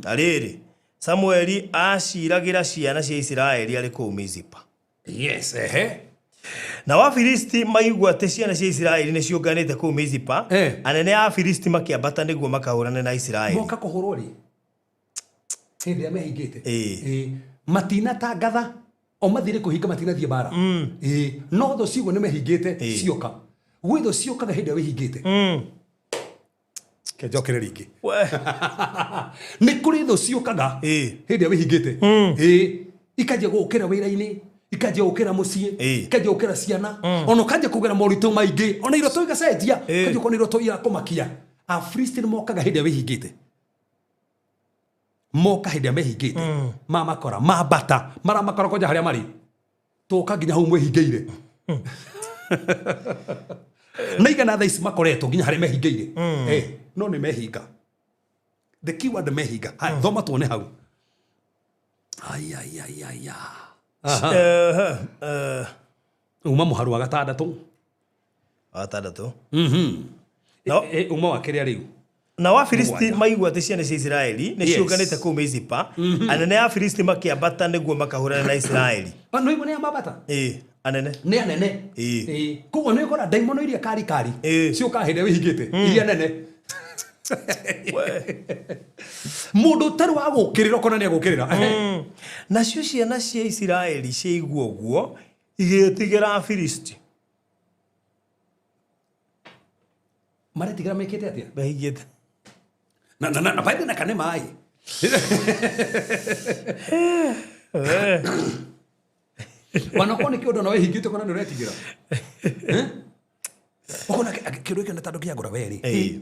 Na rĩrĩ, Samueli aaciragĩra ciana cia Isiraeli arĩ kũu Mizipa. Yes, ehe. Nao Afilisti maigua atĩ ciana cia Isiraeli nĩ ciũnganĩte kũu Mizipa, anene a Afilisti makĩambata nĩguo makahũrane na Isiraeli. Moka kũhũrwo rĩ? Hĩndĩ ĩrĩa mehingĩte. Matinatangatha, o mathire kũhinga, matinathiĩ mbara. No thũ ciugo nĩ mehingĩte, cioka. Gwĩ thũ ciũkaga hĩndĩ ĩrĩa wĩhingĩte. Kenjokere rĩngĩ. Nĩ kũrĩ thũ ciũkaga hĩndĩ ĩrĩa wĩhingĩte. Ikanjia gũkĩra wĩra-inĩ, ikanjia gũkĩra mũciĩ, ikanjia gũkĩra ciana, ona ũkanjia kũgera moritũ maingĩ, ona iroto igacenjia, ũkanjia kuona iroto irakũmakia. Afilisti nĩ mokaga hĩndĩ ĩrĩa wĩhingĩte. Moka hĩndĩ ĩrĩa mehingĩte, mamakora, mambata, maramakora kwanja harĩa marĩ. Tũka nginya hau mwĩhingĩire. Na igana thaa ici makoretwo nginya harĩa mehingĩire. No nĩ mehinga. The keyword mehinga. Haya, thoma tuone hau. Ai, ai, ai, ai, ai. Uma mũharu wa 6. Wa 6. Uma wa kĩrĩa rĩu. Nao Afilisti maigua atĩ ciana cia Isiraeli nĩ ciũnganĩte kũu Mizipa, anene a Afilisti makĩambata nĩguo makahũrane na Isiraeli. No imwe nĩ mambata? Anene. Nĩ anene. Koguo nĩ ũkora ndaimono iria kari kari ciũkaga hĩndĩ ĩrĩa wĩhingĩte, iria nene. Mũndũ ũtarĩ wa gũkĩrĩra ũkona nĩ egũkĩrĩra. Nacio ciana cia Isiraeli ciaigua ũguo igĩĩtigĩra Afilisti. Maretigĩra mekĩte atĩa? Mehingĩte. Na baithe na kane maĩ. Wanakorwo nĩ kĩũndũ na wĩhingĩte ũkona nĩ ũretigĩra. Eh? Ũkona kĩũndũ gĩkĩ nĩ tondũ kĩangora werĩ. Ĩĩ.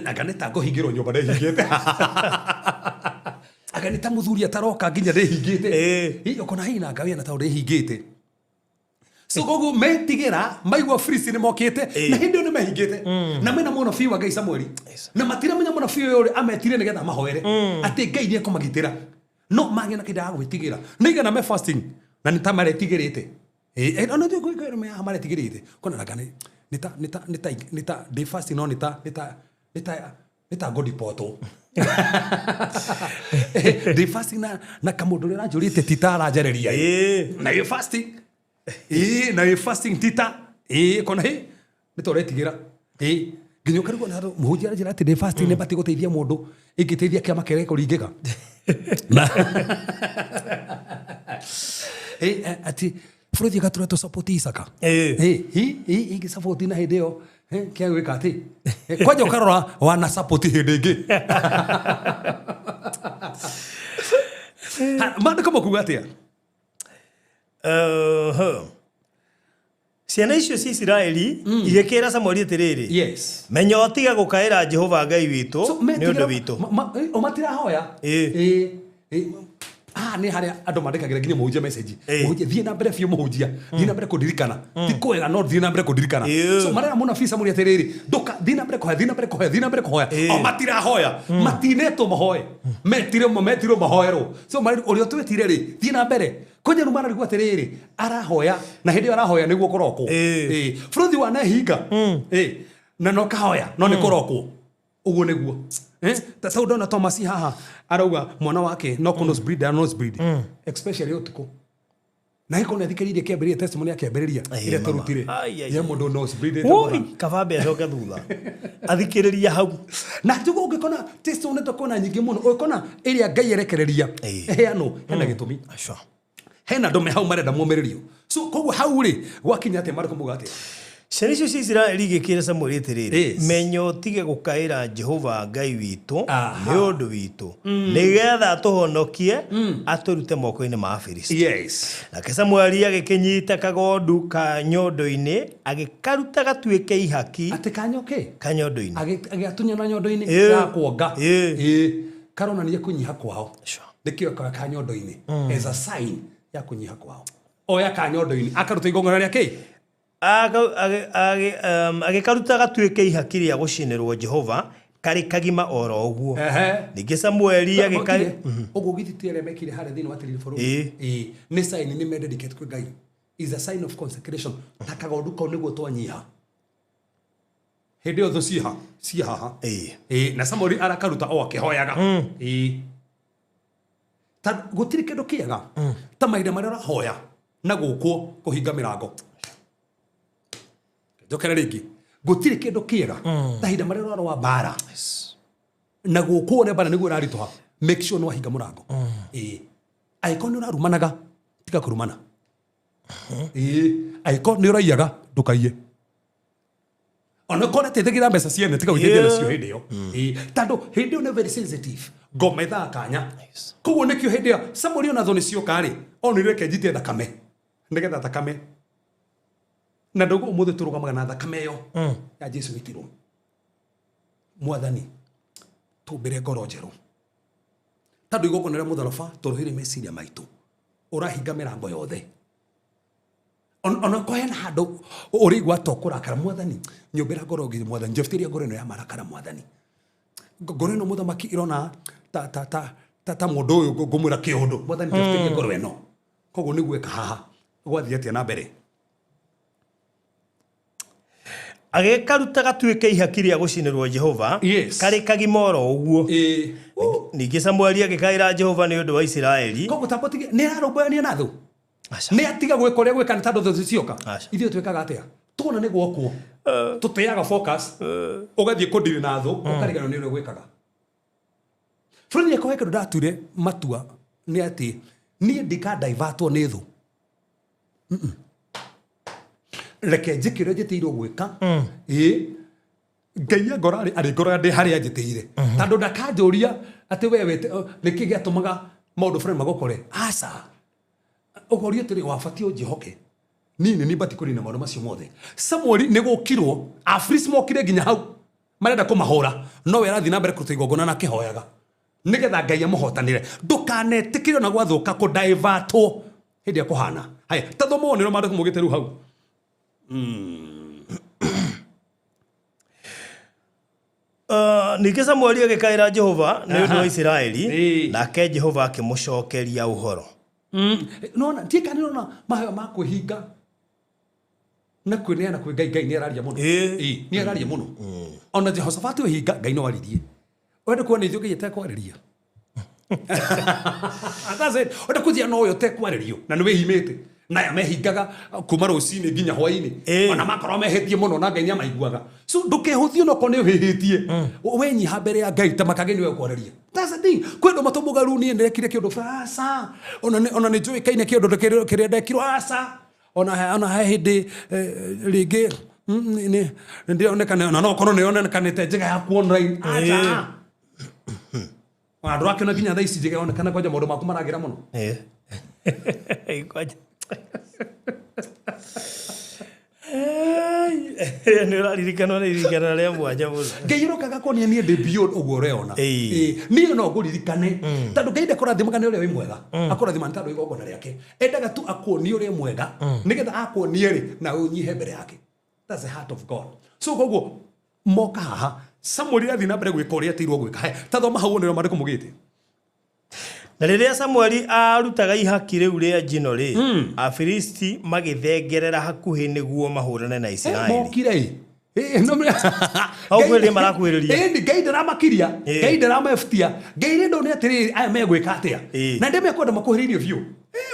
Anga nĩ ta ngũhingĩrwo nyũmba ndĩhingĩte. Anga nĩ ta mũthuri ataroka nginya ndĩhingĩte. Ĩĩ. Ĩ, ũkona hihi na ngawĩra na tondũ ndĩhingĩte. So koguo metigĩra maigua Filisti nĩ mokĩte Ĩĩ. na hĩndĩ ĩyo nĩ mehingĩte na mena mũnabii wa Ngai Samueli na matiramenya mũnabii ũyũ rĩ ametire nĩgetha amahoere atĩ Ngai nĩ ekũmagitĩra no magĩa na kĩndũ ya gwĩtigĩra nĩ igana me fasting na nĩ ta maretigĩrĩte. Ĩĩ, ona ithuĩ kwĩ kwĩ haha maretigĩrĩte kona ranga nĩ nĩ ta nĩ ta nĩ ta nĩ ta ndĩ fasting no nĩ ta nĩ ta nĩ ta nĩ ta ngũdipotwo ndĩ fasting na kamũndũ ũrĩa ũranjũrĩte ti ta aranjarĩria Ĩĩ. na wĩ fasting ĩĩ na wĩ fasting ti ta ĩĩ kona hĩ nĩ ta ũretigĩra ĩĩ nginya ũkarigwo na mũhunjia aranjĩra atĩ ndĩ fasting nĩ batiĩ gũteithia mũndũ ingĩteithia kĩama kĩrĩa gĩkũringĩka na ĩĩ atĩ bũrũri gatũra tũ Isaka Ĩĩ. ĩĩ hi hi ingĩ na hĩndĩ ĩyo kĩa gwĩka atĩ kwanja ũkarora wana support hĩndĩ ĩngĩ. Ha, maandĩko makuga atĩa? Ciana icio cia Isiraeli igĩkĩra Samueli atĩrĩrĩ, Yes. menya ũtige gũkaĩra Jehova Ngai witũ So, nĩ ũndũ metigĩra- witũ. O matirahoya. Ĩĩ. Ĩĩ, ĩĩ. Haha nĩ harĩa andũ mandĩkagĩra nginya mũhunjia message. Ĩĩ. Mũhunjia thiĩ na mbere biũ, mũhunjia thiĩ na mbere kũndirikana, ti kwega no thiĩ na mbere kũndirikana. Ĩĩ. So marera mũnabii Samueli atĩrĩrĩ, ndũka thiĩ na mbere kũhoya, thiĩ na mbere kũhoya, thiĩ na mbere kũhoya. Ĩĩ. O matirahoya, matinetwo mahoe, metirwo metirwo mahoerwo. So ũrĩa ũtwĩtire rĩ, thiĩ na mbere kwanja rĩu mararigwo atĩrĩrĩ, arahoya na hĩndĩ ĩyo arahoya nĩguo kũrokwo. Ĩĩ. Ĩĩ. Bũrũthi wanehinga. Ĩĩ. Na no kahoya no nĩ kũrokwo ũguo nĩguo. Ta sau ndona Thomas haha arauga mwana wake no kũ nosebleed na nosebleed especially ũtukũ na gĩkorwo nĩ athikĩrĩirie kĩambĩrĩria testimony ya kĩambĩrĩria Ĩĩ, ĩrĩa mama. tũrutire Ai, ai, ya mũndũ nosebleed. Woi, kaba acoke thutha athikĩrĩria hau. Na njugo ũngĩkona testimony tũkona nyingĩ mũno, ũngĩkona ĩrĩa Ngai erekereria Ĩĩ. ĩheanwo hena gĩtũmi. Aca. Hena andũ me hau marenda momĩrĩrio. So koguo hau rĩ gwakinya atĩa? Marĩko muga atĩa? Ciana icio cia Isiraeli igĩkĩra Samueli atĩrĩrĩ, Yes. menya ũtige gũkaĩra Jehova Ngai witũ Aha. nĩ ũndũ witũ nĩgetha atũhonokie atũrute moko-inĩ ma Afilisti. Yes. Nake Samueli agĩkĩnyita kagondu ka nyondo-inĩ agĩkaruta gatuĩke ihaki. Atĩ kanyoke Kanyondo-inĩ. Agĩatunya na nyondo-inĩ Ĩĩ. ya kuonga. Ĩĩ. Ĩĩ. Karonania kũnyiha kwao. Sure. Nĩkĩo koya kanyondo-inĩ as a sign ya kũnyiha kwao. Oya kanyondo-inĩ akaruta igongona rĩa kĩ? Agĩkaruta gatuĩke ihaki rĩa gũcinĩrwo Jehova karĩ kagima oro ũguo. Ningĩ Samueli agĩka Ũguo githĩ ti arĩa mekire harĩa thĩinĩ wa tĩri bũrũri? Ĩĩ. Ĩĩ. Nĩ sign nĩ me dedicate kwĩ Ngai, is a sign of consecration. Ta kagondu kau nĩguo twanyiha hĩndĩ ĩyo thũ ciha cihaha. Ĩĩ. Ĩĩ, na Samueli arakaruta o akĩhoyaga. Ĩĩ, ta gũtirĩ kĩndũ kĩega ta mahinda marĩa ũrahoya na gũkwo kũhinga mĩrango. Njokere rĩngĩ, gũtirĩ kĩndũ kĩega ta ihinda marĩa ũrarũa mbara na gũkwo nĩ mbara nĩguo ũraritũha, make sure nĩ wahinga mũrango. Ĩĩ, angĩkorwo nĩ ũrarumanaga, tiga kũrumana. Ĩĩ, angĩkorwo nĩ ũraiyaga, ndũkaiye. Ona korwo ũrateithagĩra mbeca ciene, tiga gwĩteithia nacio hĩndĩ ĩyo. Ĩĩ, tondũ hĩndĩ ĩyo nĩ very sensitive, ngoma ĩthaa kanya. Koguo nĩkĩo hĩndĩ ĩyo Samueli ona thũ nĩ cioka rĩ, onire reke njitie thakame nĩgetha thakame na ndogo ũmũthĩ tũrũgamaga na thakame ĩyo ya Jesu gĩtirwo. Mwathani tũmbĩre ngoro njerũ, tondũ igongona rĩa mũtharaba tũrũhĩre meciria maitũ ũrahinga mĩrango yothe. Ona ko hena handũ ũrĩigua to kũrakara, mwathani nyũmbĩra ngoro ngiri, mwathani njĩbutĩria ngoro ĩno ya marakara, mwathani ngoro ĩno mũthamaki ĩrona ta ta ta ta ta mũndũ ũyũ ngũmwĩra kĩũndũ, mwathani njĩbutĩria ngoro ĩno. Koguo nĩguo ĩka haha gwathiĩ atĩa na mbere? Agĩkaruta gatuĩke ihaki rĩa gũcinĩrwo Jehova Yes. karĩ kagima oro ũguo. Ĩĩ. Ningĩ Samueli agĩkaĩra Jehova nĩ ũndũ wa Isiraeli. Koguo tambotige nĩ ararũmbũyania na thũ. Aca. Nĩ atiga gwĩka ũrĩa gwĩka nĩ tondũ thũ cioka. Aca. Ithuĩ twĩkaga atĩa tuona nĩ gwokwo? Tũteaga focus, ũgathiĩ kũndiri na thũ, ũkariganĩrwo nĩ ũrĩa gwĩkaga. Bũrũri yakwa he kĩndũ ndatuire matua nĩ atĩ niĩ ndikadaivatwo nĩ thũ. Reke njĩke ũrĩa njĩtĩirwo gwĩka. Ĩĩ, Ngai angora arĩngoraga ndĩ harĩa njĩtĩire, tondũ ndakanjũria atĩ we wĩte nĩkĩ gĩatũmaga maũndũ fulani magũkore. Aca, ũkoria atĩrĩ, wabatiĩ ũnjĩhoke niĩ nĩ niĩ batiĩ kũnina maũndũ macio mothe. Samueli nĩ gũkirwo, Afilisti mokire nginya hau marenda kũmahũra, no we arathiĩ na mbere kũruta igongona na akĩhoyaga nĩgetha Ngai amũhotanĩre. Ndũkanetĩkĩre ona gwathũka kũdaivatwo hĩndĩ ĩrĩa kũhana. Haya, ta thoma wone ũrĩa maandĩko maugĩte rĩu hau. Ningĩ Samueli agĩkaĩra Jehova nĩ ũndũ wa Isiraeli, nake Jehova akĩmũcokeria ũhoro. Nona ndiĩ kana nĩũrona mahoya ma kwĩhinga na kwĩneana kwĩ Ngai, Ngai nĩ araria mũno. Ĩĩ, nĩ araria mũno. Ona Jehoshafatu ehinga, Ngai no aririe. Wenda kuona ithuĩ Ngai atekwarĩria? That's it. Wenda kũthia no ũyũ ũtekwarĩrio na nĩ wĩhimĩte na aya mehingaga kuma rũcinĩ nginya hwainĩ, ona makorwo mehĩtie mũno na Ngai nĩ amaiguaga. So ndũkehũthie onokorwo nĩ ũhĩhĩtie, wenyiha mbere ya Ngai ta makage nĩwe ũkwarĩria. That's the thing. Kwĩ andũ matũmũgaru, niĩ ndekire kĩũndũ aca, ona nĩ njũĩkaine kĩũndũ kĩrĩa ndekirwo aca, ona he hĩndĩ rĩngĩ ndĩronekana, ona no korwo nĩyonekanĩte njĩga yaku online aca, ona ndũrakĩona nginya thaa ici njĩga yonekana, kwanja maũndũ maku maragĩra mũno. Kwanja. Nĩ ũraririkanwo nĩ iririkano rĩa mwanya mũno. Ngai ũrokaga kuonia niĩ ndĩ beyond ũguo ũreona. Ĩĩ, niĩ no ngũririkane, tondũ Ngai ndakũrathimaga nĩ ũrĩa wĩ mwega, akũrathima nĩ tondũ igongona rĩake. Endaga tu akuonie ũrĩa mwega, nĩgetha akuonie rĩ na ũnyihe mbere yake. That's the heart of God. So koguo moka haha, Samuel athiĩ na mbere gwĩka ũrĩa atĩirwo gwĩka. Haya, ta thoma hau wone ũrĩa maandĩko maugĩte. Na rĩrĩa Samueli aarutaga ihaki rĩu rĩa njino rĩ, Afilisti magĩthengerera hakuhĩ nĩguo mahũrane na Isiraeli. Mokire ĩ. Ĩ, no Hau kwĩrĩria marakuhĩrĩria. Ĩni Ngai ndaramakiria, Ngai ndaramebutia. Ngai rĩndũ nĩ atĩrĩrĩ, aya megwĩka atĩa? Na ndĩ mekwenda makuhĩrĩirio biũ.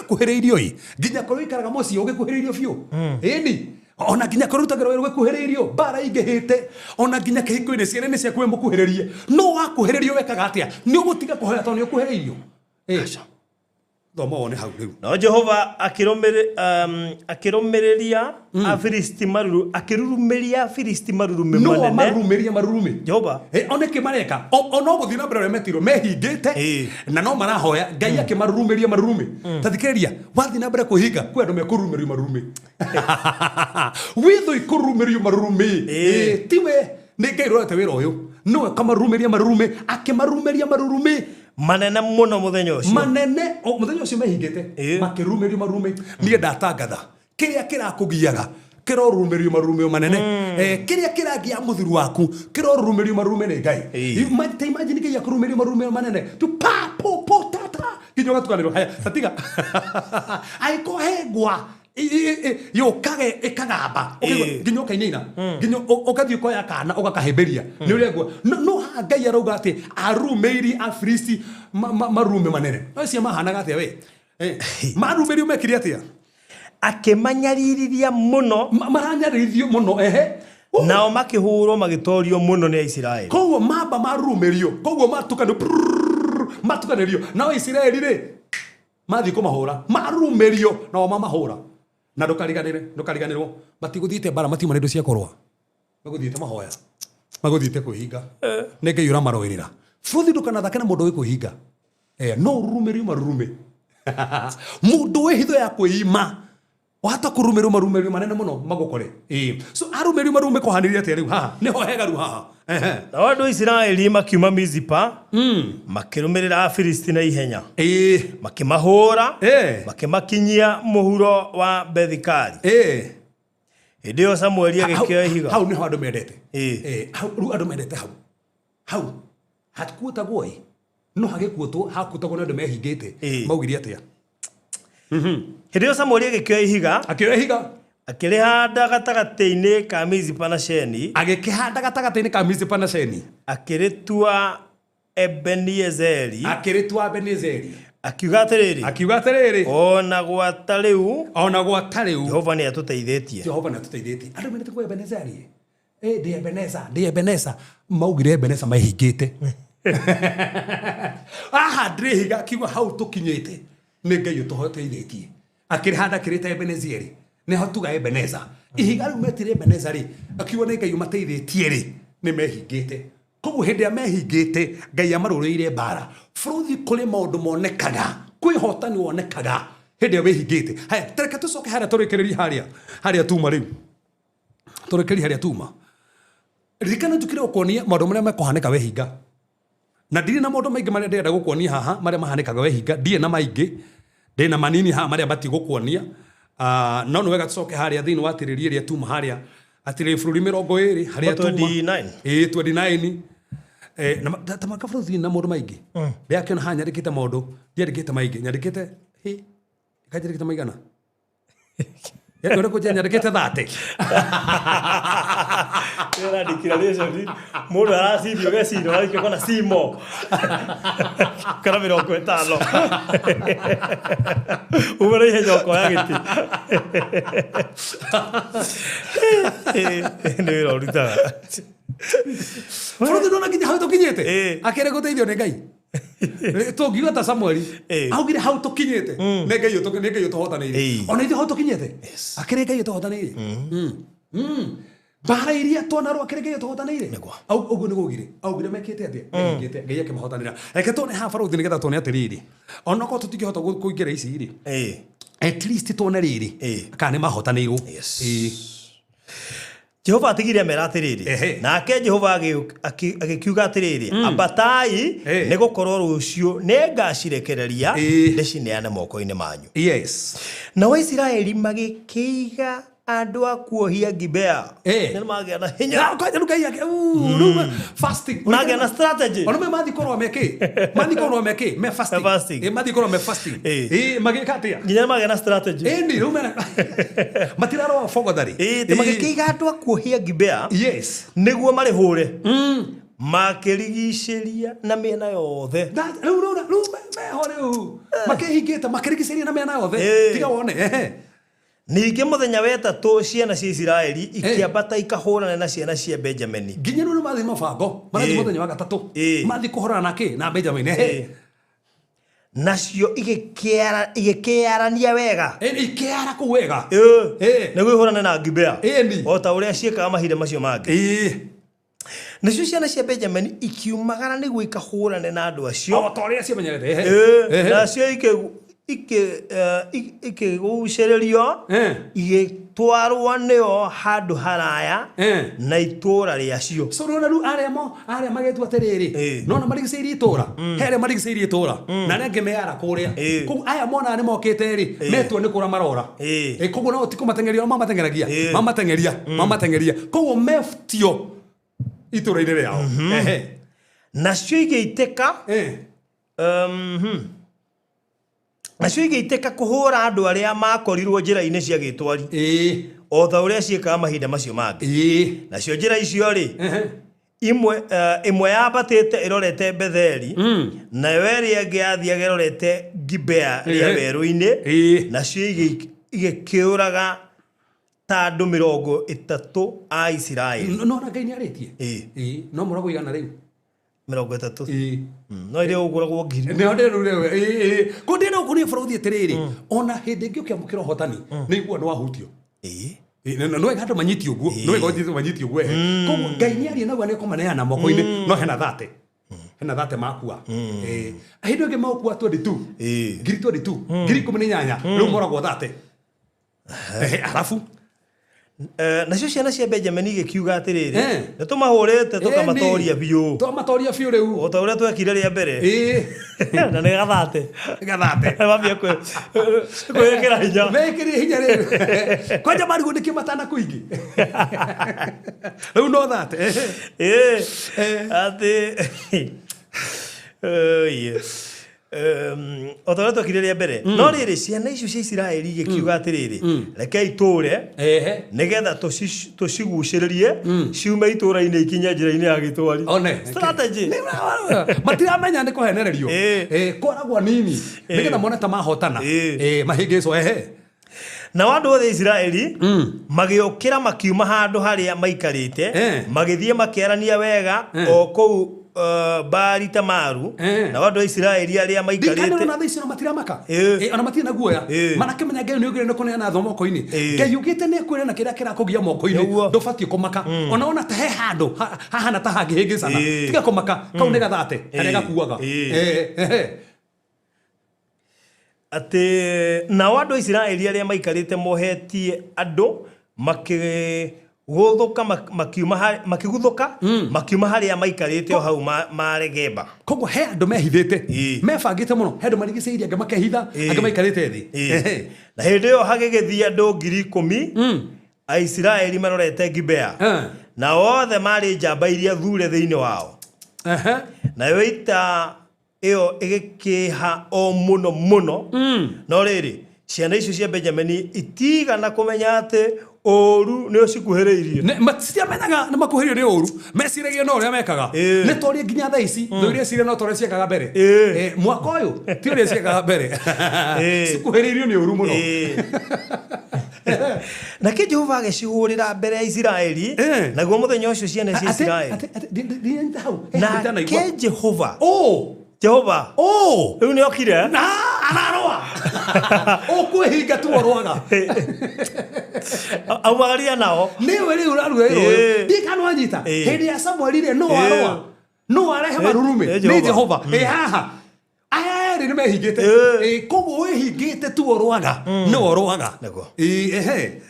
Kuhĩrĩirio ĩ, nginya korwo ikaraga mũciĩ ũgĩkuhĩrĩirio biũ. Ĩni ona nginya korwo rutagĩrwo wĩra ũgĩkuhĩrĩirio, mbara ingĩhĩte, ona nginya kĩhiko-inĩ ciana nĩ ciaku wĩ mũkuhĩrĩrie. No wakuhĩrĩrio wekaga atĩa? Nĩ ũgũtiga kũhoya tondũ nĩ ũkuhĩrĩirio? Thoma wone hau rĩu. No Jehova akĩrũmĩrĩria Afilisti maruru, akĩrurumĩria Afilisti marurumĩ No manene. Amarurumĩria marurumĩ. Jehova. One kĩ mareka. Ona ũgũthiĩ na mbere ũrĩa metirwo mehingĩte na no marahoya, Ngai akĩmarurumĩria marurumĩ. Ta thikĩrĩria, wathiĩ na mbere kwĩhinga kwĩ andũ mekũrurumĩrio marurumĩ. Wĩthũ ikũrurumĩrio marurumĩ. Tiwe, nĩ Ngai ũrorete wĩra ũyũ, nĩwe ũkamarurumĩria marurumĩ. Akĩmarurumĩria marurumĩ manene mũno mũthenya ũcio. Manene o mũthenya ũcio mehingĩte, makĩrurumĩrio marurumĩ. Niĩ ndatangatha kĩrĩa kĩrakũgiaga kĩrorurumĩrio marurumĩ manene. Kĩrĩa kĩragia mũthuri waku kĩrorurumĩrio marurumĩ nĩ Ngai. Ta imagine Ngai akũrurumĩrio marurumĩ manene tu pa po po ta ta nginya ũgatukanĩrwo. Haya, tatiga angĩkorwo he ngwa yũkage ĩkagamba, nginya ũkainaina, nginya ũgathiĩ ũkoya kana ũgakahĩmbĩria nĩ ũrĩa ngwa. No haha Ngai arauga atĩ arumĩirie Afilisti marume manene. Acio mahanaga atĩa we? Marumĩrio mekire atĩa? Akĩmanyaririthia mũno. Maranyaririthio mũno, ehe. Nao makĩhũrwo magĩtorio mũno nĩ Aisiraeli. Koguo mamba marumĩrio, koguo matukanĩrio, matukanĩrio nao Isiraeli rĩ mathiĩ kũmahũra, marumĩrio nao mamahũra. Na ndũkariganĩre, ndũkariganĩrwo, matigũthiĩte mbara, matiuma na indo cia kũrũa, magũthiĩte mahoya, magũthiĩte kwĩhinga. Nĩ Ngai ũramarũĩrĩra. Bũthi, ndũkanathake na mũndũ wĩ kwĩhinga. No ũrurumĩrio marurumĩ. Mũndũ wĩ hitho ya kwĩima wahota kũrumĩrwo marumĩrio manene mũno magũkore. So arumĩrio marumĩ kũhanĩria atĩa rĩu haha? Nĩho hega rĩu haha. Nao andũ a Isiraeli makiuma Mizipa, makĩrũmĩrĩra Afilisti na ihenya, makĩmahũũra, makĩmakinyia mũhuro wa Bethikari. Hĩndĩ ĩyo Samueli agĩkĩoya ihiga. Hau nĩho andũ mendete. Hau rĩu andũ mendete hau. Hau hatikuotagwo ĩ, no hagĩkuotwo hakuotagwo nĩ andũ mehingĩte. Maugire atĩa? Hĩndĩ ĩyo Samueli agĩkĩoya ihiga, Akĩoya ihiga, akĩrĩhanda gatagatĩ-inĩ ka Mizipa na Sheni, Agĩkĩhanda gatagatĩ-inĩ ka Mizipa na Sheni, akĩrĩtua Ebeniezeri, Akĩrĩtua Ebenezeri, akiuga atĩrĩrĩ, Akiuga atĩrĩrĩ, o na gwata rĩu o na gwata rĩu Jehova nĩ atũteithĩtie. Jehova nĩ atũteithĩtie. Andũ mendete kuoya Ebenezeri. Ndĩ Ebeneza, ndĩ Ebeneza. Maugire Ebeneza mahingĩte. Haha ndĩrĩ ihiga, akiuga hau tũkinyĩte nĩ Ngai ũtũhoteithĩtie. Akĩrĩhanda akĩrĩta Ebenezeri. Nĩho tuga Ebeneza. Ihiga rĩu metire Ebeneza rĩ, akiuga nĩ Ngai ũmateithĩtie rĩ, nĩ mehingĩte. Koguo hĩndĩ ĩrĩa mehingĩte, Ngai amarũrĩire mbara. Bũrũthi kũrĩ maũndũ monekaga, kwĩ ũhotani wonekaga hĩndĩ ĩrĩa wĩhingĩte. Haya, ta reke tũcoke harĩa tũrĩkĩrĩrie harĩa, harĩa tuma rĩu. Tũrĩkĩrĩrie harĩa tuma. Ririkana njũkire gũkuonia maũndũ marĩa mekũhanĩka wehinga. Na ndirĩ na maũndũ maingĩ marĩa ndĩrenda gũkuonia haha marĩa mahanĩkaga wehinga, ndirĩ na maingĩ, ndĩ na manini haha marĩa batiĩ gũkuonia. No nĩ wega tũcoke harĩa thĩinĩ wa atĩrĩria ĩrĩa tuma harĩa atĩrĩrĩ bũrũri 20 harĩa tuma. 29. Ĩĩ 29. Na ta makabũrũri na maũndũ maingĩ. Ndĩrakĩona haha nyandĩkĩte maũndũ, ndiandĩkĩte maingĩ, nyandĩkĩte, hĩ, kanjandĩkĩte maigana? Yaani ũrĩa kũnjia nyandĩkĩte 30. Ĩrandĩkĩra rĩconi mũndũ aracirio geciro arĩkia kona simo kana 50 ume na ihenya ũkoya gĩtĩ nĩ wĩra ũrutaga. Bũrũri ndona nginya hau tũkinyĩte. Akĩrĩ gũteithio nĩ Ngai. Tũngiuga ta Samueli augire hau tũkinyĩte nĩ Ngai nĩ Ngai ũtũhotanĩire. Ona ithuĩ hau tũkinyĩte akĩrĩ Ngai ũtũhotanĩire. Mbara iria twanarũa akĩrĩ Ngai ũtũhotanĩire. Ũguo nĩguo augire. Augire mekĩte atĩa? Mehingĩte. Ngai akĩmahotanĩra. Reke tuone haha barũthi nĩgetha tuone atĩrĩrĩ, onokorwo tũtingĩhota kũingĩra ici rĩ, at least tuone rĩrĩ kana nĩ mahotanĩirwo. Jehova atigire amera atĩrĩrĩ, nake Jehova agĩkiuga atĩrĩrĩ, ambatai, nĩ gũkorwo rũciũ nĩngacirekereria ndĩcineane moko-inĩ manyu. Nao Isiraeli magĩkĩiga andũ a kuohia Gibea. Nĩ magĩa na hinya. Na, kwanja rĩu Ngai ake, rĩu fasting. Magĩa na strategy. Ona me mathiĩ kũrũa me kĩ? Mathiĩ kũrũa me kĩ? Me fasting. Me fasting. Mathiĩ kũrũa me fasting. Magĩka atĩa? Nginya magĩa na strategy. Ĩni, rĩu mena matirarũa bogothari. Tĩ magĩkĩiga andũ a kuohia Gibea. Nĩguo marĩhũre. Makĩrigicĩria na mĩena yothe. That, rĩu, rĩu, rĩu, meho rĩu. Makĩhingĩte, makĩrigicĩria na mĩena yothe. Tiga wone, ehe. Ningĩ mũthenya wa ĩtatũ ciana cia Isiraeli ikĩambata ikahũũrane na ciana cia Benjamini. Nginya rĩu nĩmathiĩ mabango, marathiĩ mũthenya wa gatatũ. Mathiĩ kũhũrana na kĩ? Na Benjamini, ehe. Nacio igĩkĩarania wega. Ikĩara kũu wega. Nĩguo ihũrane na Gibea. O ta ũrĩa ciĩkaga mahinda macio mangĩ. Nacio ciana cia Benjamini ikiumagara nĩguo ikahũrane na andũ acio. O ta ũrĩa ciamenyerete, ehe. Nacio ikĩgucĩrĩrio, igĩtwarwo nĩo handũ haraya na itũũra rĩacio. So rĩu rĩu arĩa mo, arĩa magetua atĩrĩrĩ, nona marigicĩirie itũũra, he arĩa marigicĩirie itũũra, na arĩa angĩ meara kũrĩa. Koguo aya monaga nĩ mokĩte rĩ, metua nĩ kũra marora. Koguo no ti kũmateng'eria mamateng'eragia, mamateng'eria, mamateng'eria. Koguo metio itũũra-inĩ rĩao. Nacio igĩitĩka, nacio igĩitĩka kũhũra andũ arĩa makorirwo njĩra-inĩ cia gĩtwari. O ta ũrĩa ciĩkaga mahinda macio mangĩ. Nacio njĩra icio rĩ, ĩmwe yambatĩte ĩrorete Betheli, nayo ĩrĩa ĩngĩ yathiaga ĩrorete Gibea rĩa werũ-inĩ, nacio igĩkĩũraga ta andũ 30 a Isiraeli. No na Ngai nĩarĩtie? No mũragwo igana rĩu. 30. No ĩrĩa ũgũragwo ngiri. Nĩ ndĩrũ rĩu. Kũ ndĩrũ kũ nĩ bũrũthi atĩrĩrĩ, ona hĩndĩ ĩngĩ ũkĩamũkĩra ũhotani, nĩ igua nĩ wahutio. No wega andũ manyitio ũguo, no wega andũ manyitio ũguo, ehe. Koguo Ngai nĩ arie naguo nĩ ekũmaneana moko-inĩ, no hena thate. Hena thate makua. Hĩndĩ ĩngĩ makua 22. Ngiri 22. Ngiri ikũmi na inyanya. Rĩu moragwo thate. Arabu. Nacio ciana cia Benjamini igĩkiuga atĩrĩrĩ, nĩ tũmahũrĩte tũkamatoria biũ. Twamatoria biũ rĩu. O ta ũrĩa twekire rĩa mbere. Na nĩ gathate. Gathate. Mambia kwĩĩkĩra hinya. Mekĩrire hinya rĩu. Kwanja marigũ nĩkĩ matana kũingĩ. Rĩu no thate. Atĩ. Ĩĩ. O ta ũrĩa twekire rĩa mbere. No rĩrĩ, ciana icio cia Isiraeli igĩkiuga atĩrĩrĩ, rekei tũũre, nĩgetha tũcigucĩrĩrie, ciume itũũra-inĩ ikinye njĩra-inĩ ya gĩtwari. One. Strategy. Matiramenya nĩ kũhenererio. Kwaragwo nini, nĩgetha mone ta mahotana. Mahĩngĩcwo, ehe. Nao andũ othe a Isiraeli magĩũkĩra makiuma handũ harĩa maikarĩte, magĩthiĩ makĩarania wega o kũu Baali Tamaru Eh. nao andũ a Isiraeli arĩa Ndirikana maikarĩte ona thaa ici ona matiramaka Ĩĩ. Ĩ, ona matirĩ na guoya Ĩĩ. marakĩmenya Ngai nĩ ũgĩrĩ kũneana tho moko-inĩ Ĩĩ. Ngai ugĩte nĩ ekwĩra na kĩrĩa kĩrakũgia moko-inĩ Nĩguo. ndũbatiĩ kũmaka ona ona ta he handũ hahana ta hangĩhĩngĩcana Ĩĩ. tiga kũmaka kau nĩ gathate karĩa Ĩĩ. gakuaga Ĩĩ. Ĩ, ehe. Atĩ nao andũ a Isiraeli arĩa maikarĩte mohetie andũ makĩgũthũka makiuma makĩguthũka makiuma harĩa maikarĩte o hau maregeba. Koguo he andũ mehithĩte Ĩĩ. mebangĩte mũno, he andũ marigicĩirie, angĩ makehitha, Ĩĩ. angĩ maikarĩte thĩ. Ĩĩ. Ehe. Na hĩndĩ ĩyo hagĩgĩthiĩ andũ 10,000 Aisiraeli marorete Gibea, Eh. na othe marĩ njamba iria thure thĩinĩ wao. Ehe. Nayo ita ĩyo ĩgĩkĩha o mũno mũno. No rĩrĩ, ciana icio cia Benjamini itigana kũmenya atĩ ũũru nĩ ũcikuhĩrĩirie. Citiamenyaga nĩ makuhĩrĩirio nĩ ũru, meciragia no ũrĩa mekaga. Ĩĩ. Nĩ torie nginya thaa ici thũ iria ciria no torĩa ciekaga mbere. Ĩĩ. Mwaka ũyũ ti ũrĩa ciekaga mbere. Ĩĩ. Cikuhĩrĩirio nĩ ũru mũno. Ĩĩ. Nake Jehova agĩcihũrĩra mbere ya Isiraeli, Ĩĩ. naguo mũthenya ũcio ciana cia Atĩ- Isiraeli atĩ- ndinanyita hau. He handũ ndanaigua. Nake Jehova Ũ, Jehova ũ. rĩu nĩ okire. Na ararũa. Ũkwĩhinga tu ũrũaga. Aumagaria nao. Nĩwe rĩu ũraruga wĩra Ĩĩ. ũyũ. Ndiĩ kana wanyita. Ĩĩ. Hĩndĩ ya Samueli rĩ, nũ Ĩĩ. arũa? Nũ arehe Ĩĩ, marurumĩ? ĩĩ, Nĩ Jehova. Jehova. Ĩ haha. Aya erĩ nĩ mehingĩte. Ĩĩ. Ĩ, koguo wĩhingĩte tu ũrũaga. Nĩwe ũrũaga. Nĩguo. Ĩ, ehe.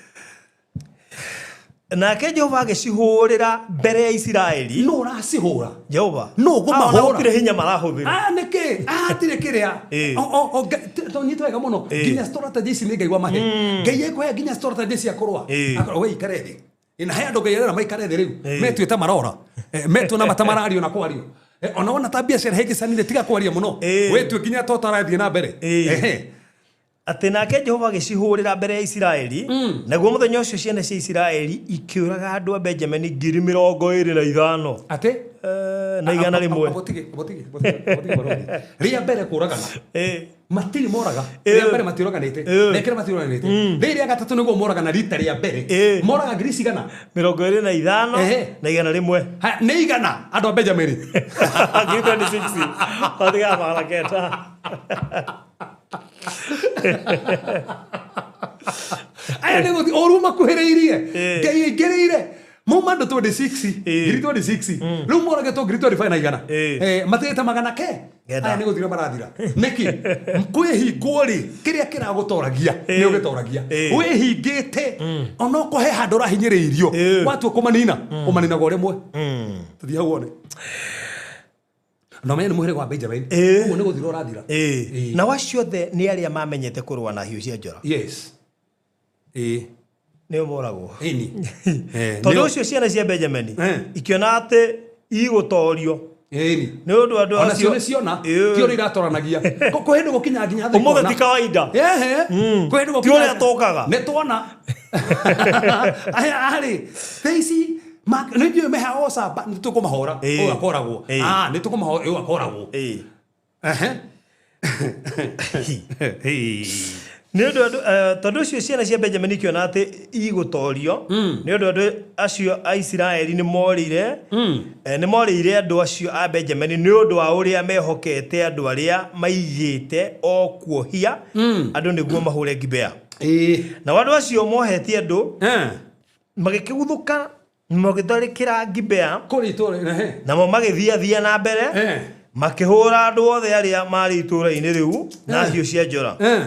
Nake Jehova agĩcihũrĩra mbere ya Isiraeli. Nũ ũracihũra? Jehova Nũ ũkũmahũra? Ah, ona gũtirĩ hinya marahũthĩra. Ah, nĩkĩ? Ah, hatirĩ kĩrĩa. Ĩĩ. Tonyita wega mũno. Ĩĩ. Nginya strategy ici nĩ Ngai wamahe. Ngai ekũhe nginya strategy cia kũrũa. Ĩĩ. Akorwo we ikare thĩ. Ĩ, na he andũ Ngai arera maikare thĩ rĩu. Ĩĩ. Metuĩte marora. Metue na mata marario na kwario. Ona wona ta biacara hĩngĩcanire tiga kwaria mũno. Ĩĩ. Wĩtue nginya ta ũtarathiĩ na mbere. Ĩĩ. Ehe. Atĩ nake Jehova agĩcihũrĩra mbere ya Isiraeli, naguo mũthenya ũcio ciana cia Isiraeli ikĩũraga andũ a Benjamini 25,000. Atĩ? Na 100. Abotige, abotige, abotige, abotige barothi. Rĩa mbere kũragana. Ĩĩ. Matirĩ moraga. Ĩĩ. Rĩa mbere matiũraganĩte. Ĩĩ. Rĩa kerĩ matiũraganĩte. Rĩrĩ rĩa gatatũ nĩguo moragana rita rĩa mbere. Ĩĩ. Moraga ngiri cigana? 25 Ehe. na 100. Ha, nĩ igana andũ a Benjamini. 26,000. Matigaga 900. Aya nĩ gũthiĩ ũru makuhĩrĩirie. Ĩĩ. Ngai aingĩrĩire. Mauma andũ 26, Ĩĩ. ngiri 26. Rĩu moragĩtwo ngiri 25 na igana. Ĩĩ. Matigĩte magana ke. Kenda. Aya nĩ gũthira marathira. Nĩkĩ? Kwĩhingwo rĩ, kĩrĩa kĩragũtoragia nĩ Ĩĩ. ũgĩtoragia. Ĩĩ. Wĩhingĩte onokorwo he handũ ũrahinyĩrĩirio, Ĩĩ. watua kũmanina, ũmaninaga o rĩmwe. Tũthiĩ hau wone. Na ũmenye nĩ mũhĩrĩga wa Benjamin. Ĩĩ. Ũguo nĩ gũthira ũrathira. Ĩĩ. Ĩĩ. Nao acio othe nĩ arĩa mamenyete kũrũa na hiũ cia njora. Yes. Ĩĩ. Nĩo moragwo. Ĩni. Tondũ Nĩo. ũcio ciana cia Benjamini Eh. ikĩona atĩ igũtorio Ĩni. nĩ ũndũ andũ Ona cio acio nĩ ciona, Ĩĩ. ti ũrĩa iratoranagia. Kwĩ hĩndĩ gũkinya nginya thĩ Ũmũthĩ ikona. ti kawaida. Ehe. Kwĩ hĩndĩ Ti gũkinya. ũrĩa tũkaga. Nĩ tuona. Aya arĩ. Thaa ici nĩ ndiũĩ meha ocamba nĩ tũkũmahũra. Ĩĩ. Ũyũ akoragwo. Ĩĩ. Ah, nĩ tũkũmahũra ũyũ akoragwo. Ĩĩ. Ehe. Ĩĩ. Nĩ ũndũ andũ tondũ ũcio ciana cia Benjamini ikĩona atĩ igũtorio nĩ ũndũ andũ acio a Isiraeli nĩ morĩire, nĩ morĩire andũ acio a Benjamini nĩ ũndũ wa ũrĩa mehokete andũ arĩa maigĩte o kuohia andũ nĩguo mahũre Gibea. Ĩĩ. Nao andũ acio mohetie andũ Eh. magĩkĩguthũka magĩtharĩkĩra Gibea, Kũrĩ itũũra. Ehe. namo magĩthiathia na mbere Eh. makĩhũra andũ othe arĩa marĩ itũũra-inĩ rĩu na Eh. hiũ cia njora. Eh.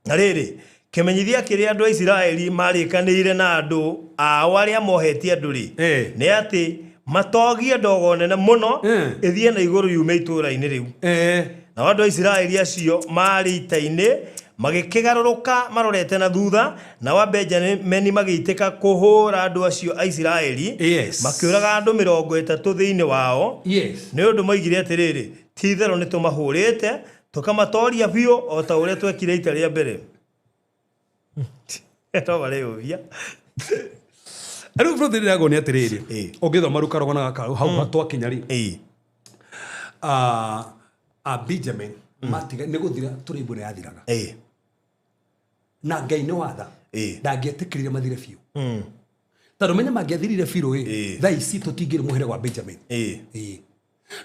Na rĩrĩ, kĩmenyithia kĩrĩa andũ a Isiraeli marĩkanĩire na andũ ao arĩa mohetie andũ rĩ, Eh. nĩ atĩ matogie ndogo nene mũno Eh. ĩthiĩ na igũrũ yume itũũra-inĩ rĩu. Eh. Nao andũ a Isiraeli acio maarĩ ita-inĩ magĩkĩgarũrũka marorete na thutha, nao a Benjamini magĩitĩka kũhũra andũ acio a Isiraeli, Yes. makĩũraga andũ 30 thĩinĩ wao. Yes. Nĩ ũndũ moigire atĩrĩrĩ, ti-itherũ nĩ tũmahũrĩte tũkamatoria biũ o ta ũrĩa twekire ita rĩa mbere. No mareyũria. Rĩu bro ndĩragwo nĩ atĩrĩrĩ. Ĩĩ. Ũngĩthoma rĩu karũgano gaka hau twakinya rĩ. Ĩĩ. A Benjamin matiga nĩ gũthira tũrĩmbo nĩ yathiraga. Ĩĩ. Na Ngai nĩ watha. Ĩĩ. Ndangĩetĩkĩrire mathire biũ. Tondũ menya mangĩathirire biũ ĩ, Ĩĩ. thaa ici tũtingĩrĩ mũhĩrĩga wa Benjamin. Ĩĩ. Ĩĩ.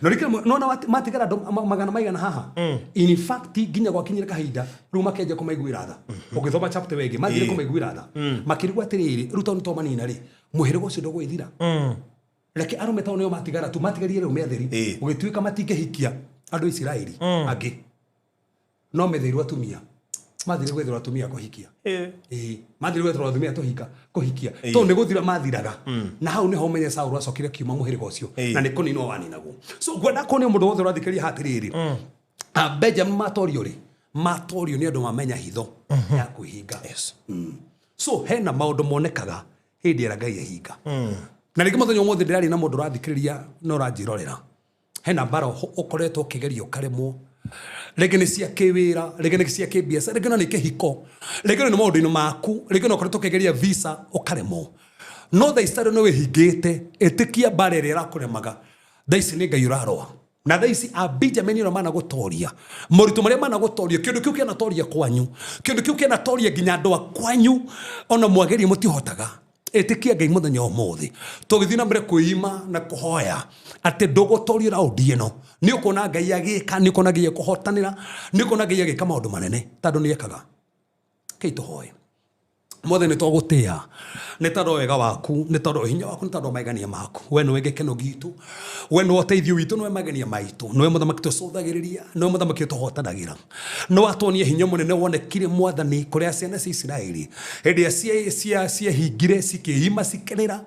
No rĩkĩra nona matigara andũ magana maigana haha. In fact nginya gwakinyire kahinda rĩu makĩanjia kũmaiguĩra tha. Ũgĩthoma chapter ĩyo ĩngĩ mathire kũmaiguĩra tha. Makĩrigwo atĩrĩrĩ, rĩu tondũ nĩtwamanina rĩ, mũhĩrĩga ũcio ndũgwĩthira. Reke arũme tondũ nĩo matigara tu, matigarire rĩu me atheri. Gũgĩtuĩka matingĩhikia andũ a Isiraeli angĩ. No metheirwo atumia. Mathire gwetherwo atumia kũhikia. Ĩĩ, mathire gwetherwo atumia tũhika kũhikia. Tondũ nĩ gũthira mathiraga. Na hau nĩho ũmenye Saũlũ acokire akiuma mũhĩrĩga ũcio. Na nĩ kũninwo waninagwo. So ngwenda kuonia mũndũ wothe ũrathikĩrĩria haha atĩrĩrĩ. Benjamin matorio rĩ, matorio nĩ andũ mamenya hitho ya kwĩhinga. So hena maũndũ monekaga hĩndĩ ĩrĩa Ngai ehinga. Na rĩngĩ mũthenya ũmũthĩ ndĩraria na mũndũ ũrathikĩrĩria na ũranjĩrorera. Hena mbara ũkoretwo ũkĩgeria ũkaremwo. Rĩngĩ nĩ cia kĩwĩra, rĩngĩ nĩ cia kĩbiacara, rĩngĩ no nĩ kĩhiko, rĩngĩ no nĩ maũndũ-inĩ maku, rĩngĩ no ũkoretwo ũkĩgeria visa ũkaremwo. No thaa ici tondũ nĩ wĩhingĩte, ĩtĩkia mbara ĩrĩa ĩrakũremaga, thaa ici nĩ Ngai ũrarũa. Na thaa ici a Benjamin ũrĩa managũtoria, moritũ marĩa managũtoria, kĩũndũ kĩu kĩanatoria kwanyu, kĩũndũ kĩu kĩanatoria nginya andũ a kwanyu, ona mwageria mũtihotaga. Ĩtĩkia Ngai mũthenya ũmũthĩ. Tũgĩthiĩ na mbere kwĩima na kũhoya atĩ ndũgũtorio raundi ĩno. Nĩ ũkuona Ngai agĩka, nĩ ũkuona Ngai agĩkũhotanĩra, nĩ ũkuona Ngai agĩka maũndũ manene tondũ nĩ ekaga. Kei tũhoe. Mothe nĩ twagũtĩa nĩ tondũ wa wega waku, nĩ tondũ wa hinya waku, nĩ tondũ wa magegania maku. We nĩwe gĩkeno gitũ, we nĩwe ũteithio witũ, nĩwe magegania maitũ, nĩwe mũthamaki tũcũthagĩrĩria, nĩwe mũthamaki ũtũhotanagĩra. Nĩ watuonia hinya mũnene wonekire mwathani kũrĩa ciana cia Isiraeli hĩndĩ ĩrĩa ciehingire cikĩima cikĩrĩra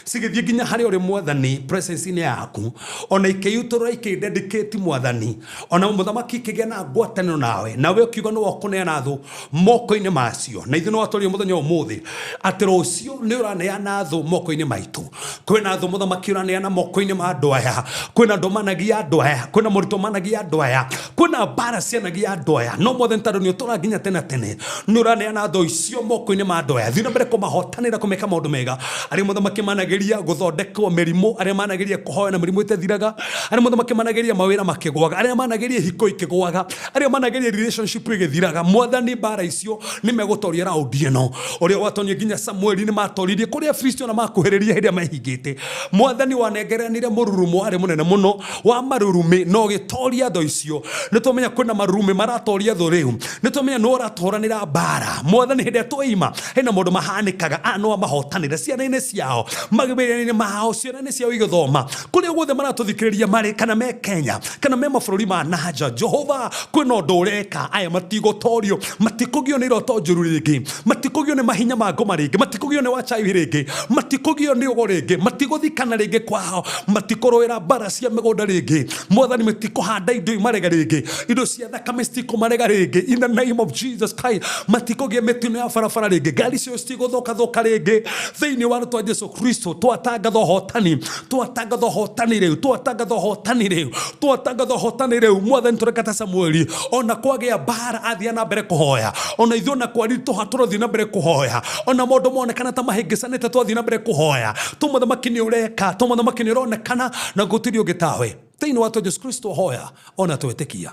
cigĩthiĩ nginya harĩa ũrĩ mwathani presence-inĩ yaku, ona ikĩyutũrũra ikĩdedicate mwathani, ona mũthamaki ikĩgĩa na ngwatanĩro nawe, nawe ũkiuga nĩwe ũkũneana thũ moko-inĩ macio. Na ithuĩ nĩ watwaria mũthenya ũmũthĩ atĩ rũciũ nĩ ũraneana thũ moko-inĩ maitũ. Kwĩna thũ mũthamaki ũraneana moko-inĩ ma andũ aya, kwĩna andũ managia andũ aya, kwĩna moritũ managia andũ aya, kwĩna mbara cianagia andũ aya. No mwathani tondũ nĩ ũtũraga nginya tene tene, nĩ ũraneana thũ icio moko-inĩ ma andũ aya. Thiĩ na mbere kũmahotanĩra, kũmeka maũndũ mega. Arĩa mũthamaki manageria gũthondekwo mĩrimũ, arĩa manageria kũhoya na mĩrimũ ĩtathiraga, arĩa mũthamaki manageria mawĩra makĩgũaga, arĩa manageria ihiko ikĩgũaga, arĩa manageria relationship ĩgĩthiraga, mwathani mbara icio nĩ megũtoria raundi ĩno. Ũrĩa watonie nginya Samueli nĩ matoririe kũrĩa Afilisti ona makuhĩrĩria hĩndĩ ĩrĩa mehingĩte. Mwathani wanengeranire mũrurumo warĩ mũnene mũno wa marurumĩ na ũgĩtoria thũ icio. Nĩ twamenya kwĩna marurumĩ maratoria thũ rĩu. Nĩ twamenya nĩ ũratũhũranĩra mbara. Mwathani hĩndĩ ĩrĩa tweima hena maũndũ mahanĩkaga, aya nĩ wamahotanĩra ciana-inĩ ciao, mawĩra-inĩ mao, ciana-inĩ ciao igĩthoma, kũrĩa guothe maratũthikĩrĩria marĩ, kana me Kenya, kana me mabũrũri ma nanja. Jehova, kwĩna ũndũ ũreka, aya matigũtorio, matikũgio nĩ iroto njũru rĩngĩ, matikũgio nĩ mahinya ma ngoma rĩngĩ, matikũgio nĩ wachawi rĩngĩ, matikũgio nĩ ũgo rĩngĩ, matigũthikana rĩngĩ kwao, matikũrũĩra mbara cia mĩgũnda rĩngĩ. Mwathani, matikũhanda indo imarega rĩngĩ, indo cia thakame citikũmarega rĩngĩ. In the name of Jesus Christ, matikũgĩa mĩtino ya barabara rĩngĩ, ngari ciao citigũthũkathũka rĩngĩ. Thĩinĩ wa rĩtwa Jesu Kristo, twatangatha ũhotani, twatangatha ũhotani rĩu, twatangatha ũhotani rĩu, twatangatha ũhotani rĩu. Mwathani, tũreka ta Samueli, ona kwagĩa mbara athiĩ na mbere kũhoya, ona ithuĩ ona kwaritũha tũrathiĩ na mbere kũhoya, ona maũndũ monekana ta mahĩngĩcanĩte twathiĩ na mbere kũhoya. To mũthamaki nĩ ũreka, to mũthamaki nĩ ũronekana, na gũtirĩ ũngĩ tawe. Thĩinĩ wa Jesu Kristo hoya ona twĩtĩkia.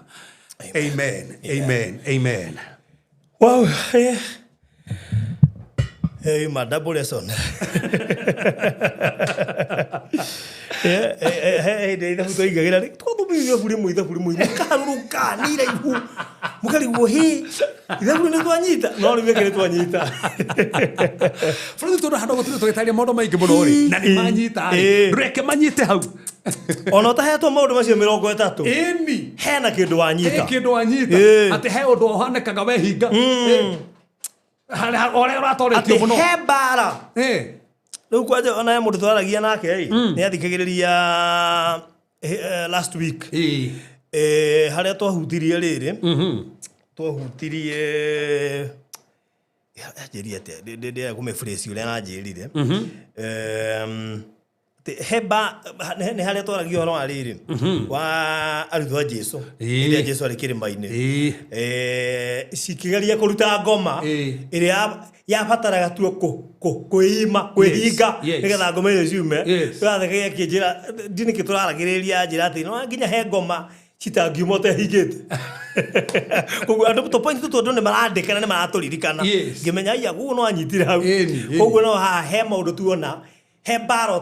Amen. Amen. Amen. Wow, yeah. Hey, ma double lesson. Yeah, hĩndĩ ithabu twaigagĩra rĩ twathomire ithabu rĩmwe ithabu rĩmwe mũkaharũrũka nĩ iraihu mũkarigwo hĩ ithabu nĩ twanyita no rĩu gĩkĩ nĩ twanyita. Bũrũri tondũ handũ gũtirĩ tũgĩtaria maũndũ maingĩ mũno rĩ, na nĩ manyita rĩ, ndũreke manyite hau. Ona ũtahetwo maũndũ macio mĩrongo ĩtatũ, Ĩni. hena kĩndũ wanyita. He kĩndũ wanyita. Atĩ he ũndũ ũhanĩkaga wehinga. Harĩa ũrĩa ũratoretio Atĩ mũno. he mbara. Rĩu kwanja ona he mũndũ twaragia nake rĩ, nĩ athikagĩrĩria last week. Harĩa twahutirie rĩrĩ, twahutirie anjĩrire atĩa, ndĩrenda kũmĩphrase ũrĩa aranjĩrire. He ba nĩ harĩa twaragia ũhoro wa rĩrĩ wa arutwo a Jesu hĩndĩ ĩrĩa Jesu arĩ kĩrĩma-inĩ. Cikĩgeria kũruta ngoma ĩrĩa yabataraga tuo kwĩima, kwĩhinga, nĩgetha ngoma icio ciume. Tũrathekagia akĩnjĩra, ndiũ nĩkĩ tũraragĩrĩria, anjĩra atĩ no nginya he ngoma citangiuma ũtehingĩte. Koguo andũ tũ point tũtũ andũ nĩ marandĩka na nĩ maratũririkana. Ngĩmenya aya koguo no anyitire hau. Koguo no haha he maũndũ tuona, he mbara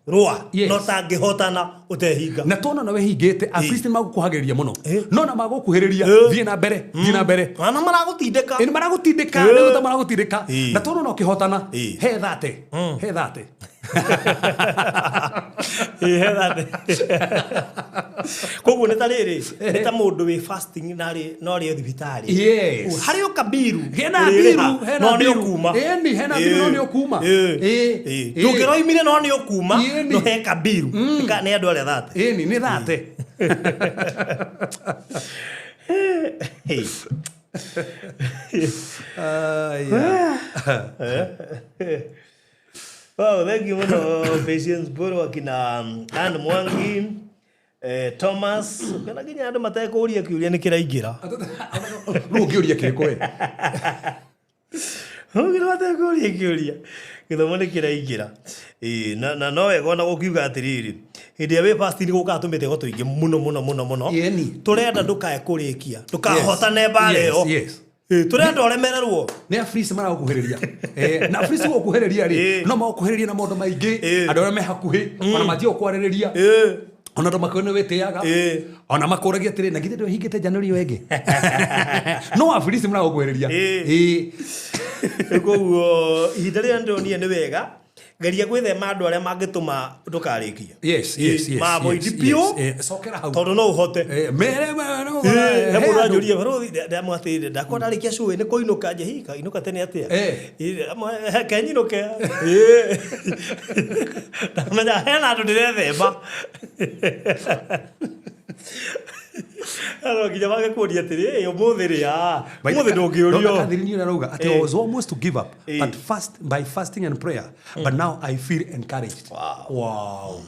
Rũa. Yes. No tangĩhotana ũtehinga. Na tona nawe hingĩte Afilisti nĩ magũkuhagĩrĩria mũno. No na magũkuhĩrĩria, thiĩ na mbere, thiĩ na mbere. Ana maragũtindĩka. Ĩ, nĩ maragũtindĩka, nĩ ta maragũtindĩka. Na tona no ũkĩhotana, he thate, he thate. Ĩ, he thate. Koguo nĩ ta rĩrĩ, nĩ ta mũndũ wĩ fasting na arĩ no arĩ thibitarĩ. Yes. Harĩ o kabiru. Hena ũrĩrĩha, biru, hena no nĩ biru. ũkuma. Ĩni, hena biru, no nĩ ũkuma. Ĩ. Ndũngĩroimire no nĩ ũkuma, Ĩni. no he kabiru. Nĩ andũ arĩa thate. Ĩni, nĩ thate. Hey. Aya. Wow, thank you mũno Patience Mburu, akina Ann Mwangi, Thomas, kana nginya andũ matekũria kĩũria nĩ kĩraingĩra. Rĩu ũngĩũria kĩrĩkũ we? Ũngĩ matekũria kĩũria gĩthomo nĩ kĩraingĩra. Ĩĩ, na no wega ona gũkiuga atĩrĩrĩ, hĩndĩ ĩrĩa wĩ fasting gũkaga tũmĩtego tũingĩ mũno mũno mũno mũno. Ĩni. Tũrenda ndũkae kũrĩkia, ndũkahotane mbara ĩyo. Yes. Ĩĩ, tũrenda ũremererwo. Nĩ Afilisti maragũkuhĩrĩria. Na Afilisti gũkuhĩrĩria rĩ, no magũkuhĩrĩria na maũndũ maingĩ. Andũ arĩa me hakuhĩ ona manjie gũkwarĩrĩria, ona andũ makwĩra nĩ wĩtĩaga, ona makũragia atĩrĩ, na githĩ ndwĩhingĩte January ĩyo ĩngĩ? No Afilisti maragũkuhĩrĩria. Koguo ihinda rĩrĩa ndĩronire nĩ wega, geria gwĩthema andũ arĩa mangĩtũma ndũkarĩkie. Yes. Mavoid Yes, biũ. Cokera hau. Tondũ no ũhote. Mere mere no. He mũndũ anjũria, "Barũthi, ndamwatĩrĩire ndakwa ndarĩkia cũĩ nĩ kũinũka?" Nje hika inũka tene atĩa? Reke nyinũke. Ndamenya hena andũ ndĩrethema. No nginya mangĩkũria atĩrĩ, "Ĩ, ũmũthĩ rĩ, ũmũthĩ ndũngĩũrio." Catherine nĩ arauga atĩ, "I was almost to give up, but fast by fasting and prayer, but now I feel encouraged." Wow.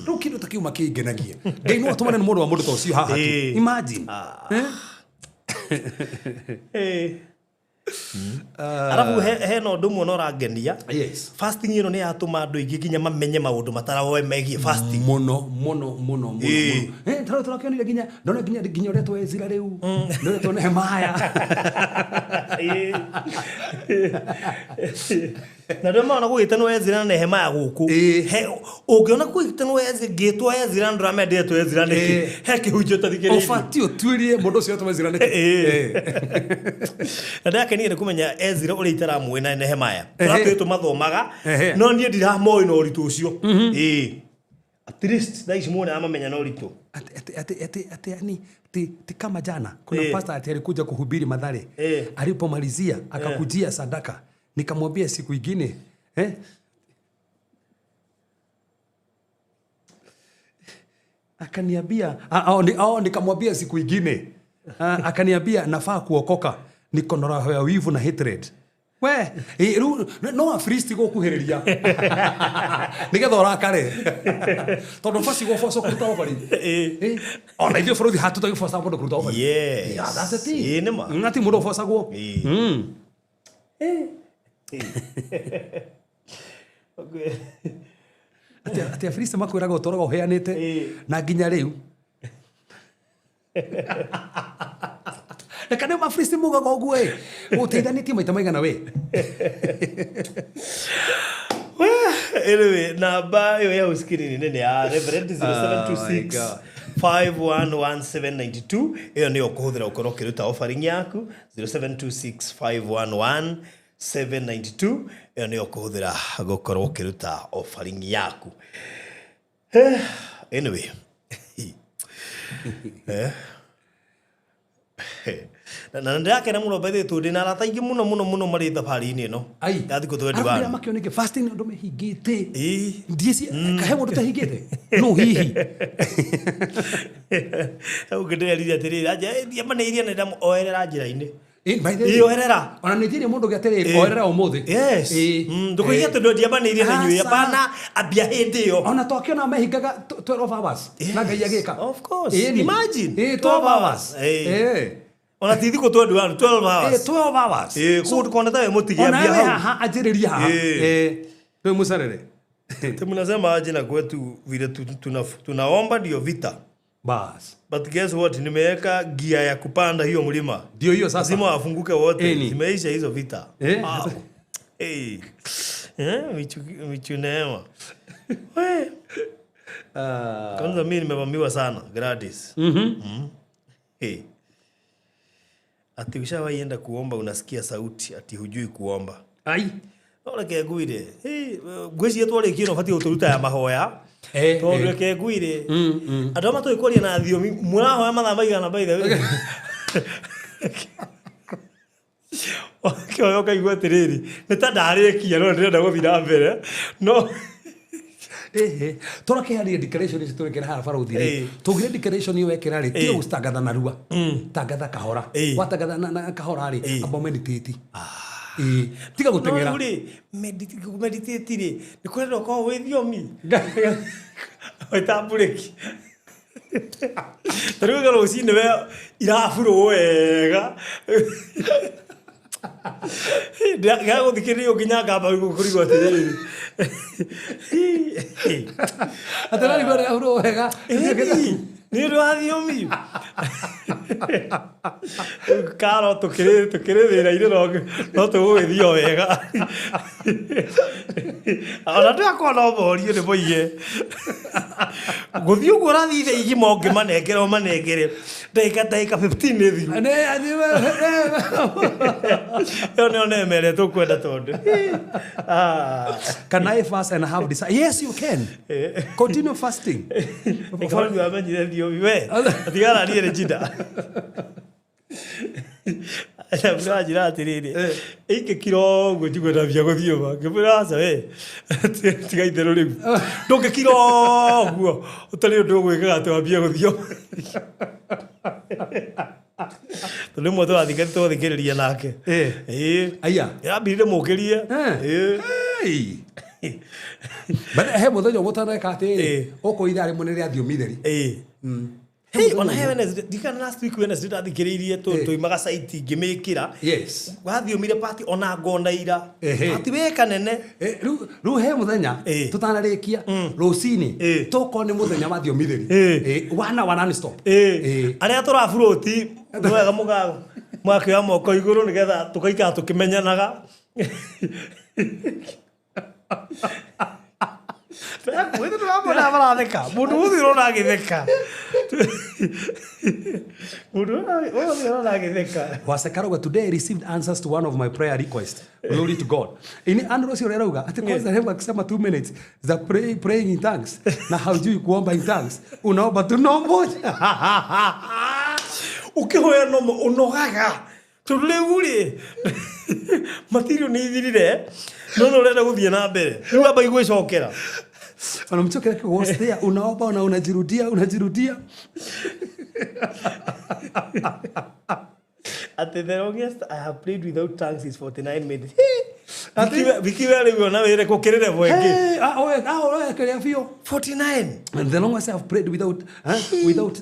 Rĩu kĩndũ ta kĩu makĩngenagia. Ngai no atũmane nĩ mũndũ wa mũndũ ta ũcio haha tu. Imagine. Eh? Arabu hena ũndũ ũmwe na ũrangenia. Fasting ĩno nĩ yatũma andũ aingĩ nginya mamenye maũndũ mataraoe megiĩ fasting. Mũno mũno mũno mũno mũno. Tarĩu tũrakĩonire nginya ndona nginya ũrĩa twa Ezra rĩu, ndona twa Nehemiah. Na ndĩo maona gũgĩtanwo Ezra na Nehemiah gũkũ. Ũngĩona gũgĩtanwo Ezra, ngĩtwo Ezra, ndũramenya ndĩretwo Ezra nĩkĩ. He kĩhunjio ũtathikĩrĩirie. Ũbatiĩ ũtuĩrie mũndũ ũcio wetwo Ezra nĩkĩ. Na ndĩrakenire nĩ kũmenya Ezra ũrĩa itaramũĩ na Nehemiah. Tũratũĩ tũmathomaga, no niĩ ndiramoĩ na ũritũ ũcio. At least thaa ici muone amamenya na ũritũ. Ati yani ti kama jana kuna pastor ati alikuja kuhubiri Mathare, alipomalizia akakujia sadaka, nikamwambia siku ingine, eh? Akaniambia nikamwambia siku ingine, akaniambia nafaa kuokoka, niko na roho ya wivu na hatred. We rĩu no Afilisti gũkuhĩrĩria nĩgetha ũrakare, tondũ basi gũbocwo kũruta offering. Ona ithuĩ bũrũri hatũtagĩboca mũndũ kũruta offering. Yeah, that's the thing. Ĩĩ, nĩ ma. Ati mũndũ ũbocagwo. Atĩ Afilisti makwĩraga ũtũraga ũheanĩte na nginya rĩu reka nĩ Afilisti mugaga ũguo ĩ ũteithanĩtie maita maigana we. Anyway, namba ĩyo ya screen nĩ ya Reverend, 0726 511792. Ĩyo nĩyo ũkũhũthĩra ũkorwo ũkĩruta offering yaku. 0726 511792, ĩyo nĩyo ũkũhũthĩra gũkorwo ũkĩruta offering yaku. Anyway, na ndĩrakena mũno by the way, tondũ ndĩna arata aingĩ mũno mũno mũno marĩ thabarĩ-inĩ ĩno Ai. ya thikũ Arabu 21. makĩoneke fasting andũ mehingĩte. Ndieci kahe mũndũ ũtehingĩte no hihi. Ũngĩ ndĩrerire atĩrĩrĩ, anja ndiamanĩirie na ndamuoerera njĩra-inĩ. By the way, Ĩ, oerera. Ona nĩ njĩrĩ mũndũ gĩatĩrĩrĩ, oerera ũmũthĩ. Yes. Ndũkũiga atĩ ndiamanĩirie na inyuĩ. Aca. Hapana, ambia hĩndĩ ĩyo. Ona twakĩona mehingaga 12 hours na Ngai agĩka. Of course. Ĩni. Imagine. 12 hours. Ona ti thikũ 21, 12 hours. 12 hours. Koguo ndũkona ta wĩ mũtige, Ona ambia we hau. haha anjĩrĩria haha. Twĩ mũcerere. Ati mnasema aje na kwetu vile tunaomba ndio vita. Bas. But guess what, nimeweka gia ya kupanda hiyo mlima. Ndio hiyo sasa. Lazima wafunguke wote. Eni. Zimeisha hizo vita. Eh? Wow. Hey. Michu Neema. We. Kwanza mimi nimevamiwa sana Gladys. Hey. Ati ushawahi enda kuomba unasikia sauti ati hujui kuomba. Ai. No reke ngwire. Hey, ngwĩciria twarĩkia no batiĩ gũtũruta ya mahoya. Tondũ reke ngwire. Andũ arĩa matũĩ kwaria na thiomi mũrahoya mathaa maigana by the way. Wakĩhoya ũkaigua atĩrĩrĩ, nĩ ta ndarĩkia no ndĩrenda gũthiĩ na mbere. No Tũrakeharia declaration ici tũrekera haha barũthi rĩ. Tũngire declaration ĩyo wekĩra rĩ, tiga gũtangatha narua. Tangatha kahora. Watangatha na kahora rĩ, amba meditate. Tiga gũteng'era. No rĩ, meditate rĩ, nĩ kũrenda ũkorwo wĩ thiomi. Wĩtambũrĩki. Ta rĩu rũcinĩ we iraburwo wega. Ndĩragũthikĩrĩria nginya ngamba kũrigwo atĩrĩrĩ. Atĩ ũrarigwo ndĩraburwo wega. Nĩ ũndũ wa thiomi. Karo tũkĩrĩ wĩra-inĩ no tũgũgĩthiĩ o wega. Ona andũ akwa no morio nĩ moige. Gũthiĩ ũguo ũrathiĩ thaa igima ũngĩmanengera ũmanengere ndagĩka 15 nĩ thiru. Ĩyo nĩyo neema ĩrĩa tũkwenda tondũ. Can I fast and have desire? Yes, you can. Continue fasting. Ĩkorwo wamenyire thiomi we. Atigararie nĩ njinda. Ndĩranjĩra atĩrĩrĩ, ingĩkira ũguo njigue ndambia gũthiũma. Ngĩmwĩra aca we, tiga itherũ rĩu. Ndũngĩkira ũguo ũtarĩ ũndũ ũgwĩkaga atĩ wambie gũthiũma. Tondũ rĩmwe tũrathikĩrĩria nake. Aya. Ĩrambirire mũkĩrie. But he mũthenya ũmwe ũtaneka atĩrĩ, ũkũ ithaa rĩmwe nĩ rĩa thiomi theri. Hey, ona he Wednesday, ndikana last week Wednesday ndathikĩrĩirie tũimaga site ngĩmĩkĩra. Yes. Wathiomire party ona ngona ira. Ati we kanene. Rĩu he mũthenya tũtanarĩkia rũcinĩ tũkorwo nĩ mũthenya wa thiomi theri. Wana wa non stop. Arĩa tũraburũti nĩ wega mũgakĩoya moko igũrũ nĩgetha tũgaikara tũkĩmenyanaga. Mũndũ ũyũ ũrona agĩtheka. Mũndũ ũyũ ũrona agĩtheka. Wasekarauga, today I received answers to one of my prayer requests. Glory to God. Ini Andrew ũcio ũrerauga ati kwanza hebu akisema 2 minutes za praying in tongues na haujui kuomba in tongues. Unaomba tu no moja. Ũkĩhoya no ũnogaga. Tondũ rĩu rĩ, material nĩ ithirire, no no ũrenda gũthiĩ na mbere. Rĩu amba igwĩcokera. Wanamchokera kwa was there, unaomba na unajirudia, unajirudia. At the longest I have prayed without tongues is 49 minutes. Vikiwa rĩu ona wĩre kũkĩrĩre bwenge. Oe biũ. 49. And the longest I have prayed without, without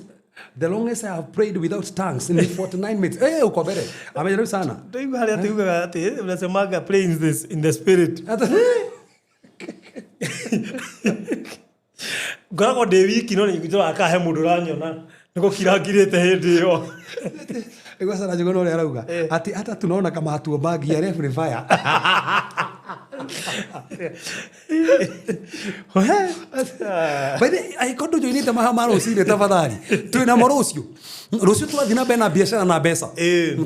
the longest I have prayed without tongues in 49 minutes. Uko mbere. Amejaribu sana. Ndio harĩa tuugaga atĩ unasemaga praying in the spirit. Ngoragwo ndĩ wiki no nĩ akahe mũndũ ũranyona nĩ gũkira ngirĩte hĩndĩ ĩyo. Nĩguo Sarah Njuguna ũrĩa arauga atĩ hata tunaona kama hatuombangi ya referee fire. By the way, angĩkorwo ndũjoinĩte maha ma rũcinĩ tafadhali, twĩnamo rũciũ. Rũciũ tũrathiĩ na mbere na biacara na mbeca.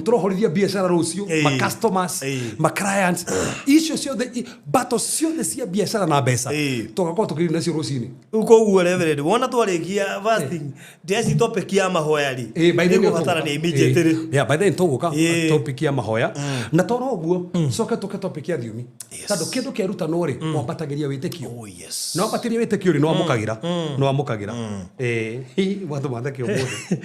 Tũrohorithia biacara rũciũ, ma customers, ma clients, icio ciothe, battle ciothe cia biacara na mbeca. Tũgakorwo tũkĩrĩ nacio rũcinĩ. Rĩu koguo Reverend, wona twarĩkia fasting, ndĩreci topic ya mahoya rĩ. By the way, nĩgũbatarania immediately. Yeah, by the way, tũgũka topic ya mahoya. Na toro ũguo, coke tũke topic ya thiomi. Tondũ kĩndũ kĩarutanwo rĩ, wambatagĩria wĩtĩkio. Oh, yes. Na wambatĩria wĩtĩkio rĩ, nĩwamũkagĩra. Nĩwamũkagĩra. Watho matheke ũmũthĩ.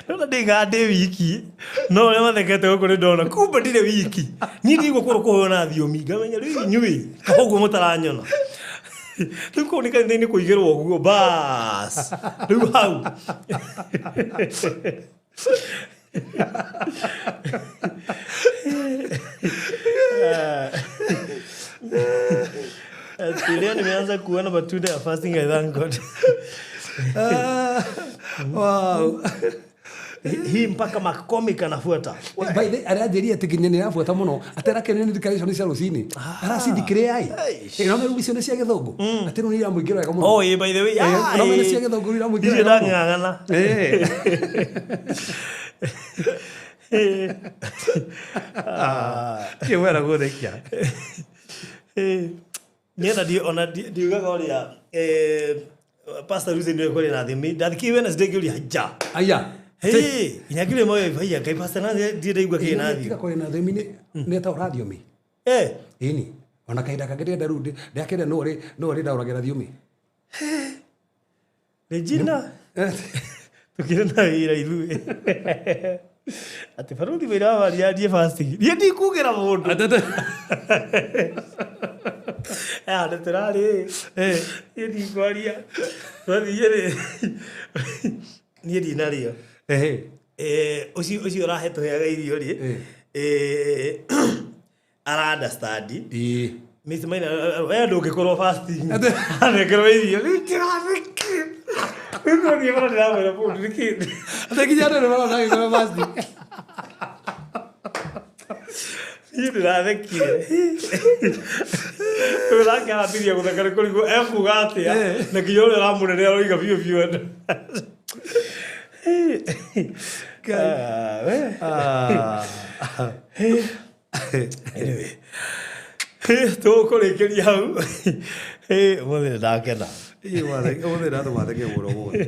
Ndona ndĩigaga ndĩ wiki, no ũrĩa mathekete gũkũ nĩ ndona kumbe ndirĩ wiki. Niĩ ndigua kũrũ kũheo na thiomi, ngamenya rĩu inyuĩ, kaba ũguo mũtaranyona. Rĩu kũu nĩ kanitha-inĩ kũigĩrwo ũguo, bas. Rĩu hau. Leo nimeanza kuona matunda ya fasting, I thank God. Wow. Hii mpaka McCormick anafuata. By the aranjĩria atĩ nginya nĩ arabuata mũno atĩ arakenio nĩ declaration cia rũcinĩ aracindikĩrĩa ai no rĩu icio nĩ cia gĩthũngũ atĩ rĩu nĩ iramũingĩra wega mũno. Oh, by the way, no nĩ cia gĩthũngũ iramũingĩra icio wega mũno. ndang'ang'ana. Kĩwera gũthekia. Niĩ ona ndiugaga ũrĩa Pastor Lucy nĩwe kũrĩ na thimi ndathiĩ Wednesday ngĩũria nja. Aya. Hey, nginya ngĩũria moyo bhaiya Ngai Pastor na ndirĩ ndaigua kĩ na Tiga thimi. kwaria na thiomi nĩ ta ũrathiomi. Ĩni ona kahinda kangĩ ndĩrenda rĩu ndĩrakĩenda no ũrĩ ndaũragĩra thiomi. Regina tukĩrĩ na wĩra ithuĩ atĩ baruthi wĩra wa Maria ndiĩ fasting niĩ ndikugĩra mũndũ. Handũ tũrarĩ niĩ ndikwaria twathiĩ rĩ niĩ ndinarĩo. Ũcio ũrahe tũheaga irio rĩ ara understand. Miss Maina we ndũngĩkorwo fasting anengerwo irio rĩu ndĩrathekire rĩu twathiĩ bara ndĩramwĩra mũndũ nĩkĩ Atĩ nginya andũ nĩ marona agĩkorwo fasting. Niĩ ndĩrathekire rĩu nake arambirie gũtheka nĩ kũrigwo ekuga atĩa na nginya ũrĩa ũramũnene aroiga biũ biũ. Anyway, tũkũrĩkĩria hau. Ũmũthĩ nĩ ndakena. Ũmũthĩ ndatũmatheke mũno ũmũthĩ.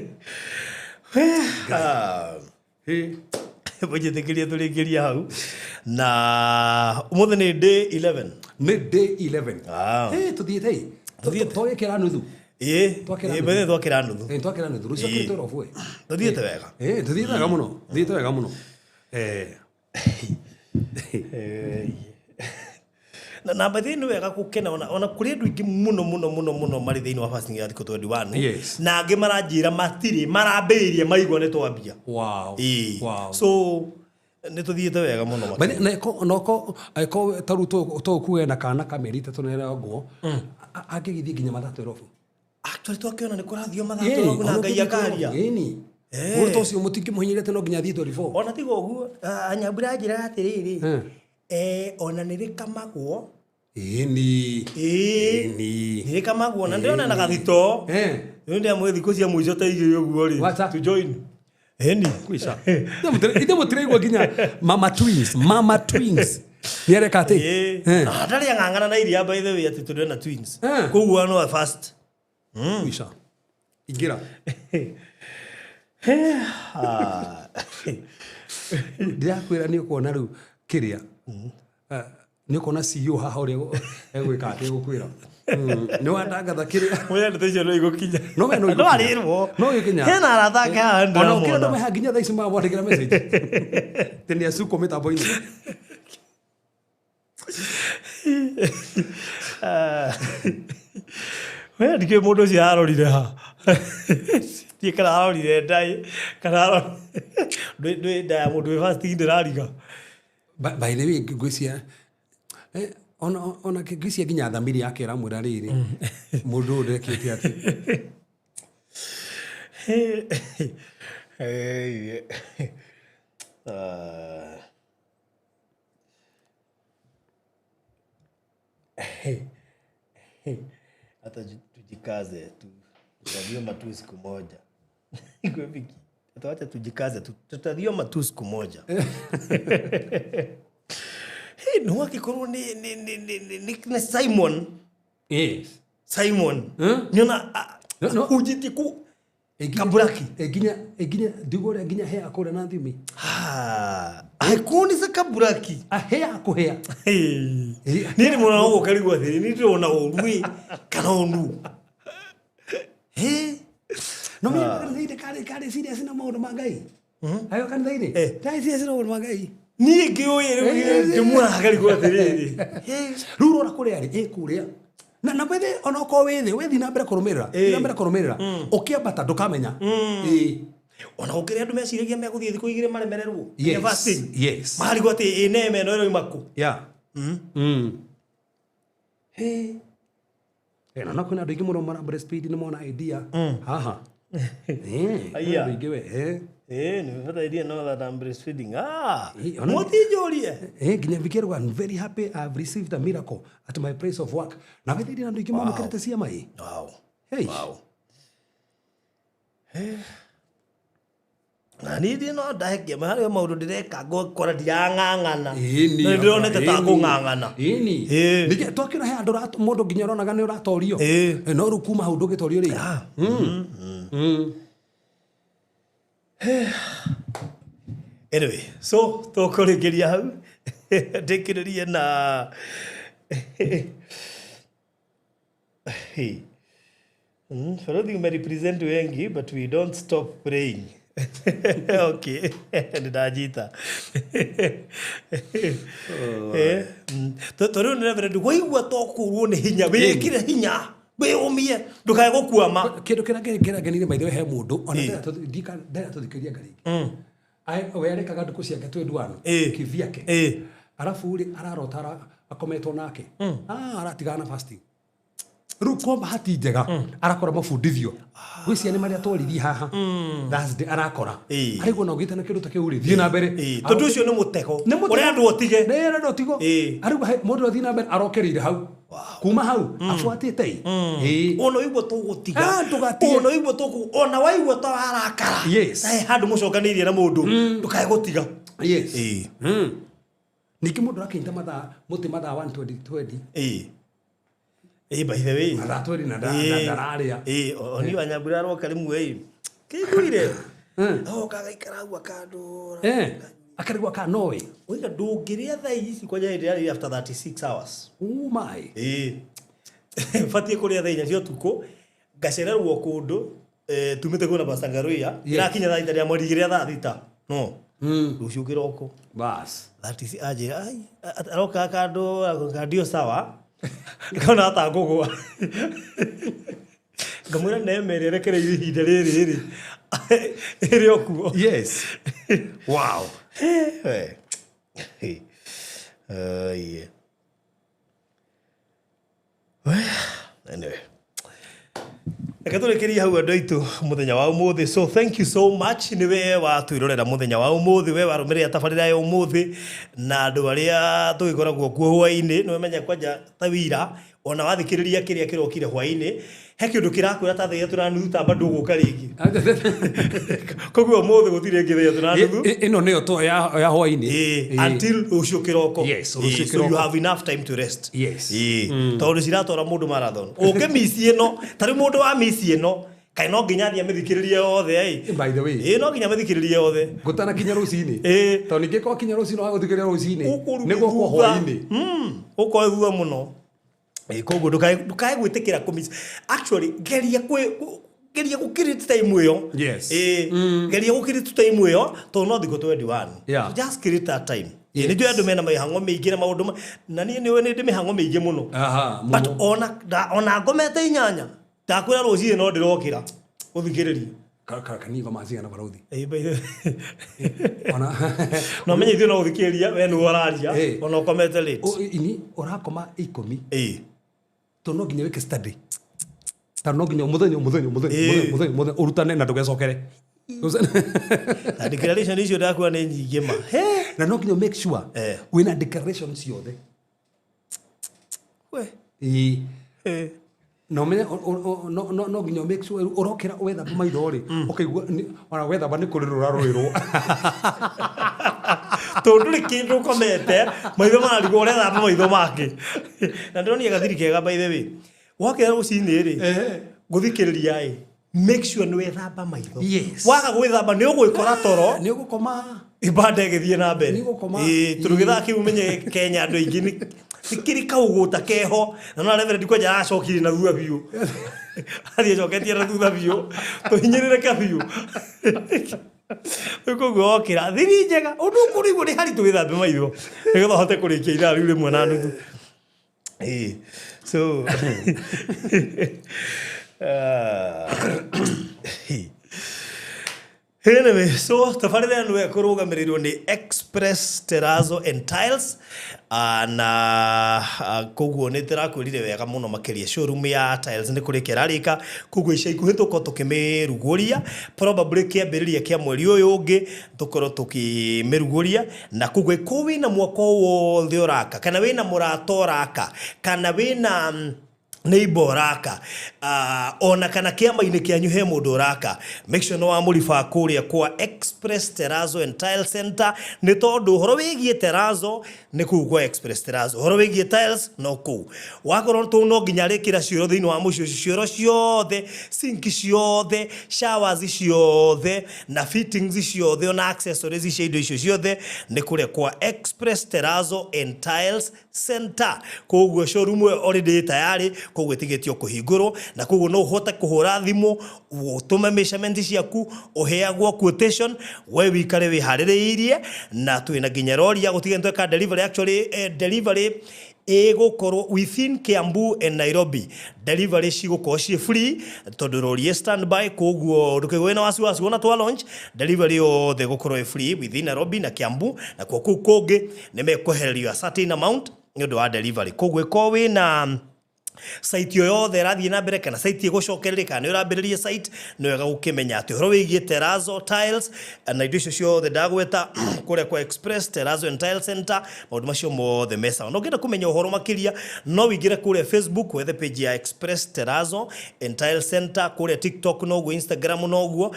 Mũnjĩtĩkĩrie tũrĩkĩrie hau na ũmũthĩ nĩ day 11. Nĩ day 11. Tũthiĩte ĩ twagĩkĩra nuthu. Ĩĩ Twakĩra ĩĩ nuthu. mbere twakĩra nuthu. Twakĩra nuthu rũcio Ĩĩ. twĩ robu ĩ. Tũthiĩte wega. Tũthiĩte wega mũno tũthiĩte wega mũno. Na by the way nĩ wega gũkena ona kũrĩ andũ aingĩ mũno mũno mũno mũno marĩ thĩinĩ wa fasting ya thikũ 21. Yes. Na angĩ maranjĩra matirĩ marambĩrĩria maigua nĩ twambia. Wow. Ĩĩ. Wow. So nĩ tũthiĩte wega mũno By the- na eko eko ta rĩu tũkuge na kana ka mĩeri 3 na ĩrongo angĩgĩthiĩ nginya mathaa 12. Actually twakĩona nĩ kũrathio mathaa 12 na Ngai akaria. Ĩni. Mũndũ ta ũcio mũtingĩmũhinyĩrĩria atĩ no nginya athiĩ 24. Ona tiga ũguo Anyambura anjĩraga atĩrĩrĩ ona nĩ rĩkamagwo. Ĩni. Ĩĩ. Ĩni. Nĩ rĩkamagwo na ndĩrona na gathito. Rĩu ndĩamwĩ thikũ cia mũico ta igĩrĩ ũguo rĩ Wacha. to join. Ĩni. Kwisha. Ithe mũtiraigua nginya mama twins, mama twins. Nĩ areka atĩ. Ĩĩ. Na ndarĩ ang'ang'ana na iria by the way atĩ tũrĩ na twins. Koguo no fast. Kwisha. Ingĩra. Ndĩrakwĩra nĩ ũkuona rĩu kĩrĩa. Nĩ ũkuona CEO haha ũrĩa egwĩka atĩ egũkwĩra. Nĩ wandangatha kĩrĩa. Mũthenya ndeto icio no igũkinya. No we no No igũkinya. arĩrwo. No igũkinya. Hena arata ake haha Ona ũkĩra ndĩramona. andũ meha nginya thaa ici maramwandĩkĩra message. Atĩ nĩ acukwo mĩtambo-inĩ. We ndikĩũĩ mũndũ ũcio arorire ha. Ndiũĩ kana arorire ndaĩ kana ndwĩ nda ya mũndũ wĩ fasting ndĩrariga. By the way ngwĩciria ona ngwĩciria nginya thamiri yake ĩramwĩra rĩrĩ mũndũ ũyũ ndekĩte atĩ. Hata tujikaze tu tutathioma tu siku moja. Iko Hata wacha tujikaze tu tutathioma tu siku moja. Hey, no akikorwo ni Simon. Yes. Simon. Niona No. ujiti ku Kaburaki. Nginya nginya ndiuga ũrĩa nginya hea kũrĩa na thiomi. Aikuni se Kaburaki. Ahea kũhea. Niĩ nĩ mũrona ũguo ũkarigwo atĩrĩ niĩ ndĩrona ũru ĩ kana ũnu. No mimi kanitha-inĩ karĩ serious na maũndũ ma Ngai. Ayo kanitha-inĩ. Karĩ serious na maũndũ ma Ngai. Niĩ ngĩũĩ rĩu ngĩmuona akarigwo atĩrĩrĩ. Rĩu ũrona kũrĩa rĩ ĩ kũrĩa. Na bethe ona okorwo wĩ thĩ wĩthiĩ na mbere kũrũmĩrĩra. Thiĩ na mbere kũrũmĩrĩra. Ũkĩambata ndũkamenya. Ona gũkĩrĩ andũ meciragia megũthiĩ thikũ igĩrĩ maremererwo. Yes. Fasting. Yes. Makarigwo atĩ ĩ neme ĩno ĩroima kũ. Yeah. Hey. Na kwĩna andũ aingĩ mũno mara breastfeed nĩ mona idea haha. Aya. Andũ aingĩ we. Eh, nĩ know that I'm breastfeeding. Ah, Eh, ona- mũtinjũrie. Eh, nginya Vikerwa, I'm very happy I've received a miracle at my place of work. Na githĩ andũ aingĩ mamũkĩrĩte ciama ĩ. Wow. Hey. Wow. Na niĩ ndĩ no ndahe kĩama harĩ maũndũ ndĩreka ngokora ndirang'ang'ana. Ĩni, Na ndĩronete ta ĩni. ngũng'ang'ana. Ĩni. Ĩ. Ningĩ twakĩona he andũ mũndũ nginya ũronaga nĩ ũratorio. Ĩ. Eh, no rĩu kuma hau ndũngĩtorio rĩngĩ. Ah. Anyway, so tũkũrĩkĩria hau ndĩkĩrĩrie na Hey. Farodhi umerepresent wengi but we don't stop praying. Okay, nĩndanyita. Eh, to rĩu nĩ Reverend waigua to kũrwo nĩ hinya wĩkĩre hinya wĩũmie ndũkae gũkuama. Kĩndũ kĩrĩa kĩrangenire by the way he mũndũ ona ndera tũthikĩria ngarĩ. We arekaga ndukũ ciake twĩ nduano Ĩ. kivyake. Ĩ. Arabu rĩ ararota akometwo nake. Ah, aratigana na fasting. Rĩu kwa bahati njega arakora mabundithio gwĩcia nĩ marĩa twaririe haha Thursday arakora Ĩ. arĩguo na ũgĩte na kĩndũ ta kĩu rĩ thiĩ na mbere Ĩ, tondũ ũcio nĩ mũtego Nĩ mũtego. ũrĩa andũ ũtige. Nĩ ũrenda ũtigo Ĩ. arĩguo mũndũ athiĩ na mbere arokereire hau kuma hau abuatĩte ĩ Ĩ. Ona waigua tũgũtiga. Ah, ndũgatige. Ona waigua tũkũ ona waigua ta warakara. Yes. Na he handũ mũcokanĩirie na mũndũ ndũkae gũtiga. Yes. Ĩ. Ningĩ mũndũ arakĩnyita mathaa mũtĩ mathaa 1:20 Ĩ. Ĩ, by the way. mathaa 20 na Ĩ. ndararĩa Ĩ, oni wa Nyambura aroka rĩmwe ĩ. Kĩiguire? Oka agaikara hau akandũra. Eh, akarigwo kana noĩ Oiga ndũngĩrĩa thaa ici kwanja hĩndĩ yarĩ after 36 hours. Oh my. Ĩ. Batiĩ kũrĩa thaa inya cia ũtukũ ngacererwo kũndũ tumĩte kuona Pastor Ngaruiya irakinya thaa ita rĩa mweri igĩrĩ thaa thita no rũciũ kĩroko Bas. that is anjĩra ai aroka kandũ kandio sawa ngona atangũgwa ngamwĩra neema ĩrĩa ĩrekereirio ihinda rĩrĩ rĩ ĩrĩ o kuo Yes. Wow. We. Ai. Anyway. Reke tũrĩkĩrie hau andũ aitũ mũthenya wa ũmũthĩ. So thank you so much nĩ we watwĩrorera mũthenya wa ũmũthĩ, we warũmĩrĩra tabarĩra ya ũmũthĩ na andũ arĩa tũgĩkoragwo kuo hwaĩ-inĩ. Nĩ wamenya kwanja ta wira ona wathikĩrĩria kĩrĩa kĩrokire hwaĩ-inĩ he kĩndũ kĩrakwĩra ta thaa ithatũ na nuthu tamba ndũgũka rĩngĩ. Koguo ũmũthĩ gũtirĩ ĩngĩ thaa ithatũ na nuthu. Ĩno nĩyo to ya hwaĩ-inĩ. Ĩĩ, until rũciũ kĩroko. Yes, rũciũ Ĩĩ, so you kĩroko. have enough time to rest. Yes. Ĩĩ, tondũ ciratwara mũndũ marathon ũngĩ mici ĩno ta rĩu mũndũ wa mici ĩno kaĩ no nginya athiĩ amĩthikĩrĩrie yothe ĩ. By the way. Ĩĩ, no nginya amĩthikĩrĩrie yothe. Gũtanakinya rũcinĩ. Ĩĩ. Tondũ ningĩ kwakinya rũcinĩ wagũthikĩrĩria rũcinĩ Ũkũrugwo nĩguo kwa thutha. hwaĩ-inĩ. Ũkoe thutha mũno. Ĩĩ, koguo ndũkae gwĩtĩkĩra kũmiss. Actually geria kwĩ geria gũkirĩte time ĩyo. Yes. Ĩĩ, geria gũkirĩte time ĩyo tondũ no thikũ 21. Yeah. So just create that time. Ĩĩ, Yes. nĩ njũĩ andũ mena mĩhang'o mĩingĩ na maũndũ na niĩ nĩũĩ nĩ ndĩ mĩhang'o mĩingĩ mũno. Aha, But mũno. ona ngomete inyanya ndakwĩra rũcinĩ no ndĩrokĩra gũthikĩrĩria. Kanigo macigana barũthi. Ĩĩ, by the way. Ona No menye ithuĩ no gũthikĩrĩria we nĩwe ũraria Ĩĩ. ona ũkomete late. Ini ũrakoma ikũmi Ĩĩ. tondũ no nginya wĩke study. Tondũ no nginya mũthenya mũthenya mũthenya Ĩĩ. mũthenya mũthenya ũrutane na ndũgecokere. Na declaration icio ndakua nĩ nyingĩ ma. He. Na no nginya make sure Eh. wĩna declaration ciothe. We. Ĩĩ. Ĩĩ. Na ũmenye no nginya make sure ũrokĩra wethamba maitho rĩ ũkaigua ona wethamba nĩ kũrĩrwo ũrarũrĩrwo. Tondũ ndũrĩ kĩndũ ũkomete maitho mararigwo ũrethamba maitho make. Na ndĩronire gathiri kega by the way. Wokĩra rũcinĩ rĩ gũthikĩrĩria ĩ make sure nĩ wethamba maitho. Yes. Waga gwĩthamba nĩ ũgwĩkora toro Nĩ ũgũkoma. ibanda ĩgĩthiĩ na mbere. Nĩ ũgũkoma. Ĩĩ, tondũ gĩthaa kĩu ũmenye Kenya andũ aingĩ nĩ kĩrĩ kaũgũta keho na no Reverend kwanja aracokirie na thutha biũ. Athiĩ acoketie na thutha biũ tũhinyĩrĩrĩke biũ. Rĩu koguo wokĩra thiri njega ũndũ ũkũrigwo nĩ haritũ wĩthambe maitho nĩgetha ũhote kũrĩkia ithaa rĩu rĩmwe na nuthu. Ĩĩ, so Anyway, so tabarĩra ĩno ĩkũrũgamĩrĩirwo nĩ Express Terrazzo and Tiles, na koguo nĩ ndĩrakwĩrire wega mũno makĩria showroom ya tiles nĩ kũrĩkia ĩrarĩka. Koguo ica ikuhĩ tũkorwo tũkĩmĩrugũria, probably kĩambĩrĩria kĩa mweri ũyũ ũngĩ tũkorwo tũkĩmĩrugũria. Na koguo ĩkorwo wĩna mwako wothe ũraka, kana wĩna mũrata ũraka, kana wĩna neighbor ũraka, ona kana kĩama-inĩ kĩanyu he mũndũ ũraka, make sure nĩ wamũriba kũrĩa kwa Express Terrazzo and Tile Center, nĩ tondũ ũhoro wĩgiĩ terrazzo nĩ kũu kwa Express Terrazzo, ũhoro wĩgiĩ tiles no kũu. Wakorwo tũ no nginya rĩkĩra cioro thĩinĩ wa mũciĩ ũcio, cioro ciothe, sink ciothe, showers ciothe na fittings ciothe, ona accessories cia indo icio ciothe nĩ kũrĩa kwa Express Terrazzo and Tiles Center. Koguo showroom ĩyo already ĩ tayari, koguo ĩtigĩtio kũhingũrwo. Na koguo no ũhote kũhũra thimũ, ũtũme measurement ciaku, ũheagwo quotation, we wikare wĩharĩrĩirie. Na twĩna nginya rori ya gũtiga tweka delivery. Actually, delivery ĩgũkorwo within Kiambu and Nairobi, delivery cigũkorwo ciĩ free tondũ rori ĩ standby. Koguo ndũkaigwe na wasiwasi, wona twa launch delivery yothe ĩgũkorwo ĩ free within Nairobi na Kiambu, na kuo kũu kũngĩ nĩ mekwehererio a certain amount nĩ ũndũ wa delivery. Koguo ĩkorwo wĩna site o yothe ĩrathiĩ na mbere, kana site ĩgũcokereria, kana nĩ ũrambĩrĩria site, nĩ wega gũkĩmenya atĩ ũhoro wĩgiĩ terrazzo tiles na indo icio ciothe ndagweta kũrĩa kwa Express Terrazzo and Tile Center, maũndũ macio mothe me sawa. Na ũngĩenda kũmenya ũhoro makĩria, no wĩingĩre kũrĩa Facebook wethe page ya Express Terrazzo and Tile Center, kũrĩa TikTok noguo, Instagram noguo,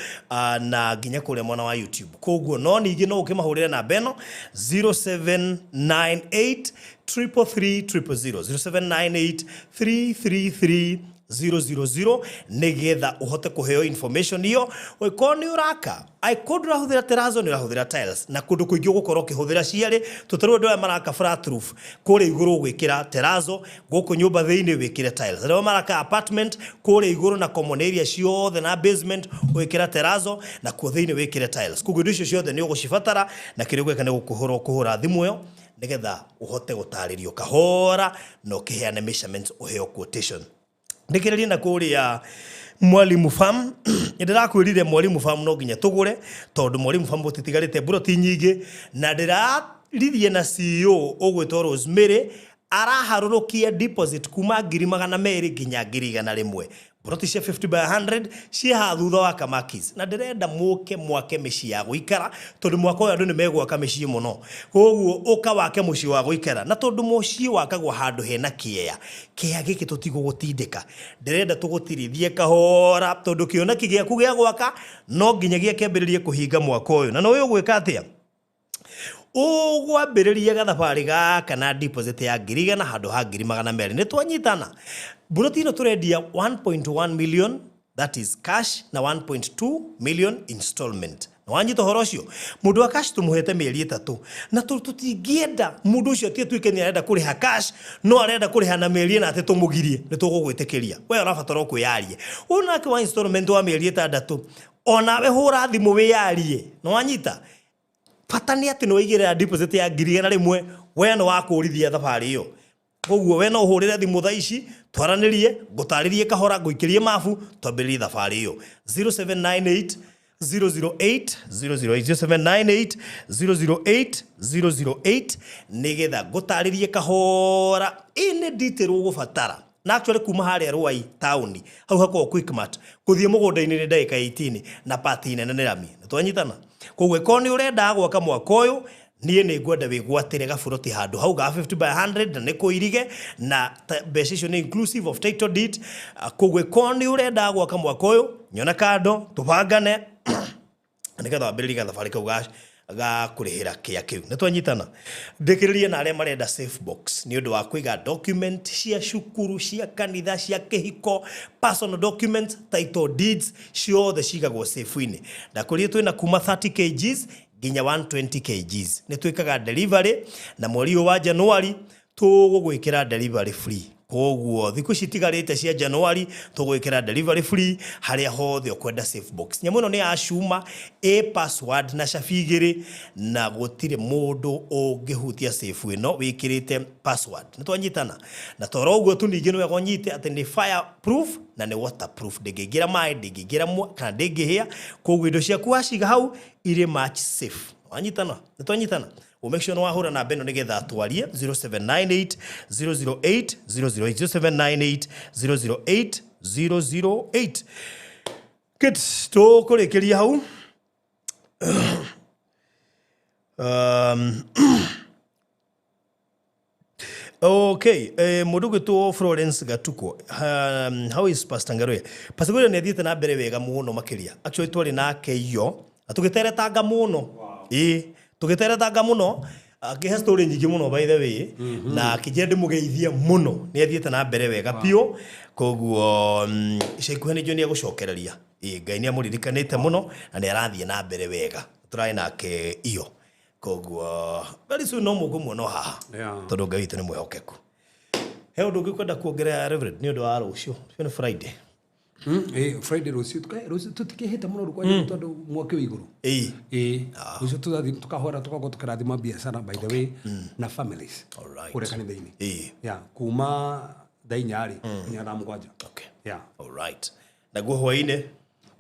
na nginya kũrĩa mwena wa YouTube. Koguo no ningĩ no ũkĩmahũrĩre namba ĩno, 0798 333 000, 0798 333 000, nĩgetha ũhote kũheo information ĩyo. Ũngĩkorwo nĩ ũraka, angĩkorwo ndũrahũthĩra terrazzo, nĩ ũrahũthĩra tiles, na kũndũ kũingĩ ũgũkorwo ũkĩhũthĩra ciarĩ. Tũtarĩ andũ aya maraka flat roof, kũrĩa igũrũ ũgwĩkĩra terrazzo, gũkũ nyũmba thĩinĩ wĩkĩre tiles. Arĩa maraka apartment, kũrĩa igũrũ na common area ciothe na basement ũgĩkĩra terrazzo, na kuo thĩinĩ wĩkĩre tiles. Koguo indo icio ciothe nĩ ũgũcibatara, na kĩrĩa ũgwĩka nĩ gũkũhũra kũhũra thimũ ĩyo nĩgetha ũhote gũtarĩrio kahora na ũkĩheane measurements, ũheo quotation. Ndĩkĩrĩrie na kũrĩa Mwalimu Farm. Ndĩrakwĩrire Mwalimu Farm no nginya tũgũre, tondũ Mwalimu Farm gũtitigarĩte mburoti nyingĩ, na ndĩraririe na CEO ũgwĩtwo Rosemary, araharũrũkia deposit kuma 200,000 nginya 100,000. Mburoti cia 50 by 100 ciĩ haha thutha wa Kamakis, na ndĩrenda mũke mwake mĩciĩ ya gũikara, tondũ mwaka ũyũ andũ nĩ megwaka mĩciĩ mũno. Koguo ũka wake mũciĩ wa gũikara, na tondũ mũciĩ wakagwo handũ hena kĩea, kĩea gĩkĩ tũtigũgũtindĩka, ndĩrenda tũgũtirithie kahora, tondũ kĩoneki gĩaku gĩa gwaka no nginyagia kĩambĩrĩrie kũhinga mwaka ũyũ. Na no ũyũ ũgwĩka atĩa? Ũgwambĩrĩria gathabarĩ gaka na deposit ya 100,000 handũ ha 200,000. Nĩ twanyitana? Mburoti ĩno tũrendia 1.1 million, that is cash, na 1.2 million installment. Na wanyita ũhoro ũcio, mũndũ wa cash tũmũhete mĩeri 3, na tondũ tũtingĩenda mũndũ ũcio atige tuĩke nĩ arenda kũrĩha cash no arenda kũrĩha na mĩeri ĩna atĩ tũmũgirie, nĩ tũgũgwĩtĩkĩria. We ũrabatara o kwĩyarie. Ũyũ nake wa installment wa mĩeri 6, onawe hũra thimũ wĩyarie. Na wanyita, bata nĩ atĩ nĩ waigĩrĩra deposit ya 100,000, we nĩ wakũrithia thabarĩ ĩyo. Koguo we no ũhũrĩre thimũ thaa ici, twaranĩrie, ngũtarĩrie kahora, ngũikĩrie mabu, twambĩrĩrie thabarĩ ĩyo. 0798 008 008, 0798 008 008, nĩgetha ngũtarĩrie kahora ĩnĩ detail ũgũbatara. Na actually kuma harĩa Ruai taũni hau hakoragwo Quickmart gũthiĩ mũgũnda-inĩ nĩ ndagĩka 18, na pati nene nĩ rami. Nĩ twanyitana? Koguo ĩkorwo nĩ ũrenda gwaka mwaka ũyũ, niĩ nĩ ngwenda wĩgwatĩre gaburoti handũ hau ga 50 by 100, na nĩ kũirige, na mbeca icio nĩ inclusive of title deed. Koguo ĩkorwo nĩ ũrenda gwaka mwaka ũyũ, nyona kando tũbangane nĩgetha wambĩrĩrie gathabarĩ kau ga kũrĩhĩra kĩa kĩu. Nĩ twanyitana? Ndĩkĩrĩrie na arĩa marenda safe box nĩ ũndũ wa kũiga document cia cukuru, cia kanitha, cia kĩhiko, personal documents, title deeds ciothe cigagwo safe-inĩ. Ndakũrie twĩna kuma 30 kgs nginya 120 kgs. Nĩ twĩkaga delivery, na mweri ũyũ wa January tũgũgwĩkĩra delivery free. Koguo thikũ ici itigarĩte cia January tũgwĩkĩra delivery free harĩa hothe ũkwenda safe box. Nyamũ ĩno nĩ ya cuma, ĩ password na cabi igĩrĩ, na gũtirĩ mũndũ ũngĩhutia safe ĩno wĩkĩrĩte password. Nĩ twanyitana? Na toro ũguo tu, ningĩ nĩ wega ũnyite atĩ nĩ fire proof na nĩ waterproof, ndĩngĩingĩra maĩ, ndĩngĩingĩra kana ndĩngĩhĩa. Koguo indo ciaku waciga hau irĩ much safe. Wanyitana? Nĩ twanyitana? We'll make sure nĩ wahũra namba ĩno nĩgetha twarie, 0798 008 008, 0798 008 008. Good, tũkũrĩkĩria hau. Okay, mũndũ gwĩtwo Florence Gatuko, how is Pastor Ngaruiya? Pastor Ngaruiya nĩ athiĩte na mbere wega mũno makĩria. Actually twarĩ nake iyo na tũgĩteretanga mũno. Ĩĩ, tũgĩteretanga mũno, akĩhe story nyingĩ mũno by the way, na akĩnjĩra ndĩmũgeithie mũno. Nĩ athiĩte na mbere wega biũ, koguo ica ikuhĩ nĩ njũĩ nĩ egũcokereria. Ĩĩ, Ngai nĩ amũririkanĩte mũno na nĩ arathiĩ na mbere wega. Tũrarĩ nake iyo, koguo very soon no mũkũmuona o haha, tondũ Ngai witũ nĩ mwĩhokeku. He ũndũ ũngĩ kwenda kuongerera, Reverend, nĩ ũndũ wa rũciũ? Rũciũ nĩ Friday. Friday rũciũ, rũciũ tũtikĩhĩte mũno rũkwanja tondũ mwaki wĩ igũrũ. Ĩĩ, rũciũ tũrathiĩ tũkahoera, tũgakorwo tũkĩrathima biacara, by the way, na families kũrĩa kanitha-inĩ. Yeah, kuma thaa 4 rĩ nginya thaa 7. Yeah. Alright. Naguo hwaĩ-inĩ?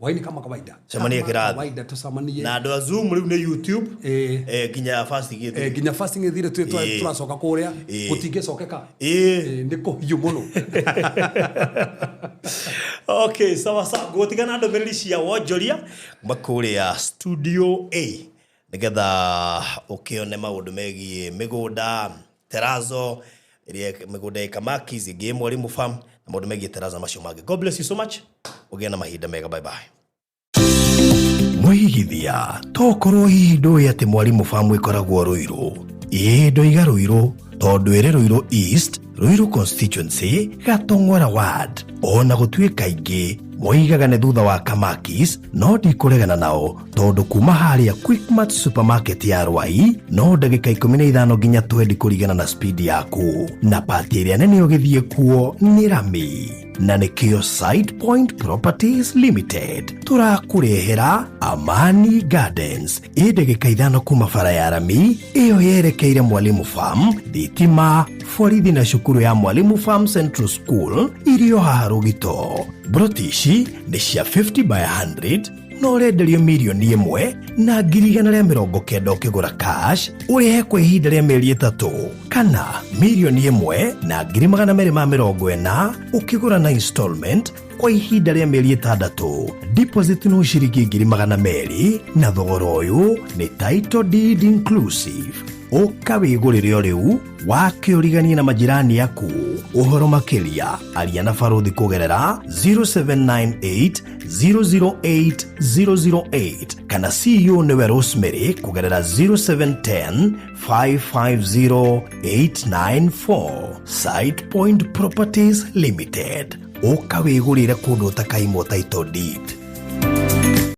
Hwaĩ-inĩ kama kawaida. Cemanie Kama kĩrathi. kawaida tũcemanie. Na andũ a Zoom rĩu nĩ YouTube. Nginya fasting ĩthire. Nginya fasting ĩthire, tũracoka kũrĩa. Gũtingĩcokeka. Nĩ kũhiũ mũno. Okay, sawa sawa. Ngũgũtiga na ndũmĩrĩri cia wonjoria kuma kũrĩa Studio A nĩgetha ũkĩone maũndũ megiĩ mĩgũnda, terazo ĩrĩa mĩgũnda ĩ Kamakis, ĩngĩ ĩ Mwalimu Farm, na maũndũ megiĩ terazo macio mangĩ. God bless you so much. Ũgĩe na mahinda mega. Bye bye. Mwĩigithia tokorwo hihi ndũĩ atĩ Mwalimu Farm ĩkoragwo Rũirũ. Ĩĩ, ndoiga Rũirũ tondũ ĩrĩ Rũirũ East, Rũirũ constituency, Gatong'ora ward. Ona gũtuĩka aingĩ moigaga nĩ thutha wa Kamakis, no ndikũregana nao tondũ kuma harĩa Quickmart supermarket ya Rwai no ndagĩka 15 nginya 20 kũringana na speed yaku, na pati ĩrĩa nene ũgĩthiĩ kuo nĩ rami, na nĩkĩo Site Point Properties Limited tũrakũrehera Amani Gardens, ĩ ndagĩka 5 kuma bara ya rami ĩyo yerekeire Mwalimu Farm, thitima, borithi na cukuru ya Mwalimu Farm Central School irio haha Rũgito. Broti ici nĩ cia 50 by 100 na ũrenderio 1,190,000 ũkĩgũra cash, ũrĩhe kwa ihinda rĩa mĩeri 3, kana 1,240,000 ũkĩgũra na installment kwa ihinda rĩa mĩeri 6. Deposit no ciringi 200,000, na thogora ũyũ nĩ title deed inclusive. Ũka wĩgũrĩre o rĩu wake ũriganie na majirani aku. Ũhoro makĩria aria na barothi kũgerera 0798 008 008 kana CEO nĩwe Rosemary kũgerera 0710 550 894. Site Point Properties Limited, ũka wĩgũrĩre kũndũ ũtakaimwo title deed.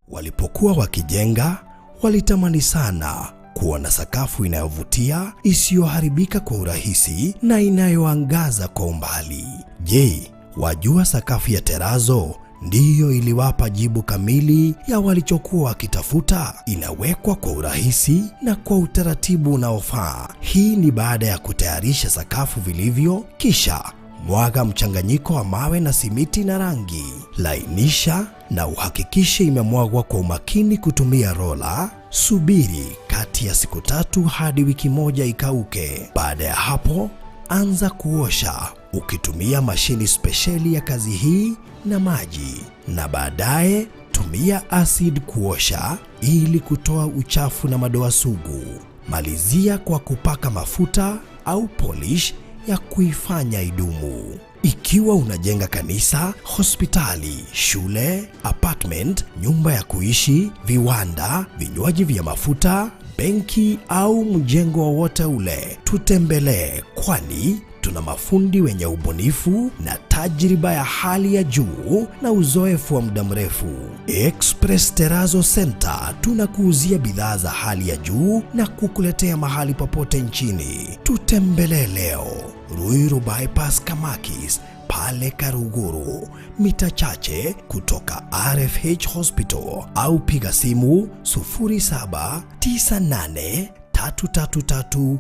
Walipokuwa wakijenga walitamani sana kuwa na sakafu inayovutia, isiyoharibika kwa urahisi na inayoangaza kwa umbali. Je, wajua sakafu ya terazo ndiyo iliwapa jibu kamili ya walichokuwa wakitafuta? Inawekwa kwa urahisi na kwa utaratibu unaofaa. Hii ni baada ya kutayarisha sakafu vilivyo, kisha mwaga mchanganyiko wa mawe na simiti na rangi. Lainisha na uhakikishe imemwagwa kwa umakini kutumia rola. Subiri kati ya siku 3 hadi wiki 1 ikauke. Baada ya hapo, anza kuosha ukitumia mashini spesheli ya kazi hii na maji, na baadaye tumia acid kuosha ili kutoa uchafu na madoa sugu. Malizia kwa kupaka mafuta au polish ya kuifanya idumu. Ikiwa unajenga kanisa, hospitali, shule, apartment, nyumba ya kuishi, viwanda, vinywaji vya mafuta, benki au mjengo wowote ule, tutembelee, kwani tuna mafundi wenye ubunifu na tajriba ya hali ya juu na uzoefu wa muda mrefu. Express Terrazzo Center tunakuuzia bidhaa za hali ya juu na kukuletea mahali popote nchini. Tutembelee leo. Ruiru Bypass Kamakis pale Karuguru, mita chache kutoka RFH Hospital, au piga simu 0798 333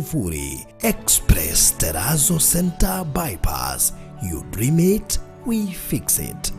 000. Express Terrazzo Center Bypass. You dream it, we fix it.